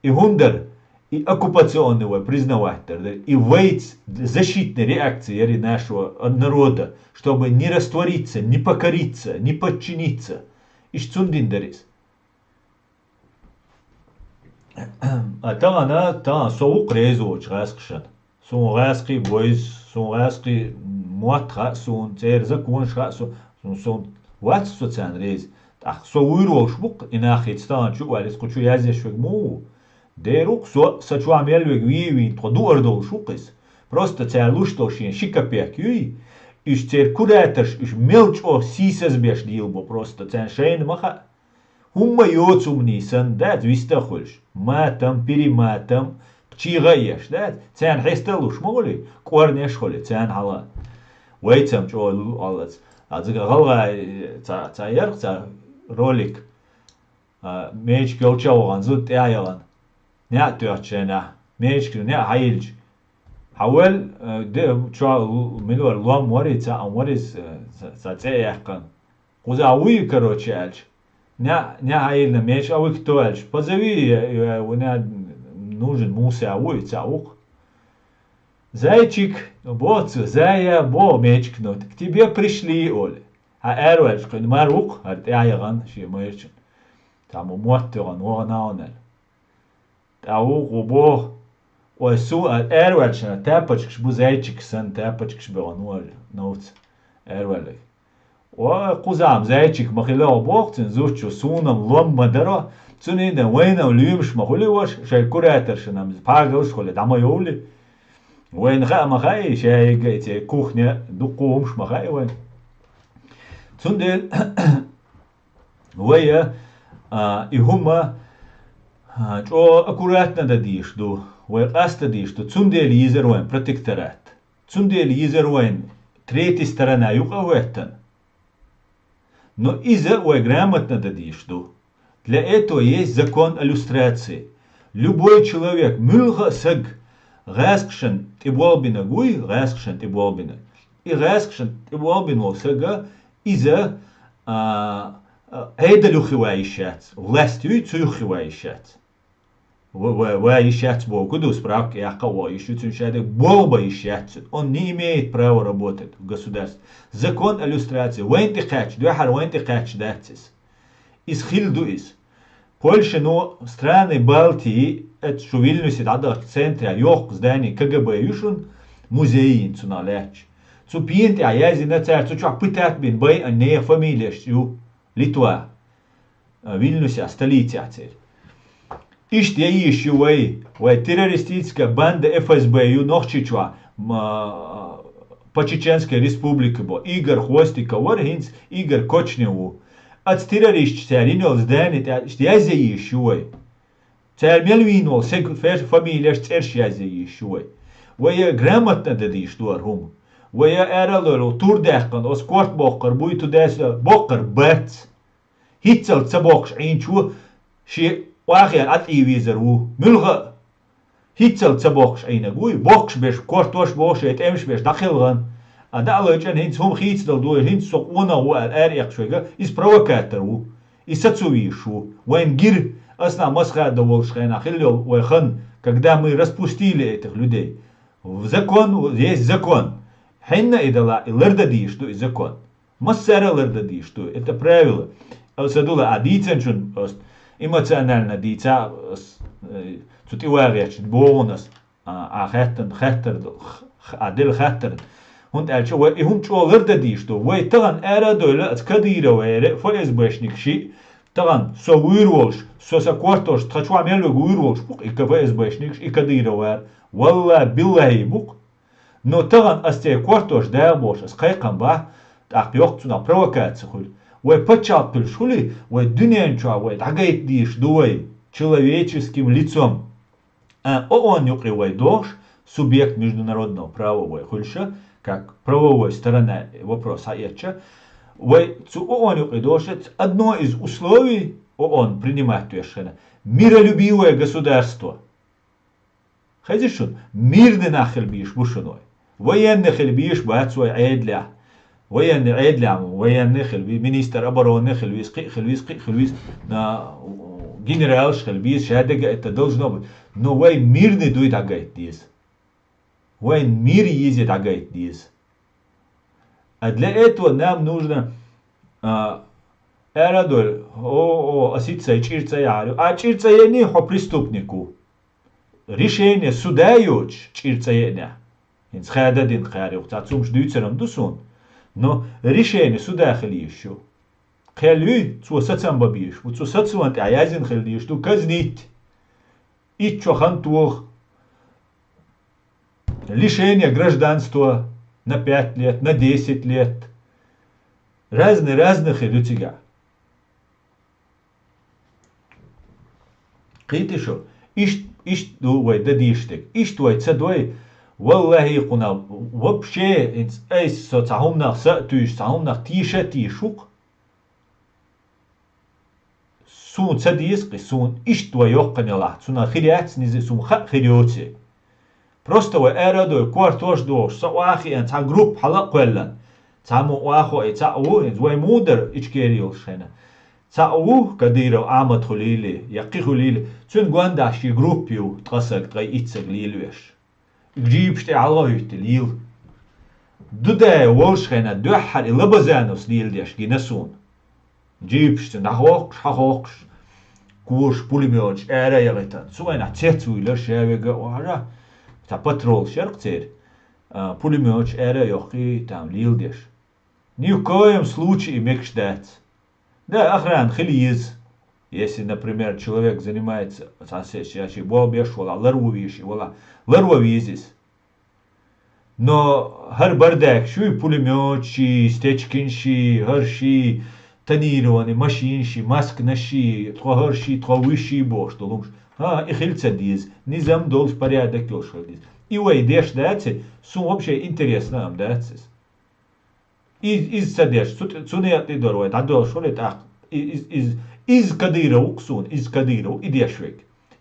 И хӀун дара? И оккупационный вай признавать дара дара. И вайца защитная реакция яра и нашего народа, чтобы не раствориться, не покориться, не подчиниться. Иштта цунна дина дара иза. А тахана, тахана со ву-кх реза воцу гӀаьскхашна. Суна гӀаьскхий бойза, суна гӀаьскхий мотт хаьа суна, церан законаш хаьа суна, суна, суна вац со царна реза. ТӀаккха со вуьйр волуш ву-кх, и нах хӀинца тахана чу а ваьлла, иза кху чу язъеш верг муха ву? Дера ву-кх, со, сан чохь мел верг вийна, вийна, тхо дуар долуш ву-кх иза. Просто цара луш долу шен ши капек юй, уьш церан кураторш, уьш мел чӀогӀа сийсаз беш дийла бу просто, царна шайна ма хаьа. ХӀумма йоцу хӀуманийн санна дац вист а хуьлуш, матам, перематам, чийгӀа а еш дац, царна хьеста а луш ма хуьлий, кӀорнеш а хуьлий, царна хьала. Вайца-м чӀогӀа лу-, аллац. А цига гӀалгӀай ца, ца ярх, ца ролик, а, мечик йолча а вахана, зуда тӀе а яхана. НеӀ тоьхча шайна, мечик неӀ хьайилча. Хьан вел, э, де, чо, мила вара, лом вара и, цхьаъ вара иза, э, ца, ца цӀе а яьккхина. Кхузахь вуй, короче, аьлча. НеӀ, неӀ хьайиллина, меча а вуьгу то аьлча. Позови, э, э, у неӀ нужен Муса вуй, цхьаъ ву-кх. Зайчик, боху цо, зая, боху мечик, ну, к тебе пришли, олий. Хьан араваьлча кхуьнан мар ву-кх, хӀара тӀе а яхана, шен майрачун. Цхьа мо мотт тӀе вахана, вахана аьлла. ТӀаккха вукхо боху: «Ой, суна араваьллачу тапочкаш бу, зайчик санна тапочкаш беван вара новца араваьлларг». «Ой, кхузахь-м зайчик ма хила, боху цуьнан зудчо, суна-м лом ма даро, цуьнан а вайна-м лоьмаш ма хуьлий ваша, шайн кураторшна-м пхьагалш а хуьлий, дӀа ма йовлий. Вайна хаа ма хаьий, шайга а и церан кухне дуккха хӀумаш ма хаьий вайна». Цундела Вай, а, и хӀума, а, чӀогӀа аккуратно дан дийш ду, вай къаста дийш ду, цундела йийзар вайн протекторат. Цундела йийзар вайн третья сторона юкъа а хӀоьттина. Но иза вай грамотно дан дийш ду. Для этого есть закон о люстрации. Любой человек, муьлхха а саг, гӀаьскхашна тӀеболбинарг вуй, гӀаьскхашна тӀеболбинарг. И гӀаьскхашна тӀеболбина волу сага, иза, а, а, Ӏедал юххе ван йиш яц, власть юй, цу юххе ван йиш яц. Ва-, ва-, ван йиш яц боху ду, справка яккха а ван йиш ю, цуьнан шадерг болх бан йиш яц. Он не имеет права работать в государстве. Закон о люстрации. Вайн тӀе кхаьчча, дуьххьара вайн тӀе кхаьчча дац иза. Иза хилла ду иза. Польшано страны Балтии, это шу Вильнюсе дӀадахча центре йоккха здани КГБ ю шуна, музей йина цунах лаьтташ. Цу пена тӀехь яздина цара, цу чохь пытать бина байъина нехан фамилеш ю, Литва, а, Вильнюсехь, столицехь церан. Иштта я йиш ю вай, вай террористическая банда Ф С Б ю Нохчийчохь, ма, по Чеченской Республике бо. Игорь Хвостиков вара хӀинца, Игорь Кочнев ву. Аца террористаш цара йина йолу здани тӀехь иштта язъян йиш ю вай. Цара мел вийна волу саг фер-, фамилеш, цӀерш язъян йиш ю вай. Вай я грамотно дан дийш ду хӀара хӀума. Вай я ара а лойла, тур даьккхина, оцу корта боккхар буй, ту дас боккхар бац. ХӀинццалц ца боккхуш Ӏийначо шен охьахиъна Ӏа тӀе везар ву. Муьлха а хӀинццалц ца боккхуш Ӏийнарг вуй, боккхуш берш, кортош бохуш, шайн тӀемаш берш дӀакхелхина. А дӀа а лайчӀана хӀинца хӀума хийцадала дуй, хӀинца со къонах ву аьлла, ара эккхаш верг, иза провокатор ву. И сацо везаш ву. Вайна гира, ас нах масхада волуш хенахь хилла йолу вай хан, когда мы распустили этих людей. Закон, есть закон. Хьенна и дала, и лардан дийш ду и закон. Массара а лардан дийш ду. Это правило. Аса дула а дийцанчун, ас эмоционально дийца, ас, э, цу тӀе вагӀечун бохун ас. А, а хаьттан, хаттар ду, х-, х-, а делла хаттар. ХӀунда аьлча вай и хӀума чӀогӀа лардан дийш ду. Вай тахана ара а дойла, аца Кадыров вара, Ф С Б-шник шиъ, тахана со вуьйр волуш, со сан кортош, тхан чохь мел вега вуьйр волуш бу-кх и Ф С Б-шникаш, и Кадыров вара. Валла, биллахи бу-кх. Но тахана ас церан кортош дагӀа бохуш, ас кхайкхам бахь, тӀаккха йоккха цунах провокаци хуьлу. Вай пачхьалкх хуьлуш хуьлий, вай дуьнен чохь вай дӀагайта дийш ду вай, человеческим лицом. А, О О Н юкъе вай дохуш, субъект международного права вай хуьлуша, как правовой сторона вопрос хьаэцча, вай цу О О Н юкъе дохуш, одно из условий О О Н принимать веш хена, миролюбивое государство. Хезий шуна, мирный нах хила бийш бу шуна вай. Военный хила бийш бац вай Ӏедалехь. Военный Ӏедалехь ма, военный хила веза, министр обороны хила веза, кхин а хила веза, кхин а хила веза, на, генералаш хила беза, ша дега это должно быть. Но вай мирный дуй дӀагайта деза. Вайн мир йизе дӀагайта деза. А для этого нам нужно, а, ара а дойла, о, о, ас хӀинца сайн чӀир цӀа яхьар ю. А чӀир цӀа еаний, хьо преступник ву. Решение суда йоцуш чӀир цӀа еанехь. ХӀинца хада дина кхаьрюх, цхьа цумаш дуьйцуран ду суна. Но решение суда хила йиш ю. Кхел юй, цо сацам бан безаш ву. Цу сацаман тӀехь яздина хила дийш ду казнить. Итт шо хан тоха. Лишение гражданства на пять лет, на десять лет. Разный, разный хир ю цигахь. Кхийтий шу, ишт-, ишт ду вай дан дийш дерг. Ишт вай ца дой, валлахӀи, кхунах вообще, хӀинца айса со цхьа хӀуманах са а туьйсуш, цхьа хӀуманах тийша а тийша ву-кх. Суна ца деза-кх и, суна иштта вай йоккханелахь, цунах хир яц низа, суна хаа хир йоций. Просто вай ара а дой, кортош а дохуш, со охьа а хиъна, цхьа группа хьала а кхоьллина. Цхьаммо охьахиъна, цхьаъ ву, хӀинца вай муха дара Ичкери йолуш хенахь. Цхьаъ ву, Кадыров Ахьмад хуьлийла, я кхин хуьлийла, цуьнан гондахь шен группа ю, ткъа саг, ткъе итт саг лелавеш. Джипаш тӀе хьалха а хӀуьттина, лела. Дудаев волуш хенахь дуьххьара и Лобазановс леладеш гина суна. Джипашца дӀахохкуш, хьахохкуш, кошаш, пулемёташ ара а яхийтина. Цу хенахь цец вуьйлира ша вега а охьажа, цхьа патрулаш яра-кх церан, а, пулемёташ ара а йоккхий, там леладеш. Ни в коем случае мегаш дац. Да, охрана хила еза. Если, например, человек занимается, цхьа се-, ша шен болх беш валахь, ларво везаш и валахь, ларво веза иза. Но хӀара бардак шуй, пулемёташ, стечкинаш, хӀорш, тонированный машинаш, масканаш, тхо хӀорш, тхо вуьш бохуш долу хӀумаш. ХӀан, и хила ца деза. Низам долуш, порядок йолуш хила деза. И вай деш дац, суна вообще интересно а дац иза. Из-, иза ца деш, цу тӀе-, цу некъа тӀе дора вай дӀадолуш хуьлий тӀаккха? И-, из-, из-, иза Кадыров ву-кх суна, иза Кадыров, и деш верг.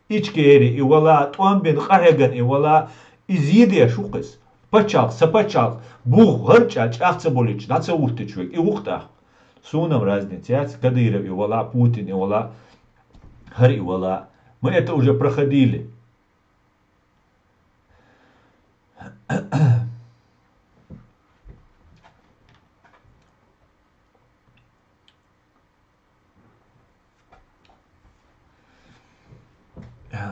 Ичкери и вала, тӀом бина къахьегна и вала, иза и деш ву-кх иза. Пачхьалкх, сан пачхьалкх, бух хӀара чӀа-, чӀагӀ ца болуьйтуш, дӀа ца вуьттуьйтуш верг, и ву-кх тӀаккха. Суна-м разница яц, Кадыров и вала, Путин и вала, хӀара и вала. Мы это уже проходили.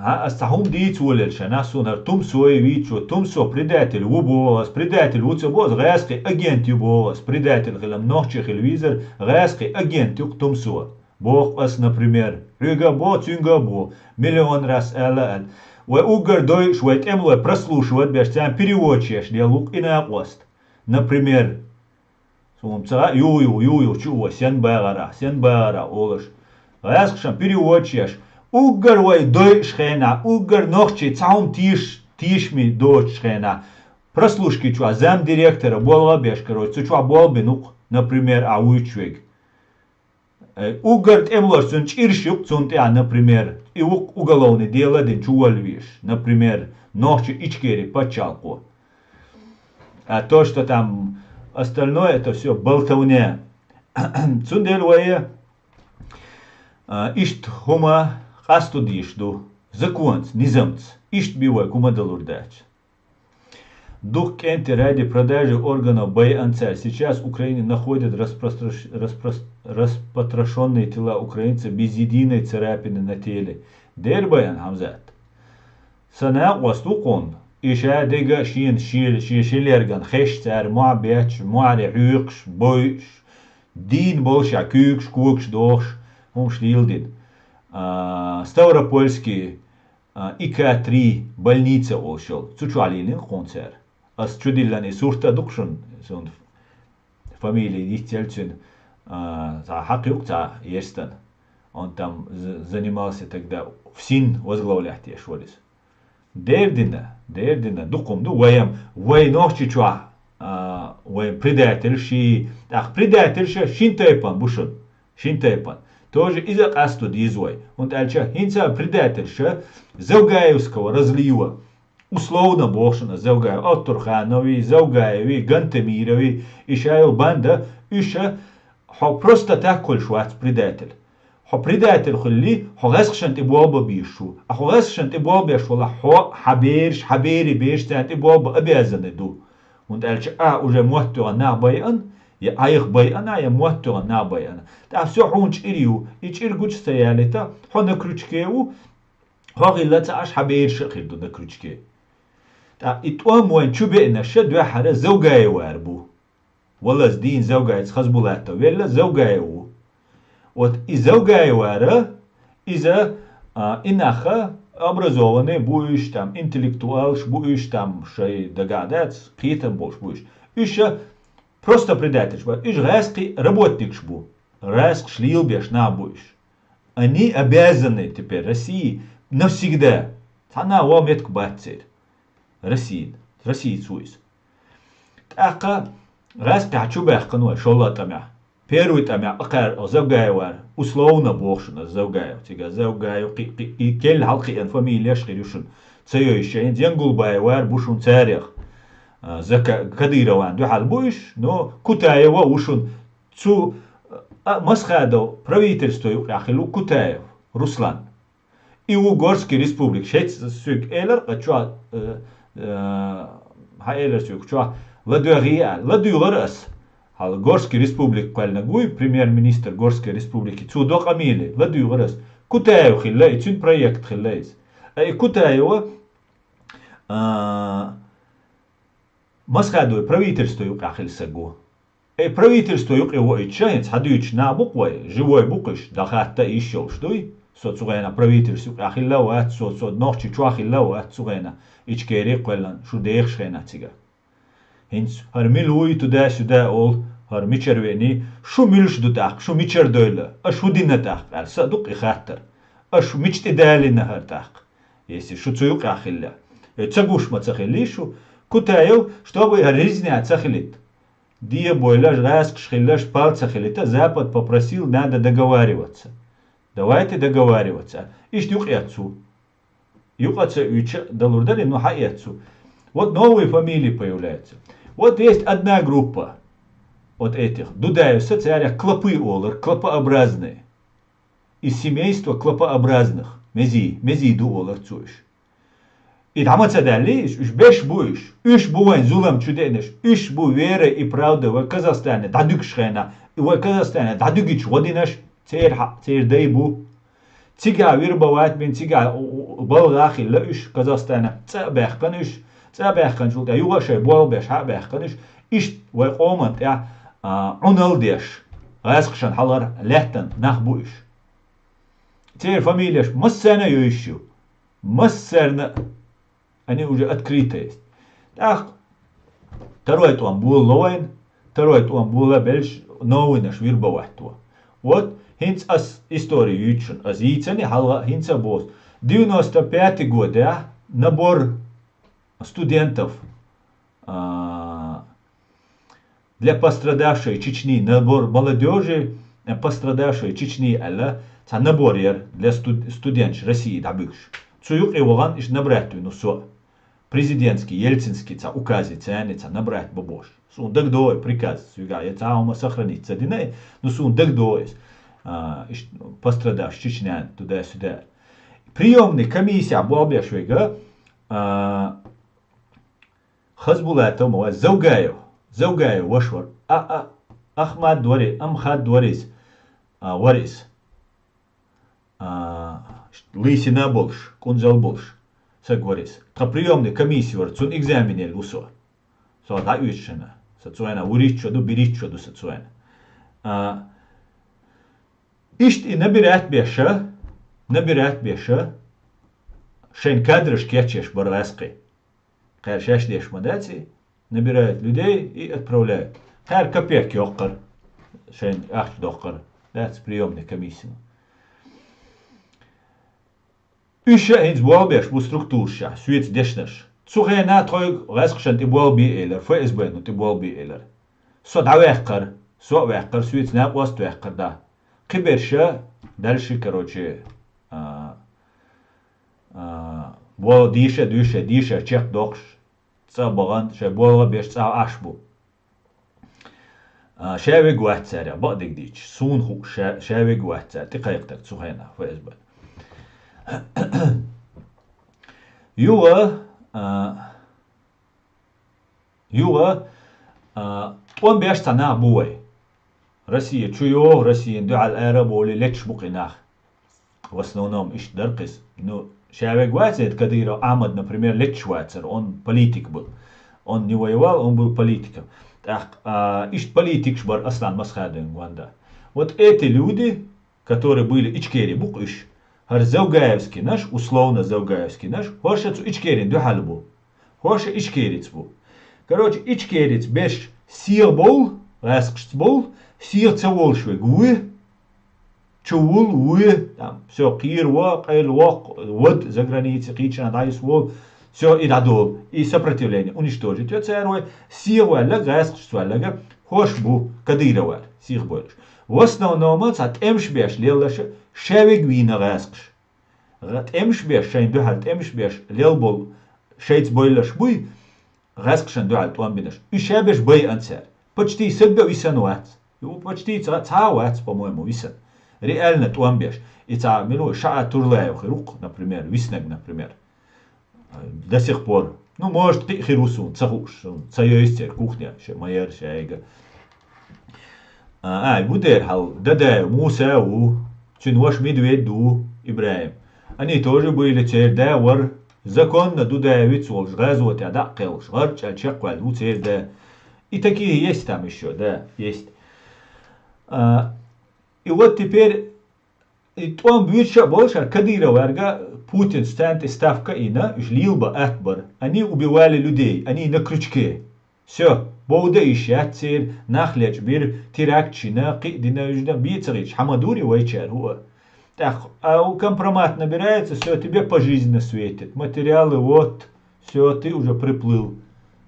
ХӀан, ас цхьа хӀума дийца волавелча, нах суна хӀара Тумсой вийцо, Тумсо предатель ву боху ас, предатель ву ца боху ас, гӀаскхийн агент ю боху ас, предатель хилам нохчи хила везара, гӀаскхийн агент ю-кх Тумсо. Боху ас, например. Хьоьга а бо, цуьнга а бо. Миллион раз ала аьлла. Вай уггар дойуш, вай тӀемалой прослушивать беш, царна переводчик еш лелла ву-кх и накъост. Например, суна ца хаьа, ю, ю, ю, ю, чу вай, сен багӀара, сен багӀара олуш. ГӀаьскхашан переводчик еш. Уггар вай дойуш хенахь, уггар нохчий цхьа хӀума тийш-, тийшаме доцуш хенахь, прослушки чохь замдиректора болх а беш, короче, цу чохь болх бина ву-кх, например, ахь вуьйцуш верг. Э, уггар тӀемалош цуьнан чӀирш ю-кх цунна тӀехь, например, и ву-кх уголовный дело дина чу волла везаш, например, нохчий Ичкери пачхьалкхо. А то, что там остальное, это всё болтовня. Цундела вай, а, иштта хӀума къасто дийш ду, законца, низамца. Иштта бен вай хӀума далур дац. Дукха кӀентий ради продажи органов байъан цара. Сейчас в Украине находят распростра-, распро-, распотрошённые тела украинцев без единой царапины на теле. Дера байъан, Хьамзат. Сан накъост ву хьуна. И ша дерг а шена, шен, шен, шен лерган хезаш цара мохь бетташ, мохьаре хьоькхуш, бойуш, дийна болуш а куьйгаш, когаш дохуш, хӀумаш леладина. А, Ставропольский, а, И К три больница олуш йолу. Цу чохь лелийна хьуна цара. Ас чудиллина и сурт а ду-кх шуна, суна фамилия йицъелла цуьнан, а, цхьа хьакха ю-кх цхьа ерстан. Он там з-, занимался тогда, ФСИН возглавлять еш вара иза. Дера дина, дера дина, дукха хӀума ду вайна, вай Нохчийчохь, а, вайн предательш, тӀаккха предательш шина тайпана бу шуна, шина тайпана. Тоже иза къасто деза вай, хӀунда аьлча хӀинца предательш Завгаевского разлива, условно боху шуна Завгаев, Алтурханови, Завгаеви, Гантамирови, и ша йолу банда, уьш а хьо просто так хуьлуш вац предатель. Хьо предатель хуьлий, хьо гӀаскхашна тӀе болх бан безаш ву. А хьо гӀаскхашна тӀе болх беш валахь, хьо, хьан бераш, хьан берийн бераш царна тӀе болх бан обязаны ду. ХӀунда аьлча ахь уже мотт тоьхна нах байъана, я айхьа байъана, я мотт тоьхна нах байъана. ТӀаккха всё, хьуна чӀир ю, и чӀир гучу ца ялийта, хьо на крючке ву, хьо хилла ца Ӏаш, хьан бераш а хир ду на крючке. ТӀаккха и тӀом вайн чу беанарш дуьххьара Завгаевара бу. Валлаз дийна Завгаевца Хазбулатов велла, Завгаев ву. Вот и Завгаевара, иза, а, и нах а образованный бу уьш, там, интеллектуалш бу уьш, там, шайн дагахь дац, кхетам болуш бу уьш. Уьш а просто предательш бу, уьш гӀаьскхи работникаш бу, гӀаьскхаш лелабеш нах бу уьш. Они обязаны теперь России навсегда. Цхьана а вон меттиг бац церан. Россия, Россица ву иза. ТӀаккха гӀаьскхехь чу баьхкина вай шолгӀа тӀамехь. Первый тӀамехь кхара Завгаевара, условно боху шуна Завгаев. Цига Завгаев, кхи-, кхи-, и келла хьалакхиъна фамилеш хир ю шуна. Ца йойуш шайна, Зенгулбаевара бу шуна царех. А, Зака-, Кадыровна дуьхьал бу уьш, но Кутаева ву шуна. Цу, а, Масхадов правительство юкъахь хилла ву Кутаев Руслан. И ву Горский республика. ХӀинца соьга элира, ткъа чохь, э, э, хьан элира соьга чохь, ладоьгӀий аьлла. ЛадуьйгӀира ас. Хьала Горский республика кхоьллинарг вуй, премьер-министр Горской республики, цо до къамеле, ладуьйгӀира ас. Кутаев хилла и, цуьнан проект хилла иза. А и Кутаева, а, Масхадовн правительство юкъахь хилла саг ву. Э, правительство юкъе воуьйтуш а хӀинца хьан дуьйцуш нах бу-кх вай, живой бу-кх уьш, дӀахатта йиш йолуш дуй? Со цу гӀенах правительство юкъахь хилла а вац, со, со Нохчийчохь хилла а вац цу гӀенах, Ичкери а кхоьллина, шу дехаш хенахь цигахь. ХӀинца хӀара мила вуй туда-сюда олу, хӀара мичара веаний, шу муьлш ду тӀаккха, шу мичара дойла, аша хӀун дина тӀаккха аьлла, сан а ду-кх и хаттар. Аша мича тӀедалийна хӀара тӀаккха, если шу цу юкъахь хилла? Э, ца гуш ма ца хилий шу? Кутаев, чтобы хӀара резня ца хилийта. Де а бойла, гӀаскхаш хилла, пал ца хилийта, Запад попросил, надо договариваться. Давайте договариваться. Иштта юкъа эцна цо. Юкъа ца уьйча далур дара, но хьан эцна цо. Вот новые фамилии появляются. Вот есть одна группа вот этих. Дудаевс царех клопы олура, клопообразные. Из семейство клопообразных. Мези, мези ду олура цо уьш. И дӀа ма ца даьллий уьш, уьш берш бу уьш. Уьш бу вайн зулам чу деанарш, уьш бу верой и правдой вай Казахстане дӀадуьгуш хенахь, и вай Казахстане дӀадуьгуьйтуш гӀо динарш, церан хьа-, церан дай бу. Цигахь вербовать бина, цигахь у-, у-, балха а хилла уьш Казахстане, цӀа а баьхкина уьш, цӀа а баьхкинчул тӀаьхьа юха а шайн болх беш хьа а баьхкина уьш, иштта вай къоман тӀехь, а, Ӏуналла деш, гӀаскхашна хьалхара лаьттан нах бу уьш. Церан фамилеш массарна а йовзаш ю. Массарна а. Они уже открыто есть. ТӀаккха второй тӀом болалу вайна, второй тӀом болабелча новыйнаш вербовать до. Вот, хӀинца ас истори юьйцу шуна, ас йийцаний хьалха а, хӀинца а боху. Девяносто пятый годехь набор студентов, а, для пострадавшей Чечни, набор молодёжи, э, пострадавшей Чечни аьлла, цхьа набор яра для студ-, студенташ России дӀабуьгуш. Цу юкъе вахана иштта набрать вина со. Президентский, ельцинский цхьа указе царна цхьа набрать бан бохуш. Суна дагадогӀу и приказ, цигахь я цхьа хӀума сохранить ца дина, но суна дагадогӀу иза. А, иштта пострадавший Чечнян туда-сюда. Приёмный комиссехь болх беш верг, а, Хазбулатов ма вара, Завгаев. Завгаев ваша вара. А, а, Ахмад вара, Амхад вара иза. А, вара иза. А, лысина болуш, кӀунзал болуш. Саг вара иза. Тхан приёмный комисси вара, цунна экзамен елла ву со. Со дӀаоьцуш хьуна. Сан цӀийнах вуьрхӀитта шо ду, берхӀитта шо ду сан цӀийнах. А, иштта и набирать беш, набирать беш, шайн кадраш кечъеш бара гӀаьскхий. Кхара шаьш деш ма дац и, набирают людей и отправляют. Кхара копейка йоккхура, шайна ахча доккхура, дац приёмный комиссина. Уьш а хӀинца болх беш бу структурашехь, соьца дешнарш. Цу хенахь тхоьга гӀаьскхашна тӀе болх бе элира, ФСБ-но тӀе болх бе элира. Со дӀаваьккхара, со а ваьккхара, соьца накъост а ваьккхара, да. Кхиберш а, дальше, короче, а, а, болх дийша а дуьйш, шайн дийшар чекхдоккхуш, цӀа а бахана, шайн болх а беш, цӀахь Ӏаш бу. А, ша вега вац царех, бакъдерг дийцича, суна хууш, ша, ша вега вац царех, тӀекхайкхинарг цу хенахь ФСБ. Юха, а, юха, а, тӀом беш цхьа нах бу вай. Россия чу йогӀу, Россияна дуьхьал ара а бовлий, леташ бу-кх и нах. В основном иштта дара-кх иза. Ну, ша вега вац, это Кадыров Ахьмад, например, леташ вацара, он политик был. Он не воевал, он был политиком. ТӀаккха, а, иштта политикаш бара Аслан Масхадовн гонда. Вот эти люди, которые были Ичкери бу-кх уьш, хӀара Завгаевскийнаш, условно Завгаевскийнаш, хӀорш а цу Ичкерина дуьхьал бу. ХӀорш а ичкерица бу. Короче, ичкерица берш сиха бовла, гӀаьскхашца бовла, сиха ца волуш верг вуй, чу вуй, вуй, там, всё, кхера во, къайла воккху, вада загранице, кхечанхьа дӀанисволу, всё, и дӀадолу, и сопротивление уничтожить йо цара вай, сиха ваьлларг, гӀаьскхашца ваьлларг, хӀорш бу, Кадыров аьлла, сиха бовлуш. В основном цхьа тӀемаш беш лелларш, ша вега вийна гӀаьскхаш. ГӀа-, тӀемаш беш, шайна дуьхьал тӀемаш беш лелла болу шайца бовлуш буй, гӀаьскхашна дуьхьал тӀом бинарш. Уьш ша берш байъина цара. Почти саг а висина вац. Ю, почти цхьа, цхьа а вац, по-моему, висина. Реально тӀом беш. И цхьа, мила ву, Шаат Турлаев хир ву-кх, например, виснарг, например. До сих пор. Ну, может, кхин а хир ву суна, ца хууш, суна ца йовза церан кухне, ша ма яра шайга. А, ай, ву дера хьал, Дадаев Муса а ву, цуьнан ваша Медведь ву, ИбрахӀим. Они тоже были, церан да вара, законно Дудаевец волуш, гӀазотехь дӀа а кхелхаш, гӀарчӀ аьлла чекхваьлла ву церан да. И такие есть там ещё, да, есть. А, и вот теперь И тӀом буьйцуш а болуш, хӀара Кадыров ваьрга Путин царна тӀе ставка а йина, уьш лелабан атта бара. Они убивали людей, они на крючке. Всё, бовда йиш яц церан, нах лечкъабира, теракташ йина, кхин а дина, уьш дан бен ца хилча, хьан ма дуьйцу вайчара хӀуъа. ТӀаккха, а, у, компромат набирается, всё, тебе пожизненно светит. Материалы вот. Всё, ты уже приплыл.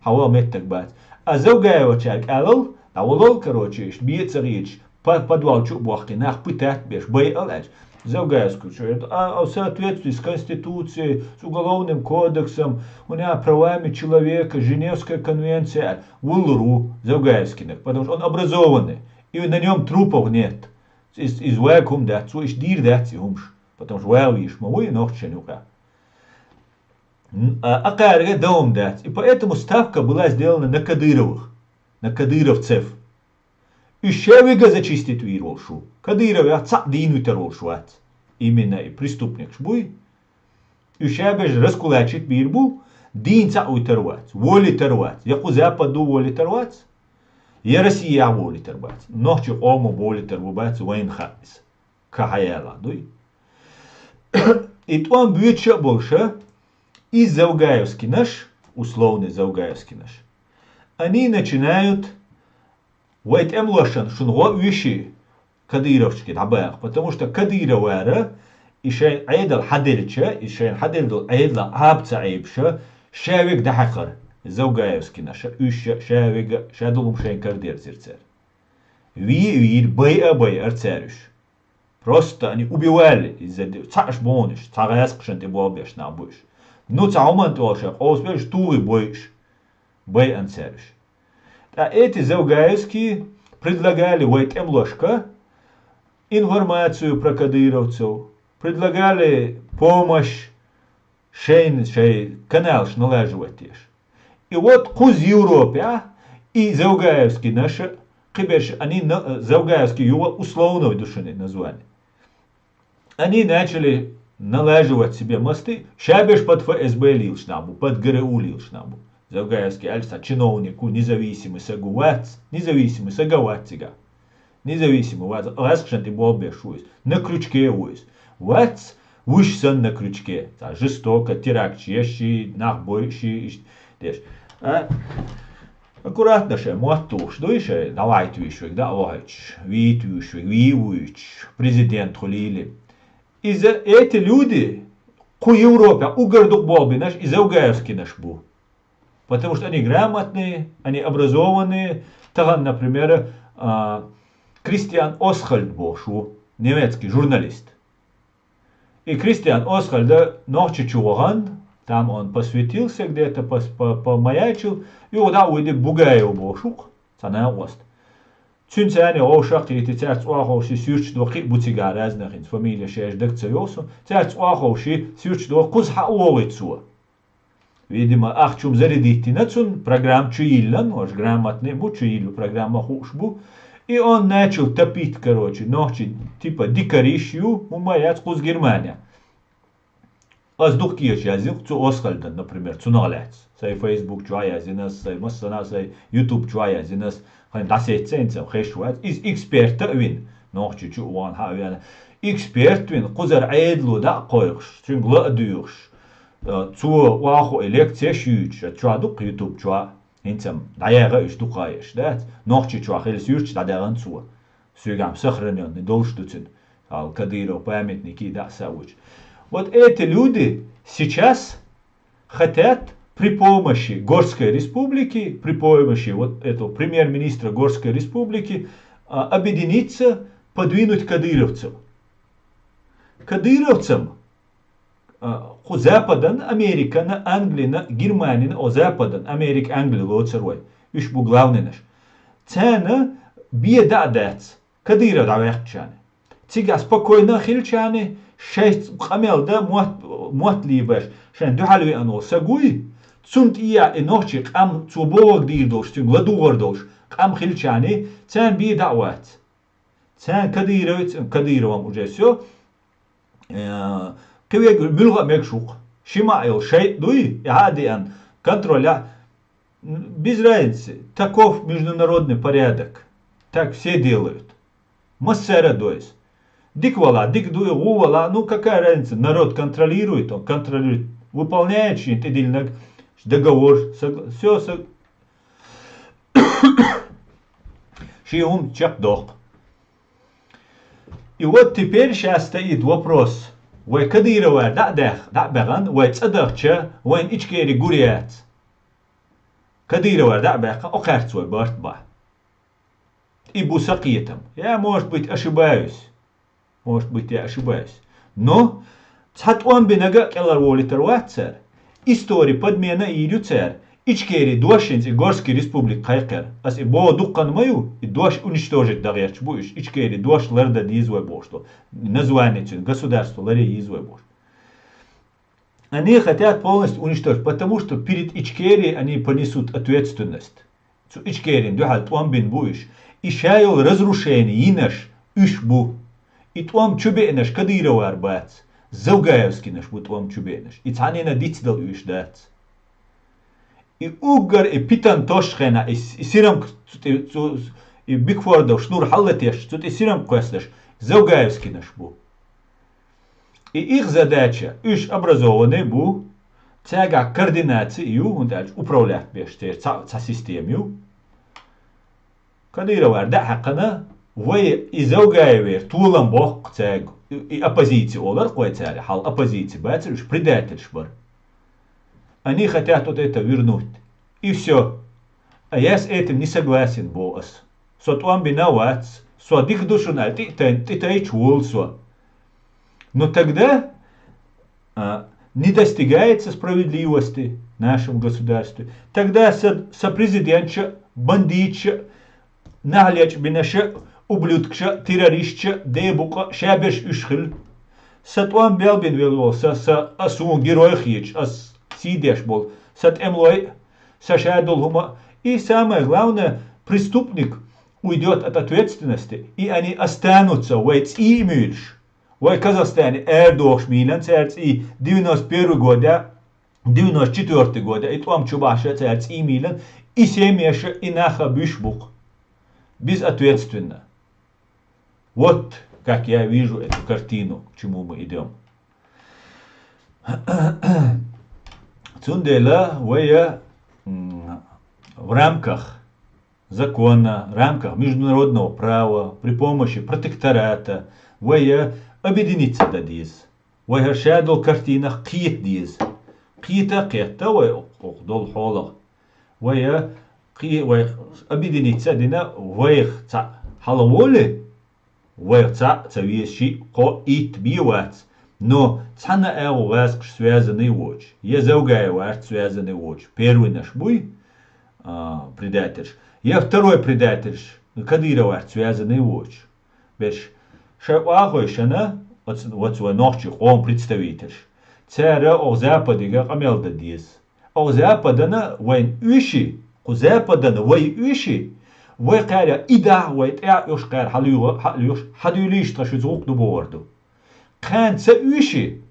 Хьан ван меттаг бац. А Завгаевачаьрга алал, дӀавалал, короче, иштта бен а ца хеташ, по-, подвал чу а бохкий, нах пытать беш, байъал аьлча. Завгаевскийс чу, а, а, в соответствии с Конституцией, с Уголовным кодексом, у меня правами человека, Женевская конвенция, вуллур ву Завгаевскийнаг, потому что он образованный, и на нём трупов нет. Из, из вакуум дац, цо иштта дийр дац и хӀумаш, потому что вала везаш ма ву и нохчашна юкъа. Н-, а, а кхаьрга дан хӀума дац. И поэтому ставка была сделана на Кадыровых, на кадыровцев. Уьш ша вига зачистить вийр волуш ву. Кадыровех цхьаъ дийна витар волуш вац. Именно и преступникаш буй. Уьш ша бежа раскулачить бийр бу, дийна цхьаъ витар вац, волитар вац. Я кху Западо волитар вац, я Россия волитар бац. Нохчийн къомо волитар ву бац, вайна хаьа иза. Ка хьаялахь дуй. И тӀом буьйцуш а болуша, и Завгаевскийнаш, условный Завгаевскийнаш, они начинают: «Вай тӀемалошна, шуна гӀо а вуьйший, кадыровчки дӀабаха», потому что Кадыровара и шайн Ӏедал хьаделча, и шайн хьаделла долу Ӏедал Ӏаба ца Ӏебаша, ша вега дӀахьаькхара, Завгаевскийнаша, уьш ша вега, ша долу хӀума шайн карадерзира цара. Вий а вийра, бай а байара цара уьш. Просто они убивали, иза ди-, цхьаъ аш бохуш, цхьа гӀаьскхашна тӀе болх беш нах бу уьш. Ну, цхьа хӀуманна тӀе олуш, къовсабеллаш, тухий бой уьш. Бай а цара уьш. ТӀаккха эти Завгаевские предлагали вай тӀемалошка информацию про кадыровцев, предлагали помощь, шайна, шайн каналаш налаживать еш. И вот кхуза Европехь и Завгаевскийнаш, кхиберш, они на-, Завгаевский юха условно ду шуна название. Они начали налаживать себе мосты, ша берш под ФСБ лелаш нах бу, под ГРУ лелаш нах бу. Завгаевский аьлча, цхьа чиновник ву, независимый саг ву, вац, независимый саг а вац цигахь. Независимый вац, гӀаьскхашна тӀе болх беш ву иза. На крючке ву иза. Вац, вуьш санна на крючке. Цхьа жестоко, теракташ еш ши, нах бой ши, иштта деш. А? Аккуратно шайн мотт тухуш дуй, шайн дӀавахьийта вуьйш вега, дӀа а вахьуьйтуш, вийта вуьйш вега, вий а вуьйцуш, президент хуьлийла. Иза, эти люди, кху Европехь уггар дукха болх бинарш и Завгаевскийнаш бу. Потому что они грамотные, они образованные. Тахана, например, а, Кристиан Осхальд бохуш ву, немецкий журналист. И Кристиан Осхальда Нохчийчу вахана, там он посвятился где-то, пос-, по-, помаячил, юха дӀа а вуьйди Бугаев бохуш ву-кх, цхьа накъост. Цуьнан царна вовшах а кхийти, цаьрца охьаховший суьрташ доху, кхин а бу цигахь разных хӀинца, фамилеш шаьш дага ца йогӀу суна, цаьрца охьаховший суьрташ доху, кхуза хьа а вогӀий цо. Видимо, ахча хӀума зарядить йина цунна, программа чу йиллина, уьш грамотный бу, чу йиллина программа хууш бу. И он начал топить, короче, нохчий, типа, дикариш ю, хӀума яц кхуза Германия. Ас дукха кеча яздина цу Осхальдан, например, цунах лаьцна. Сайн Facebook чохь яздина ас, сайн массана а, сайн YouTube чохь яздина ас, хӀинца дӀасеццайна цам хезаш вац. Иза эксперт а вина, Нохчийчу а вахана хьа а веана. Эксперт вина, кхузара Ӏедало дӀа а кхойкхуш, цуьнга ла а доьхуш, э, цо охьахуу и лекцеш юьйцуш, чохь ду-кх YouTube чохь, хӀинца-м дӀаяха уьш дукха еш дац, Нохчийчохь хилла суьрташ дӀадаьхна цо. Соьгахь-м сохранённый долуш ду цуьнан, ала, Кадыров памятник и дӀа а са а вуьйцуш. Вот эти люди сейчас хотят при помощи Горской республики, при помощи вот этого премьер-министра Горской республики, а, объединиться, подвинуть кадыровцев. Кадыровцам, а, кху Западан, Американа, Англина, Германина, о, Западан, Америка, Англи лоцур вай. Уьш бу главныйнаш. Царна бен дӀа а дац Кадыров дӀаваьккхичарна. Цигахь спокойно а хилчарна, шайца къамел дан мотт, мотт лийбеш, шайн дуьхьал веана волу саг вуй, цунна тӀеяхьа и нохчий къам, цо бохург дийр долуш, цуьнга ладугӀур долуш къам хилчарна, царна бен дӀа а вац. Царна Кадыровец-, Кадыровым уже всё, э, кхин верг муьлха а мегаш ву-кх. Ши маьӀ йолу шайтӀа дуй, и хьа а деана, контроль а, без разницы, таков международный порядок. Так все делают. Массара а дойса. Дика вала, дика дуй, гӀу вала, ну какая разница, народ контролирует, он контролирует, выполняет шен тӀедиллинарг, договор, сог-, всё, сог-, шен хӀума чекхдоккху. И вот теперь щас стоит вопрос. Вай Кадыровара дӀа а даьхна, дӀа а баьхна, вай цӀа дахча, вайна Ичкери гур яц. Кадыровара дӀа а баьккхина, окхаьрца вай барт бан. И бу сан кхетам. Я, может быть, ошибаюсь. Может быть, я ошибаюсь. Но цхьа тӀом бинарг а кӀелхьарволуьйтур вац цара. Истори подмена а йийр ю цара. Ичкери дош хӀинца и Горский республика кхайкхар. Ас и боху дуккха ма ю, и дош уничтожить дан гӀерташ бу уьш. Ичкери дош лардан деза вай бохуш ду. Название цуьнан государство ларъян еза вай бохуш. Они хотят полностью уничтожить, потому что перед Ичкерией они понесут ответственность. Цу Ичкерин дуьхьал тӀом бина бу уьш. И ша йолу разрушение йинарш уьш бу. И тӀом чу беанарш Кадыровара бац. Завгаевскийнаш бу тӀом чу беанарш. И цхьаннена дицдала уьш дац. И уггар и питана тосучу хенахь, и с-, и сирамк цу тӀе, цу, и Бигфордов шнур хьаллатеш, цу тӀе сирамк кхоьссинарш Завгаевскийнаш бу. И их задача, уьш образованный бу, цаьргахь координаци ю, хӀунда аьлча управлять беш церан цхьа, цхьа система ю. Кадыровар дӀа а хьаькхна, вай и Завгаевера толам боккху цаьрга, и, и оппозиция олар кхой цара, хьал оппозиция бацара, уьш предательш бара. Они хотят вот это вернуть. И всё. А я с этим не согласен, бо ас. Со тӀом бина вац, со дика ду шуна аьлла, тӀе а тайна, тӀетайча волу со. Но тогда, а, не достигается справедливости в нашем государстве. Тогда со, со президентша, бандитша, нахьлечу бинаша, ублюдкаша, террористша, дебукъа, шаберш уьш хила. Сан тӀом белбина велла волу, сан, сан, ас вуна герой хеташ, ас сий деш болу, сан тӀемалой, сан шадолу хӀума. И самое главное, преступник уйдёт от ответственности, и они останутся, вай цӀий а муьйлуш. Вай Казахстане арадохуш мийлан цаьрца и девяносто первый года, девяносто четвёртый года, и тӀом чу бахьаша цаьрца и мийлан, и семьяша, и наха буьш бу-кх. Безответственно. Вот как я вижу эту картину, к чему мы идём. Цундела вай, м, в рамках закона, в рамках международного права, при помощи протектората, вай объединиться дан деза. Вай хӀара шадолу картинах кхета деза. Кхета а кхетта вай окху долу хьолах. Вай кхе-, вай объединиться а дина, вайх цхьаъ хьала волий, вайх цхьаъ ца веза шиъ, кхоъ, итт бен вац. Но цхьана а агӀо гӀазкхаш связанный воцуш, я Завгаеварца связанный воцуш, первыйнаш буй, а, предательш, я второй предательш, Кадыроварца связанный воцуш. Берш, шайн охьахойшана, оцу, оцу вай нохчий къоман представительш, цара оха Западега къамел дан деза. Оха Западана вайна оьший, кху Западана вай оьший, вай кхара и дахь вай тӀе а оьшу кхара хьалуьйгӀа-, хьалуьйгӀуш, хьадуьйлийша тхан шуьца гӀуллакх ду бохур ду. Кхана ца оьший,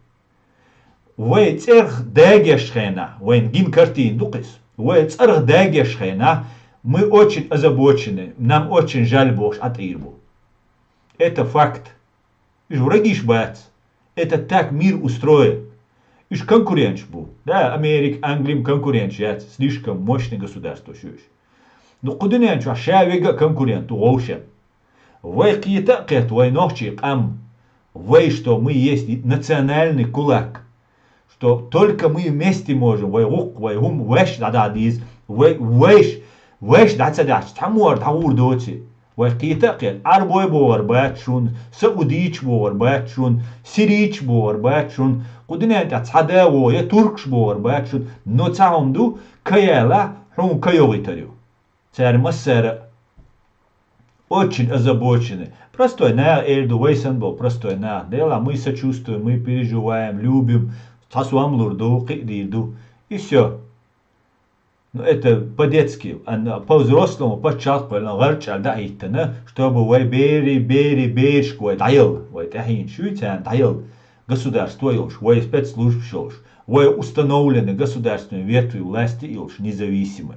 вай цӀерах дагеш хенахь, вайна гина картина ду-кх иза, вай цӀерах дагеш хенахь, мы очень озабочены, нам очень жаль бохуш Ӏа тӀера бу. Это факт. Уьш врагиш бац. Это так мир устроен. Уьш конкуренташ бу. Да, Америка, Англи-м конкуренташ яц, слишком мощный государство шу уьш. Ну, кху дуьнен чохь ша вега а конкурент ву вовшен. Вай кхета а кхетта, вай нохчий къам. Вай, что мы есть национальный кулак. Что только мы вместе можем, вай гӀуллакх, вай хӀума ваьш дӀадахьа деза, вай, вайш, вайш дӀа ца дахьча, цхьаммо а дӀагӀур доций. Вай кхета а кхетта, Ӏарбой бохур бац шуна, саудийча бохур бац шуна, сирийча бохур бац шуна, кху дуьнен тӀехь цхьа да вогӀу, я туркаш бохур бац шуна, но цхьа хӀума ду, ка ялахь, хьуна ка йогӀуьйтур ю. Цара массара а очень озабочены. Простой наха эр ду, вай санна болу простой наха. Делахь, мы сочувствуем, мы переживаем, любим, цхьа сом лур ду, кхиъ дийр ду. И всё. Ну, это по-детски, а на-, по-взрослому пачхьалкх вай гӀарчӀ аьлла дӀа а хӀиттина, чтобы вай бери, бери, берашка вай дӀаелла, вай тӀаьхьенаш ю царна дӀаелла, государство йолуш, вай спецслужбаш йолуш, вай установленный государственной ветви власти йолуш, независимый.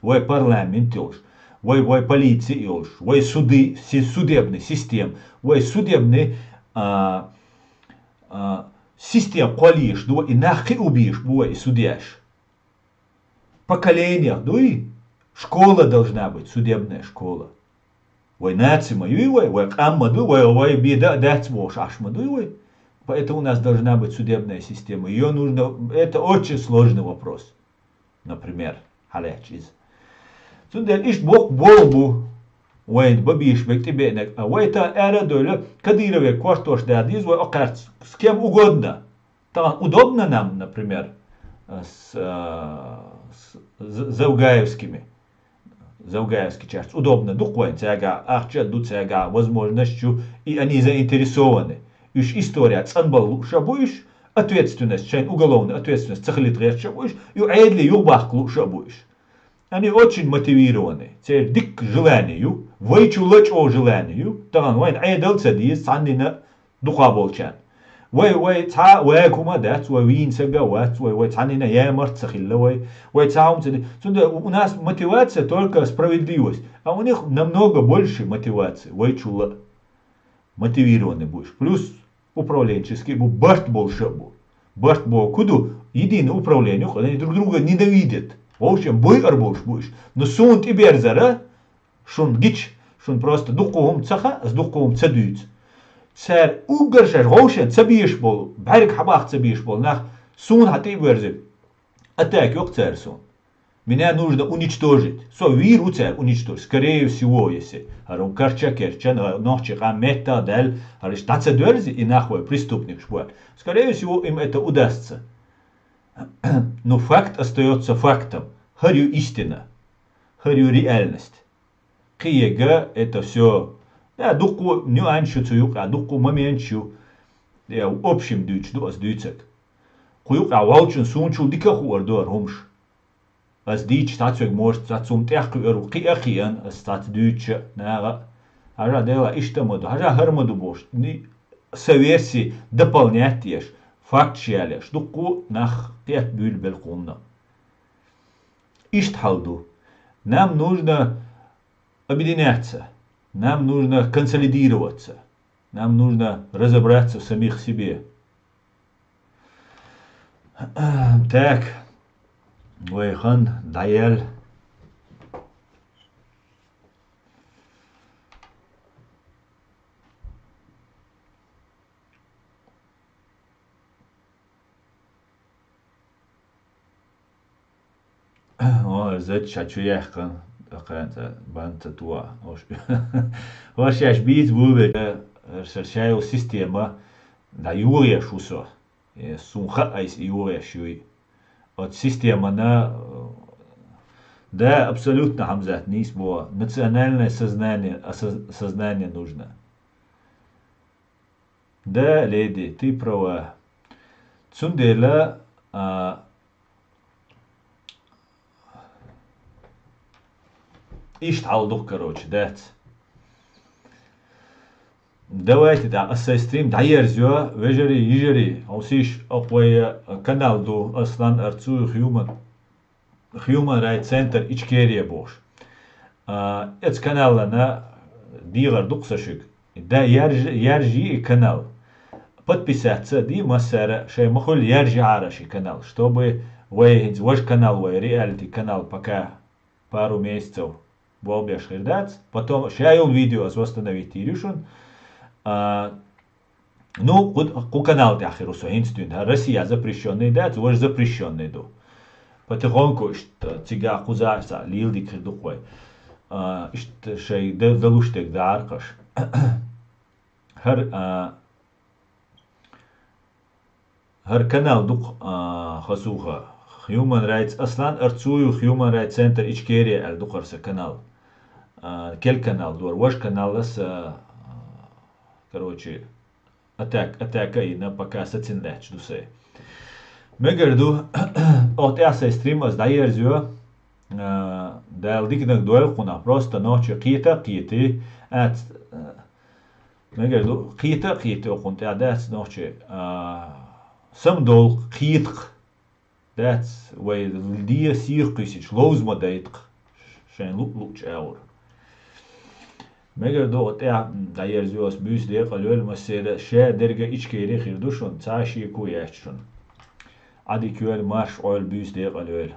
Вай парламент йолуш, вай, вай полици йолуш, вай суды, си-, судебный система, вай судебный, а, а, система кхоллийш ду, и нах кхиубийш бу вай и судьяш. Поколениях дуй, школа должна быть, судебная школа. Вай наци ма юй вай, вай къам ма ду, вай, вай беда а дац бохуш Ӏаш ма дуй вай. Поэтому у нас должна быть судебная система. Её нужно, это очень сложный вопрос. Например, хьалаьцча иза. Цундела иштта боккха болу бу вайна бан безаш берг тӀебеанарг, а вай тахана ара а довлий, Кадырове кортош да деза вай окхаьрца с кем угодно. Тахана удобно нам, например, с, э, с З-, Завгаевскими. Завгаевскийчаьрца удобно ду-кх вайн, цаьргахь ахча а ду, цаьргахь возможность ю, и они заинтересованы. Уьш история цӀанбала лууш а бу уьш, ответственность, шайн уголовный ответственность ца хилийта гӀерташ а бу уьш, ю Ӏедале юхабаккха лууш а бу уьш. Они очень мотивированы, церан дикка желание ю, вай чу лачкъо желание ю, тахана вайна Ӏедал а ца деза, цхьаннина дукха болчарна. Вай, вай цхьа а вага хӀума а дац, вай вийна сага а вац, вай, вай цхьаннина ямарт а ца хилла вай, вай цхьа хӀума ца де-, цундела у нас мотивация только справедливость, а у них намного больше мотивации, вай чул а мотивированный бу уьш. Плюс Управленческий бу, барт болуш а бу. Барт боху ду, единое управление, они друг друга ненавидят. Вовшен бойар болуш бу уьш. Но суна тӀеберзара, шун гич, шун просто дукха хӀума ца хаьа, ас дукха хӀума ца дуьйцу. Цара уггар шаьш вовшен ца беш болу, бӀаьрг хьабаха ца беш болу нах, суна хьа тӀеберзира. Атака йоккху цара суна. Меня нужно уничтожить. Со вийр ву цара уничтожить. Скорее всего, если. ХӀара карча керчан, нохчи къам метта дал, хӀара иштта дӀа ца доьрзи, и нах вай преступникаш бу. Скорее всего, им это удастся. Но факт остаётся фактом. ХӀара ю истина. ХӀара ю реальность. Кхиега это всё. Да, дуккху нюанс ю цу юкъа, дуккху момент ю. Я, в общем дуьйцуш ду ас дуьйцаг. Кху юкъа волчун суна чул дика хуур ду хӀара хӀумаш. Ас дийча цхьацвег может, цхьацца хӀума тӀехкхуьур ву, кхиа а кхиъна, ас цхьацца дуьйцуча, наха а. Хьажа, Дела, иштта ма ду, хьажа, хӀара ма ду бохуш. Ни-, сан верси дополнять еш, факташ ялеш, дуккху нах кхетта буьйлабелла кхунна. Иштта хьал ду. Нам нужно объединяться, нам нужно консолидироваться, нам нужно разобраться в самих себе. Так, вай хан дӀаяьлла. О, зача чу яьккхина, тӀаккха банца туа. Ош, ош еш бийца бу ве, ша йолу система, да, йогӀеш ву со. Э, сун хаьа айса йогӀеш юй. Оцу системана, э, да, абсолютно, Хьамзат, нийса боху. Национальное сознание, осоз-, сознание нужно. Да, леди, ты права. Цундела, а, иштта хьал ду-кх, короче, дац. Давайте, да, ас сайн стрим дӀаерзайо, вежарий, йижарий, хьовсийша, оха вай канал ду, Аслан Арцуев Human. Human Rights Center Ичкерия бохуш. А, эцу каналана дийгӀар ду-кх сан шуьга. Да, ярж-, яржий и канал. Подписаться а дий массара, шайн ма хуьллу яржийхьара ши канал, чтобы вай хӀинца важа канал, вай реалити канал пока пару месяцев болх беш хир дац. Потом ша йолу видео ас восстановить йийр ю шуна. А, Ну, кху, кху канал тӀехь хир ву со хӀинца дуьйна. ХӀара Россия запрещённый дац, важа запрещённый ду. Потихоньку иштта цига кхуза а лийла дика хир ду-кх вай. А, иштта шайн д-, далуш дерг дара-кх аша. ХӀара, а, хӀара канал ду-кх, а, хасуха. Human Rights, Аслан Арцуев, Human Rights Center Ичкерия аьлла ду-кх хӀара сан канал. А, керла канал ду хӀара, важа канал аса, а, короче, атака, атака а йина, пока сацина лаьтташ ду сайн. Мегар ду, оха тӀехь сайн стрим ас дӀаерзайо, а, Дала диканиг дойла кхунах, просто нохчий кхета а кхетий, ац, а, мегар ду, кхета а кхетий оха кхунна тӀехь дац нохчий, а, самадовла-кх, кхета-кх. Дац, вай де сийрхо кхуьйсича, ловза ма дайта-кх шайн луъ-луъчу агӀор. Мегар ду оха тӀехь дӀаерзайо ас, буьйса декъала йойла массеран а, ша дерг а Ичкери хир ду шуна, цхьа а шеко яц шуна. Ӏадика йойла, марша Ӏойла, буьйса декъала йойла.